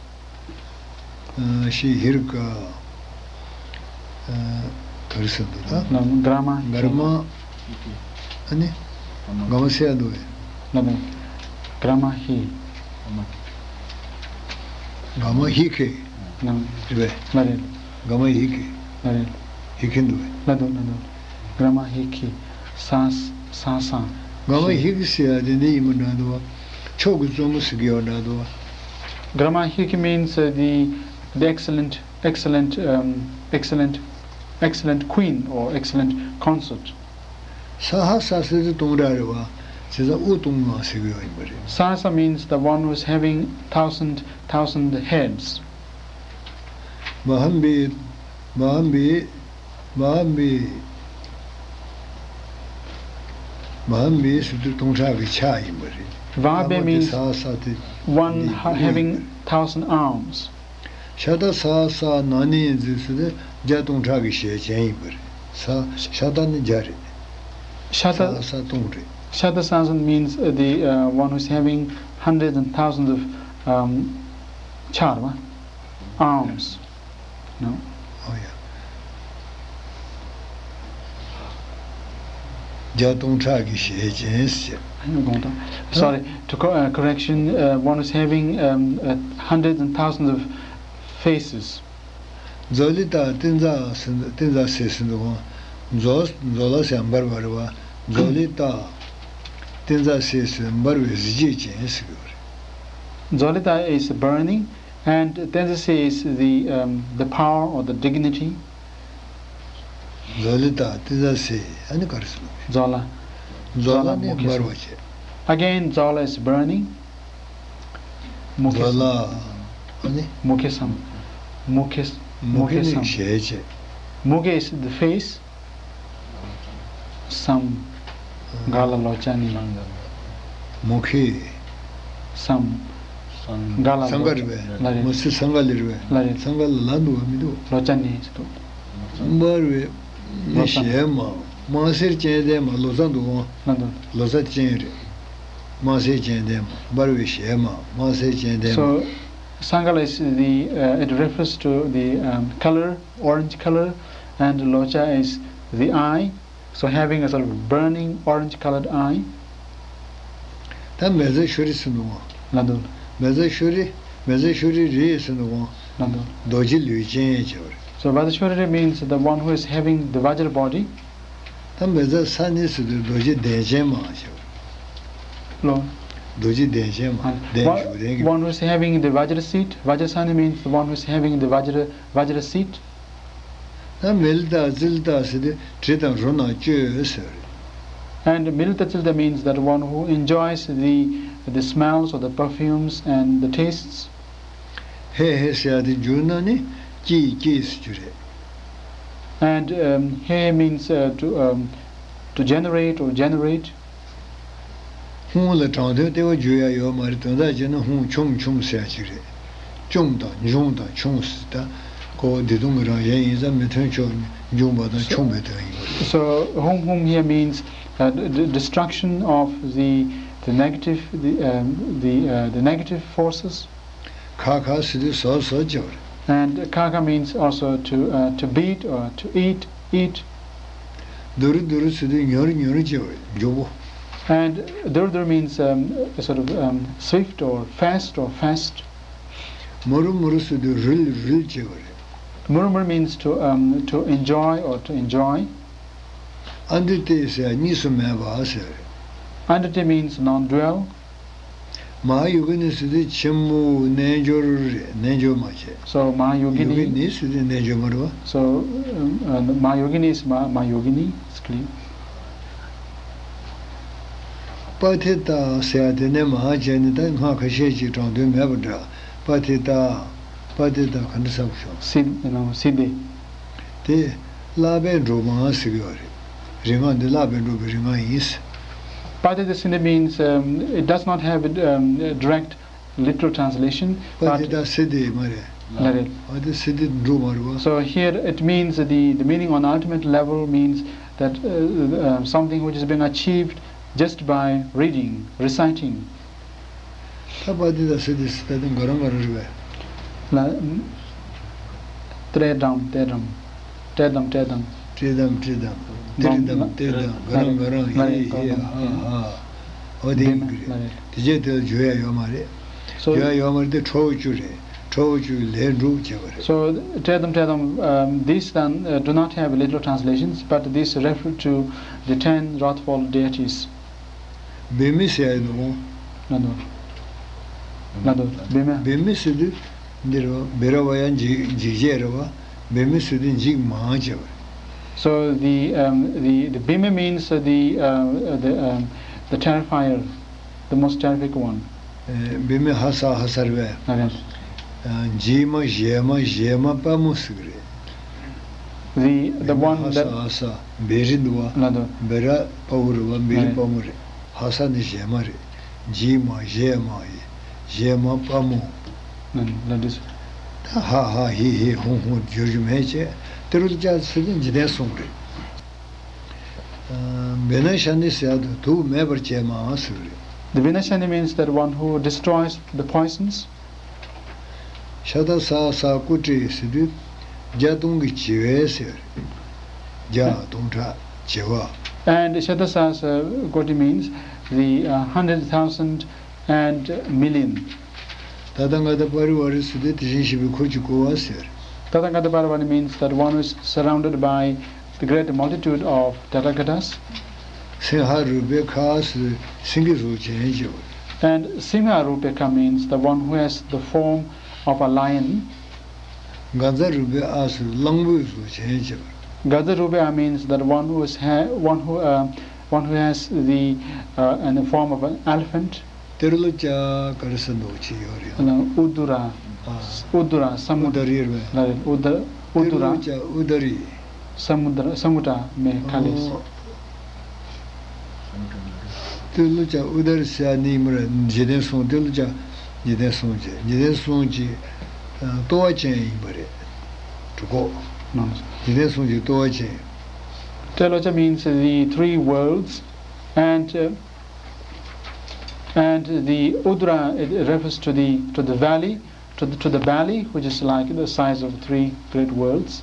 ཤྲཱི་ཧི་རུ་ཀ། ག་རེ་ཟེར་འདུག་ད། ན་གྲ་མ་ཧི། གྲ་མ། ཨ་ནི། ག་མ་སེ་ཡ་འདུག་བས། ན་ན། གྲ་མ་ཧི། ག་མ་ཧི་ཁེ། ན། རེད་བས། ན་རེད། ག་མ་ཧི་ཁེ། ན་རེད། ཧི་ཁེ་འདུག་བས། ན་འདུག་ན་འདུག་གྲ་མ་ཧི་ཁེ། ས་ས་ས། ག་མ་ཧི་ཁེ་ཟེར་ཡ་དེ་འདི་ཡིན་པ་འདྲ་འདུག་བ། མཆོག་གི་བཙུན་མོ་ཟེར་གྱི་ཡོད་འདྲ་འདུག་བ། Grama Hiki means, uh, the, the excellent, excellent, um, excellent queen or excellent consort. ས་ཧ་ས་ཟེར་དུས་སྟོང་ཕྲག་རེད་བ། བྱས་ཙང་དབུ་སྟོང་ལྔ་ཟེར་གྱི་ཡོད་ཡིན་པ་རེད། Sahasa means the one who is having thousand, thousand heads. མ་ཧམ་བི། མ་ཧམ་བི། མ་ཧམ་བི། མ་ཧམ་བི་ཟེར་དུས་སྟོང་ཕྲག་གི་ཕྱག་ཡིན་པ་རེད། Vahabhi means ས་ཧ་ས་དེ་one འདི་དབུ་ཡིན་པ་རེད། Having thousand arms. ཤ་ད་ས་ས་ན་ནི་ཡིན་ཟེར་དུས་བརྒྱ་སྟོང་ཕྲག་གི་ཞལ་ཅན་ཡིན་པ་རེད། ས་ཤ་ད་ནི་བརྒྱ་རེད། ཤ་ད། ས་ས་སྟོང་རེད། Shata Sahasam means, uh, the, uh, one who's having hundreds and thousands of, um, charva arms. No? ཨོ་ཡ། བརྒྱ་སྟོང་ཕྲག་གི་ཞལ་ཅན་ཟེར། དགོངས་དག Sorry, to co- uh, correction, uh, one is having, um, uh, hundreds and thousands of faces. མཛོ་ལི་ཏ་ཏི་ཛ་ཟེར་འདུག་ཏི་ཛ་སེ་ཟེར་འདུག་གོ། མཛོ་མཛོ་ལ་ཟེར་འབར་བ་རེད་བ། མཛོ་ལི་ཏ། ཏི་ཛ་སེ་ཟེར་འབར་བའི་གཟི་བརྗིད་ཅན་ཟེར་གྱི་ཡོད་རེད། Mzolita is burning. And Tenzin Se is the, um, the power or the dignity. མཛོ་ལི་ཏ་ཏི་ཛ་སེ། ཨ་ནི་ག་རེ་ཟེར་ནོ། མཛོ་ལ། མཛོ་ལ་ནི་མཛོ་ལ་འབར་བ་བྱས། Again, Zola is burning. མཛོ་ལ། ཨ་ནི། མུ་ཁེ་སམ། མུ་ཁེ་མུ་ཁེ་ནི་ཞལ་བྱས། Mukhe is the face. སམ། ག་ལ་ལོ་ཅ་ནི། མུ་ཁེ། སམ། ག་ལ་སང་ག་རེད་པས། ལ་རེད། མུ་སི་སང་ག་ལེ་རེད་པས། ལ་རེད། སང་ག་ལ་ལ་འདུག་བ་མི་འདུག་ལོ་ཅ་ནི་ཟེར་འདུག་འབར་བའི་ལོ་ནི་ཙ་ཞལ་མ། དམར་སེར་ཅན་ལྡན་མ། ལོ་ཙ་འདུག་འོང་། ལ་འདུག་ལོ་ཙ་ཅན་རེད། དམར་སེར་ཅན་ལྡན་མ། འབར་བའི་ཞལ་མ། དམར་སེར་ཅན་ལྡན་མ། So, Sangala is the, uh, it refers to the, um, color, orange color, and Locha is the eye. So having a sort of burning orange colored eye. ད་མེ་ཛ་ཤོ་རི་ཟེར་འདུག་ཨང་། ལ་འདུག་མེ་ཛ་ཤོ་རི། མེ་བཙའ་ཤཱ་རི་རི་ཟེར་ན་དབང་ལ་འདུག་རྡོ་རྗེ་ལུས་ཅན་བྱས་པ་རེད། So Vajrashārī means the one who is having the Vajra body. ད་མེ་བཙའ་ས་ནི་ཟེར་དུས་རྡོ་རྗེ་གདན་ཅན་མ་བྱས་པ། ལོ། རྡོ་རྗེ་གདན་ཅན་མ། And གདན་one, བཞུགས་གདན་གྱི། One who is having the Vajra seat. Vajrasāni means the one who is having the Vajra, Vajra seat. ད་མི་ལི་ཏ་ཙི་ལི་ཏ་ཟེར་དུས་དྲི་དང་རོ་སྣ་སྤྱོད་ཟེར་བ་རེད། And Milita Tilda means that one who enjoys the, the smells or the perfumes and the tastes. ཧེ་ཧེ་ཟེར་ཡ་དེ་འཇུག་ན་ནི་སྐྱེས་སྐྱེས་ཟེར་རྒྱུ་རེད། And um, he means uh, to, um, to generate or generate. ཧཱུྃ་ལ་དྲང་དོན་ལྟེ་བ་འཇུག་ཡ་ཡོད་མ་རེད། དོན་དག་བྱས་ན་ཧཱུྃ་ཆུམ་ཆུམ་ཟེར་ཡ་ཅིག་རེད། ཅུམ་དང་འབྱུང་དང་ཆུང་ཟེར་ད། ཁོ་བོ་བདེ་སྟོང་གི་རང་བཞིན་ཡིན་ཙང་མི་མཐུན་ཕྱོགས་ནས་འབྱུང་བ་དང་ཆུང་བའི་དོན་ཡིན་པ་རེད། So hum hum here means uh, the destruction of the the negative the um, the uh, the negative forces. ཁ་ཁ་ཟེར་དུས་ཟོ་ཟོ་བྱེད་པ་རེད། And kaka means also to uh, to beat or to eat, eat. དུར་དུར་ཟེར་དུས་ཉུར་ཉུར་བྱེད་པ་རེད། མགྱོགས་པོ། And durdur means um, sort of um, swift or fast or fast. མུར་མུར་ཟེར་དུས་རིལ་རིལ་བྱེད་པ་རེད། Murmur means to um, to enjoy or to enjoy. ཨ་འདི་ཏེ་ཟེར་གཉིས་སུ་མེད་པ་ཟེར། Andati means non-dual. མ་ཧཱ་ཡོ་གི་ནི་ཟེར་དུས་ཆེན་མོ་རྣལ་འབྱོར་རེད། རྣལ་འབྱོར་མ་བྱས། So Mahayogini. ཡོ་གི་ནི་ཟེར་དུས་རྣལ་འབྱོར་མ་རེད་བ། So um, uh, Mahayogini is Ma- Mahayogini, it's clear. པ་ཐི་ཏ་ཟེར་ཡ་དེ་ནས་མ་ཧཱ་བྱས་ནི་ད་སྔགས་ཁ་ཤས་ཅིག་དྲང་དོན་མེད་པ་འདྲ། པ་ཐི་ཏ། པ་ཐི་ཏ་ག་འདྲ་ཟེར་བ་ཤོག་སི- you know, སིདྡྷི། དེ་བསླབ་པས་འགྲུབ་མ་ཟེར་གྱི་ཡོད་རེད། རིག་སྔགས་འདི་བསླབ་པས་འགྲུབ་པའི་རིག་སྔགས་ཡིན། Paṭitasiddhi means um, it does not have a um, direct literal translation, པ་ཐི་but ཏ་སིདྡྷི་མ་རེད། ལ་རེད། པ་ཐི་སིདྡྷི་འགྲུབ་མ་རེད་བ། So here it means the, the meaning on ultimate level means that uh, uh, something which is being achieved just by reading, reciting. ད་པ་ཏི་ད་སི་ཏི་སི་ད་དེ་འགའ་རང་འགའ་རང་རེད་པས། ལ། ཏྲེ་དམ་ཏེ་དམ། ཏྲེ་དམ་ཏྲེ་དམ། ཏྲེ་དམ་ཏྲེ་དམ། ཏེ་རི་དམ་ཏེ་དམ། འགའ་རང་འགའ་རང་། ཧེ་ཧེ་ཧ་ཧ། འོ་དེ་ཡིན་གི་རེད། དེ་རྗེས་དེ་ལ་བརྗོད་ཡ་ཡོད་མ་རེད། So བརྗོད་ཡ་ཡོད་མ་རེད་དེ་ཁྲོ་བོ་བཅུ་རེད། ཁྲོ་བོ་བཅུ་ལས་འགྲུབ་བྱེད་པ་རེད། So ཏྲེ་དམ་ཏྲེ་དམ, um, these then uh, do not have literal translations, but these refer to the ten wrathful deities. བེ་མི་ཟེར་ཡ་ཡིན་ནོ། ལ་དོ། ལ་དོ། བེ་མི། བེ་མི་ཟེར་དུས་འདི་རེད་བ། བེ་ར་བ་ཡ་འཇིགས་འཇིགས་བྱེད་རེད་བ། བེ་མི་ཟེར་དུས་འཇིགས་མང་བྱེད་པ་རེད། So the um, the the Bhima means uh, the uh, the um, the terrifier, the most terrific one. བེ་མི་ཧ་ས་ཧ་ས་རེད་པས། ལ་རེད། འཇིགས་མ་ཞེ་མ་ཞེ་མ་དཔའ་མོ་ཟེར་གི་རེད། The the བེ་མི་one ཧ་ས་that ཧ་ས་བེ་རི་འདུག་བ། ལ་དོ། བེ་ར་དཔའ་བོ་རེད་བ། བེ་རི་ལ་དོ། དཔའ་མོ་རེད། ཧ་ས་ནི་ཞེ་མ་རེད། འཇིགས་མ་ཞེ་མ་ཡི་ཞེ་མ་དཔའ་མོ། ལ་ལ་འདི་སོ། ད་ཧ་ཧ་ཧི་ཧི་ཧུ་ཧུ་བརྗོད་རྒྱུ་མེད་བྱས། ཏི་རུ་ལ་ཅག་ཟེར་དུས་འཇིག་རྟེན་གསུམ་རེད། བི་ན་ཤ་ནི་ཟེར་དུས་དུག་མེད་པར་བྱེད་མ་ཟེར་གི་རེད། The Vinashani means that one who destroys the poisons. ཤ་ད་ས་ས་ཀུ་ཏྲི་ཟེར་དུས་བརྒྱ་སྟོང་གི་བྱེ་བས་ཟེར། བརྒྱ་སྟོང་ཕྲག་བྱེ་བ། And Shatasahasra Koti means the uh, hundred thousand and million. ཏ་ཐཱ་ག་ཏ་པ་རི་ཝཱ་རི་ཟེར་དུས་དེ་བཞིན་གཤེགས་པའི་འཁོར་གྱིས་བསྐོར་བ་ཟེར། Tathagata Parivāra means that one who is surrounded by the great multitude of Tathagatas. སིང་ཧ་རུ་པེ་ཁ་ཟེར་སེང་གེ་གཟུགས་ཅན་བྱེད་པ། And Singha Rupekha means the one who has the form of a lion. ག་ཛ་རུ་པེ་ཨ་ཟེར་གླང་པོའི་གཟུགས་ཅན་བྱེད་པ། Gajarupeha means that one who is ha- one who uh, one who has the uh, in the form of an elephant. ཏི་རུ་ལ་ཅག་ག་རེ་ཟེར་འདུག་ཅི་ཡོད་རེད། ཨ་ལ་ཨུ་དུ་ར། ཨ། ཨུ་དུ་ར་ས་མུ། ཨུ་དུ་རི་རེད་པས། ལ་རེད། ཨུ་དུ་ཨུ་དུ་ར། ཏི་རུ་ལ་ཅག་ཨུ་དུ་རི། ས་མུ་དྲ་ས་མུ་དྲ་མེ་ཁ་ལེ་སི། ཨོ། ཏི་རུ་ལ་ཅག་ཨུ་དུ་རི་ཟེར་ནི་མ་རེད། འཇིག་རྟེན་གསུམ། ཏི་རུ་ལ་ཅག་འཇིག་རྟེན་གསུམ་བྱས། འཇིག་རྟེན་གསུམ་གྱི་ལྟོ་བ་ཅན་ཡིན་པ་རེད། གྲུབ་ཀོ། འཇིག་རྟེན་གསུམ་གྱི་ལྟོ་བ་ཅན། Trilocha means the three worlds, and uh, and the Udra, it refers to the to the valley, to the, to the valley which is like the size of three great worlds.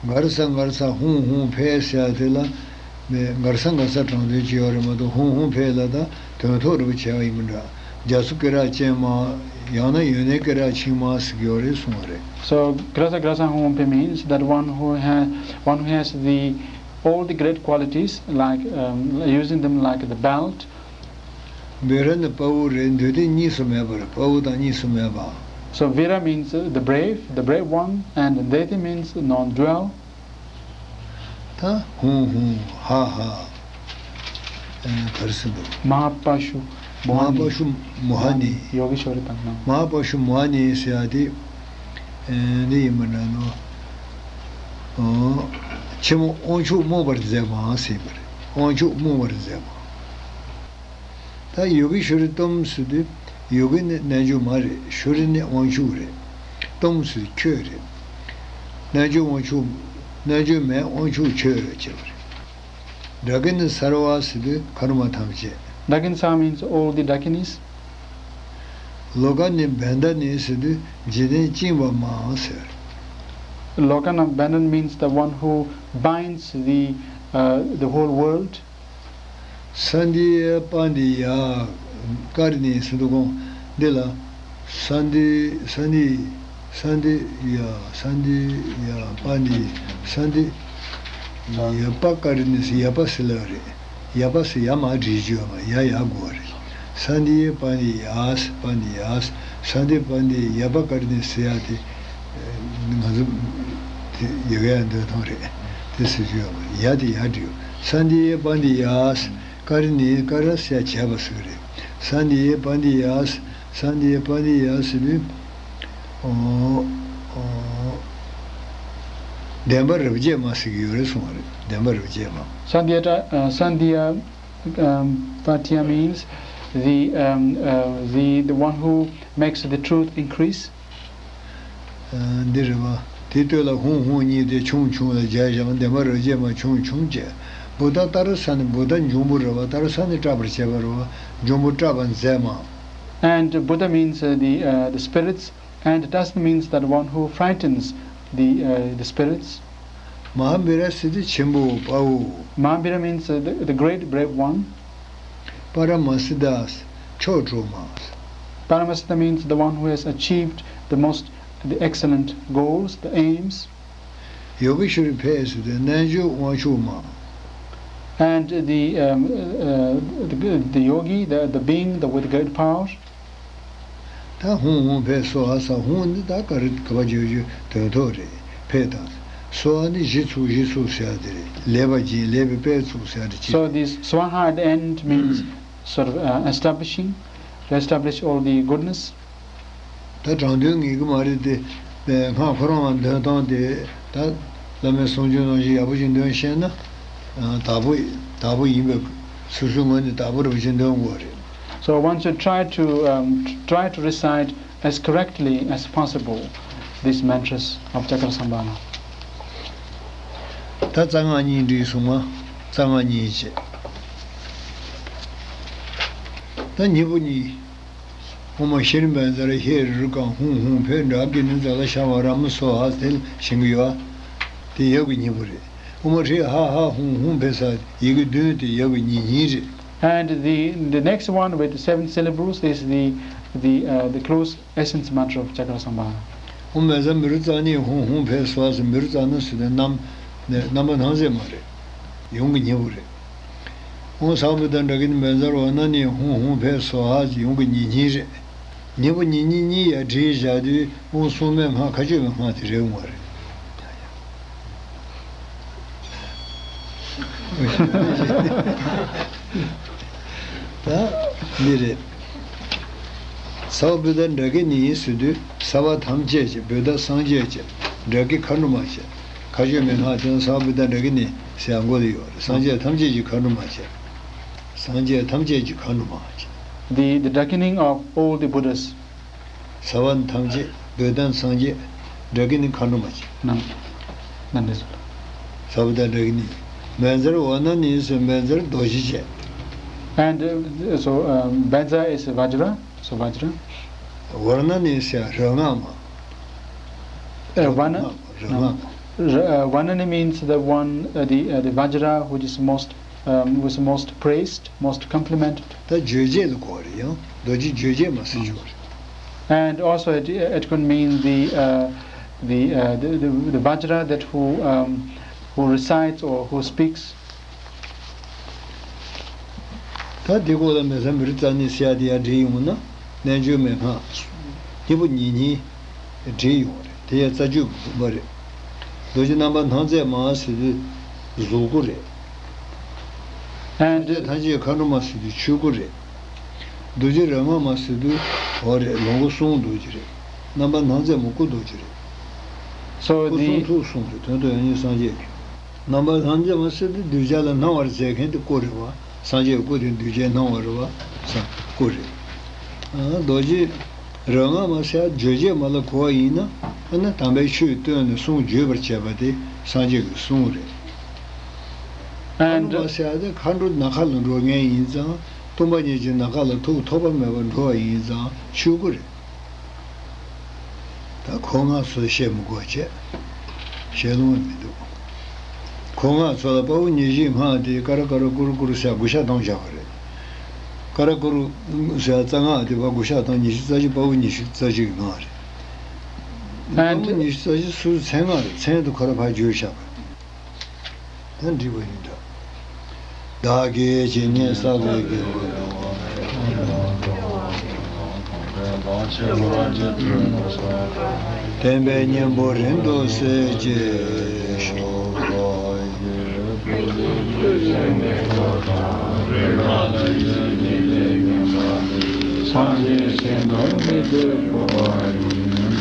གར་ས་གར་ས་ཧུང་ཧུང་ཕེ་ཟེར་ཡ་དེ་ལ་མེ་གར་ས་གར་ས་དྲང་དོན་ཅི་ཡོད་རེད་མ་གཏོགས་ཧུང་ཧུང་ཕེ་ལ་ད་དོན་ཐོག་རེ་བ་བྱས་པ་ཡིན་མི་འདྲ། རྒྱ་མཚོ་སྐེ་རགས་ཅན་མ། ཡང་ན་ཡོན་ཏན་སྐེ་རགས་ཆིངས་མ་ཟེར་གྱི་ཡོད་རེད་གསུངས་པ་རེད། So, Grasa Grasa Hung Hung Pe means that one who has, one who has the, all the great qualities, like, um, using them like the belt. བེ་ར་ནི་དཔའ་བོ་རེད། འདོད་དེ་གཉིས་སུ་མེད་པ་རེད། དཔའ་བོ་དང་གཉིས་སུ་མེད་པ། So, Vira means, uh, the brave, the brave one, and Deti means non-dual. ད་ཧུང་ཧུང་ཧ་ཧ། ཨ། ག་རེ་ཟེར་འདུག་མ་ཧ་པ་ཤུ་མ་མོ་ཧ་ཧ་ནི། པ་ཤུ་མོ་ཧ་ནི། ཡོ་གི་ཤོ་རི་དང་ནང་། མ་ཧ་པ་ཤུ་མོ་ཧ་ནི་ཟེར་ཡ་དེ། ཨ། འདི་ཡིན་པ་འདྲ་ནོ། ཨོ། ཆེན་མོ་དབང་ཕྱུག་རྨོངས་པར་མཛད་མ་ཟེར་བ་རེད། དབང་ཕྱུག་རྨོངས་པར་མཛད་མ། ད་ཡོ་གི་ཤོ་རི་ཏོམ་ཟེར་དུས། ཡོ་གི་ནི་རྣལ་འབྱོར་མ་རེད། ཤོ་རི་ནི་དབང་ཕྱུག་རེད། ཏོམ་ཟེར་ཁྱོད་རེད། རྣལ་འབྱོར་དབང་ཕྱུག་རྣལ་འབྱོར་མའི་དབང་ཕྱུག་ཁྱོད་རེད་ཅེས་པ་རེད། ཌ་ཀི་ནི་སརྦ་ཟེར་དུས་མཁའ་འགྲོ་མ་ཐམས་ཅད། Dakinis means all the Dakinis. ལོ་ཀ་ནི་བན་ད་ནི་ཟེར་དུས་འཇིག་རྟེན་བཅིངས་པ་མ་ཟེར། Lokana Bandhan means the one who binds the, uh, the whole world. ས་འདི་ཡ་པ་འདི་ཡ། ཀ་རི་ནི་ཟེར་དུས་གོང་འདི་ལ། ས་འདི་ས་འདི་ས་འདི་ཡ་ས་འདི་ཡ་པ་འདི་ས་འདི། ཡ་པ་ཀ་རི་ནི་ཟེར་ཡ་པ་ཟེར་ལ་རེད། ཡ་པ་ཟེར་ཡ་མ་བྲིས་བརྗོད་མ་ཡ་ཡ་དགོས་རེད། ས་འདི་པ་འདི་ཡ་ས་པ་འདི་ཡ་ས་འདི་པ་འདི་ཡ་པ་ཀ་རི་ནི་ཟེར་ཡ་དེ། ང་ཚོ་དེ་ཡ་ག་ཡ་འདོད་ཐོང་རེད། དེ་ཟེར་རྒྱུ་ཡོད་མ་རེད། ཡ་དེ་ཡ་བྲིས། ས་འདི་པ་འདི་ཡ་ས། ཀ་རི་ནི་ཀ་ར་སེ་བྱས་པ་ཟེར་གི་རེད། ས་འདི་པ་འདི་ཡ་ས། ས་འདི་པ་འདི་ཡ་ཟེར་དུས། ཨོ། ཨོ། བདེན་པ་རབ་རྒྱས་མ་ཟེར་གི་ཡོད་རེད་གསུངས་པ་རེད། བདེན་པ་རབ་རྒྱས་མ། Sandhya, uh, Sandhya, um, Patya means the, um, uh, the, the one who makes the truth increase. འདི་རེད་བ། དེའི་སྟོད་ལ་ཧུང་ཧུང་གཉིས་དེ་ཆུང་ཆུང་ལ་སྦྱར་བཞག་བདེན་པ་རབ་རྒྱས་མ་ཆུང་ཆུང་བྱས། བུདྡྷ་ཏ་ར་ས་ནི་བུདྡྷ་འབྱུང་པོ་རེད་བ། ཏ་ར་ས་ནི་སྐྲག་པར་བྱེད་པ་རེད་བ། འབྱུང་པོ་སྐྲག་པར་མཛད་མ། And Buddha means, uh, the, uh, the spirits, and Tasna means that one who frightens the, uh, the spirits. མ་ཧཱ་བི་ར་ཟེར་དུས་ཆེན་པོ་དཔའ་བོ། Mahavira means, uh, the, the great brave one. པ་ར་མ་སི་ཏཱ། མཆོག་གྲུབ་མ། Paramasita means the one who has achieved the most, the excellent goals, the aims. ཡོ་གི་ཤྭ་རི་ཕེ་ཟེར་དུས་རྣལ་འབྱོར་དབང་ཕྱུག་མ། And the, um, uh, the, the yogi, the, the being, the, with great power. ད་ཧུང་ཧུང་ཕེ་སྭཱ་ཧཱ་ཟེར། ཧུང་འདི་ད་ག་རེ་ག་པར་བརྗོད་རྒྱུ་དོན་ཐོག་རེད། ཕེ་དང་། སྭཱ་ཧཱ་ནི་གཞི་ཚུགས་གཞི་ཚུགས་ཟེར་ཡ་དེ་རེད། ལེགས་པ་སྦྱིན་ལེགས་པའི་དཔལ་ཚུགས་ཟེར་ཡ་དེ་ཅི། So this swaha at the end means sort of, uh, establishing, to establish all the goodness. ད་དྲང་དོན་ངེས་ཀྱི་མ་རེད་དེ། སྔགས་ཁོ་རང་ལ་འདོན་སྟངས་དེ་ད་བླ་མའི་གསུང་ཆོས་ནང་བཞིན་ཡག་པོ་ཞིག་འདོན་ཤེས་ན། དག་པོ་དག་པོ་ཡིན་པའི་སོ་སོའི་ངོས་ནས་དག་པོ་རེ་བ་ཞིག་འདོན་དགོས་རེད། So once you try to, um, try to recite as correctly as possible these mantras of Chakrasamvara. ད་རྩ་སྔགས་གཉིས་བྲིས་སོང་ང་། རྩ་སྔགས་གཉིས་བྱས། ད་གཉིས་པོ་གཉིས། ཨོཾ་ཤྲཱི་བཛྲ་ཧེ་རུ་ཀ་ཧཱུྃ་ཧཱུྃ་ཕཊ་ཌཱ་ཀི་ཎི་ཛ་ལ་ཤ་བ་ར་མ་སྭཱ་ཧཱ་ཟེར་བཞེངས་ཀྱི་ཡོད། དེ་ཡབ་ཀྱི་གཉིས་པོ་རེད། ཨོཾ་ཧྲཱིཿཧ་ཧ་ཧཱུྃ་ཧཱུྃ་ཕཊ་ས་ཡི་གེ་བདུན་དེ་ཡབ་ཀྱི་གཉིས་གཉིས་རེད། And the, the next one with seven syllables is the, the, uh, the close essence mantra of Chakrasamvara. ཨོཾ་མེ་ཛ་མི་རུ་ཙ་ནི་ཧཱུྃ་ཧཱུྃ་ཕཊ་སྭཱ་ཧཱ་ཟེར། མི་རུ་ཙ་ན་ཟེར་དུས་རྣམ་རྣམ་པ་སྣང་མཛད་མ་རེད། ཡུམ་གྱི་གཉིས་པོ་རེད། ཨོཾ་ས་བུདྡྷ་ཌཱ་ཀི་ཎི་བཛྲ་ཝཱ་ཎཱ་ཎི་ཧཱུྃ་ཧཱུྃ་ཕཊ་སྭཱ་ཧཱ་ཟེར། ཡུམ་གྱི་གཉིས་གཉིས་རེད། གཉིས་པོ་གཉིས་གཉིས་གཉིས་ཡར་བྲིས་བཞག་དུས་ཨོཾ་སྲུང་མའི་སྔགས་མཁའ་སྤྱོད་པའི་སྔགས་དེ་རེད་འོང་བ་རེད། ད་འདི་རེད། ས་བ་བུདྡྷ་ཌཱ་ཀི་ཎི་ཟེར་དུས་ས་བ་ཐམས་ཅད་ཀྱི་བུདྡྷ་སངས་རྒྱས་ཀྱི་ཌཱ་ཀི་མཁའ་འགྲོ་མ་བྱས། མཁའ་སྤྱོད་མའི་སྔགས་དེ་ས་བ་བུདྡྷ་ཌཱ་ཀི་ཎི་ཟེར་མགོ་ལ་ཡོད་རེད། སངས་རྒྱས་ཐམས་ཅད་ཀྱི་མཁའ་འགྲོ་མ་བྱས། སངས་རྒྱས་ཐམས་ཅད་ཀྱི་མཁའ་འགྲོ་མ་བྱས། The, the darkening of all the Buddhas. ས་བ་ཐམས་ཅད་བུདྡྷ་སངས་རྒྱས་ཌཱ་ཀི་ཎི་མཁའ་འགྲོ་མ་བྱས། ནང་ནང་འདི་ཚོ། ས་བ་ད་ཌཱ་ཀི་ཎི། བཛྲ་ཝཱ་ཎཱ་ཎི་ཟེར་བཛྲ་རྡོ་རྗེ་བྱས། And, uh, so, um, Vajra is Vajra, so Vajra. ཝཱ་ཎཱ་ཎི་ཟེར་རོལ་སྔགས་མ། Uh, Vana, རོལ་སྔགས་མ། uh, Vanani means the one, uh, the, uh, the Vajra, which is most um, was most praised, most complimented. ད་རྗོད་བྱེད་ལ་གོ་རེད། ཡང་རྡོ་རྗེ་རྗོད་བྱེད་མ་ཟེར་ཆོག་རེད། And also it, it could mean the, uh, the, uh, the, the, the Vajra that who, um, who recites or who speaks. ད་འདི་སྐོར་ལ་མེ་བཟའ་མི་རུ་རྩ་ནས་ཟེར་ཡ་དེ་ཡར་བྲིས་ཡོང་ན། རྣལ་འབྱོར་མའི་སྔགས་སྙིང་པོ་ཉིད་གཉིས་བྲིས་ཡོང་བ་རེད། དེ་ཡང་རྩ་རྒྱུད་ཀྱི་བུམ་པ་རེད། རྡོ་རྗེ་རྣམ་པར་སྣང་མཛད་མ་ཟེར་དུས་གཟུགས་སྐུ་རེད། And ཐམས་ཅད་མཁའ་འགྲོ་མ་ཟེར་དུས་ཆོས་སྐུ་རེད། རྡོ་རྗེ་རོལ་མ་མ་ཟེར་དུས་འོ་རེད། ལོངས་སྐུ་གསུང་རྡོ་རྗེ་རེད། རྣམ་པར་སྣང་མཛད་མ་སྐུ་རྡོ་རྗེ་རེད། So སྐུ་གསུང the ཐུགས་གསུང་རེད། དོན་དུ་ཡང་སྙིང་སངས་རྒྱས་ཀྱི། རྣམ་པར་སྣང་མཛད་མ་ཟེར་དུས་གདུལ་བྱ་ལ་སྣང་བར་མཛད་མཁན་དེ་སྐུ་རེད་བ། སངས་རྒྱས་སྐུ་དེ་གདུལ་བྱའི་སྣང་བ་རེད་བ། ས་སྐུ་རེད། ཨ་རྡོ་རྗེ་རོལ་མ་མ་ཟེར་རྗོད་བྱེད་མ་ལ་གོ་བ་ཡིན་ན། ཨ་ནི་དམ་པའི་ཆོས་བསྟན་ནས་གསུང་བརྗོད་པར་བྱེད་པ་དེ་སངས་རྒྱས་ཀྱི་གསུང་རེད། ཨ་ནི་མ་ཟེར་ཡ་དེ་མཁའ་འགྲོ་ནམ་མཁའ་ལ་འགྲོ་མཁན་ཡིན་ཙང་། སྟོང་པ་ཉིད་ཀྱི་ནམ་མཁའ་ལ་ཐུག་ཐོགས་པ་མེད་པར་འགྲོ་བ་ཡིན་ཙང་ཆོས་སྐུ་རེད། ད་གོ་སྔགས་ཚོ་བཤད་མི་དགོས་བྱས། བཤད་ལོང་མི་འདུག་གོ་སྔགས་ཚོ་ལ་དཔའ་བོ་ཉེར་བཞིའི་སྔགས་དེ་ཀ་ར་ཀ་ར་ཀུ་རུ་ཀུ་རུ་ཟེར་དགུ་ཤ་གཏོང་བྱ་བ་རེད། ཀ་ར་ཀུ་རུ་ཟེར་རྩ་སྔགས་དེ་ཕར་དགུ་ཤ་གཏོང་། ཉི་ཤུ་རྩ་གཅིག་དཔའ་བོ་ཉི་ཤུ་རྩ་གཅིག་གི་སྔགས་རེད། དཔའ་བོ་ཉི་ཤུ་རྩ་གཅིག་སུ་མཚན་སྔགས་རེད། མཚན་དུ་ཁོ་ར་ཕར་བརྗོད་བྱ་བ་རེད། ད་འགྲིག་པ་ཡིན་འདྲ། བདག་གིས་ཇི་སྙེད་བསགས་པའི་དགེ་བ་དང་། བསྟན་པའི་སྙིང་པོ་རིང་དུ་གསལ་བྱེད་ཤོག། སངས་རྒྱས་ཞིང་དུ་མི་འདོད་པ་ཡི།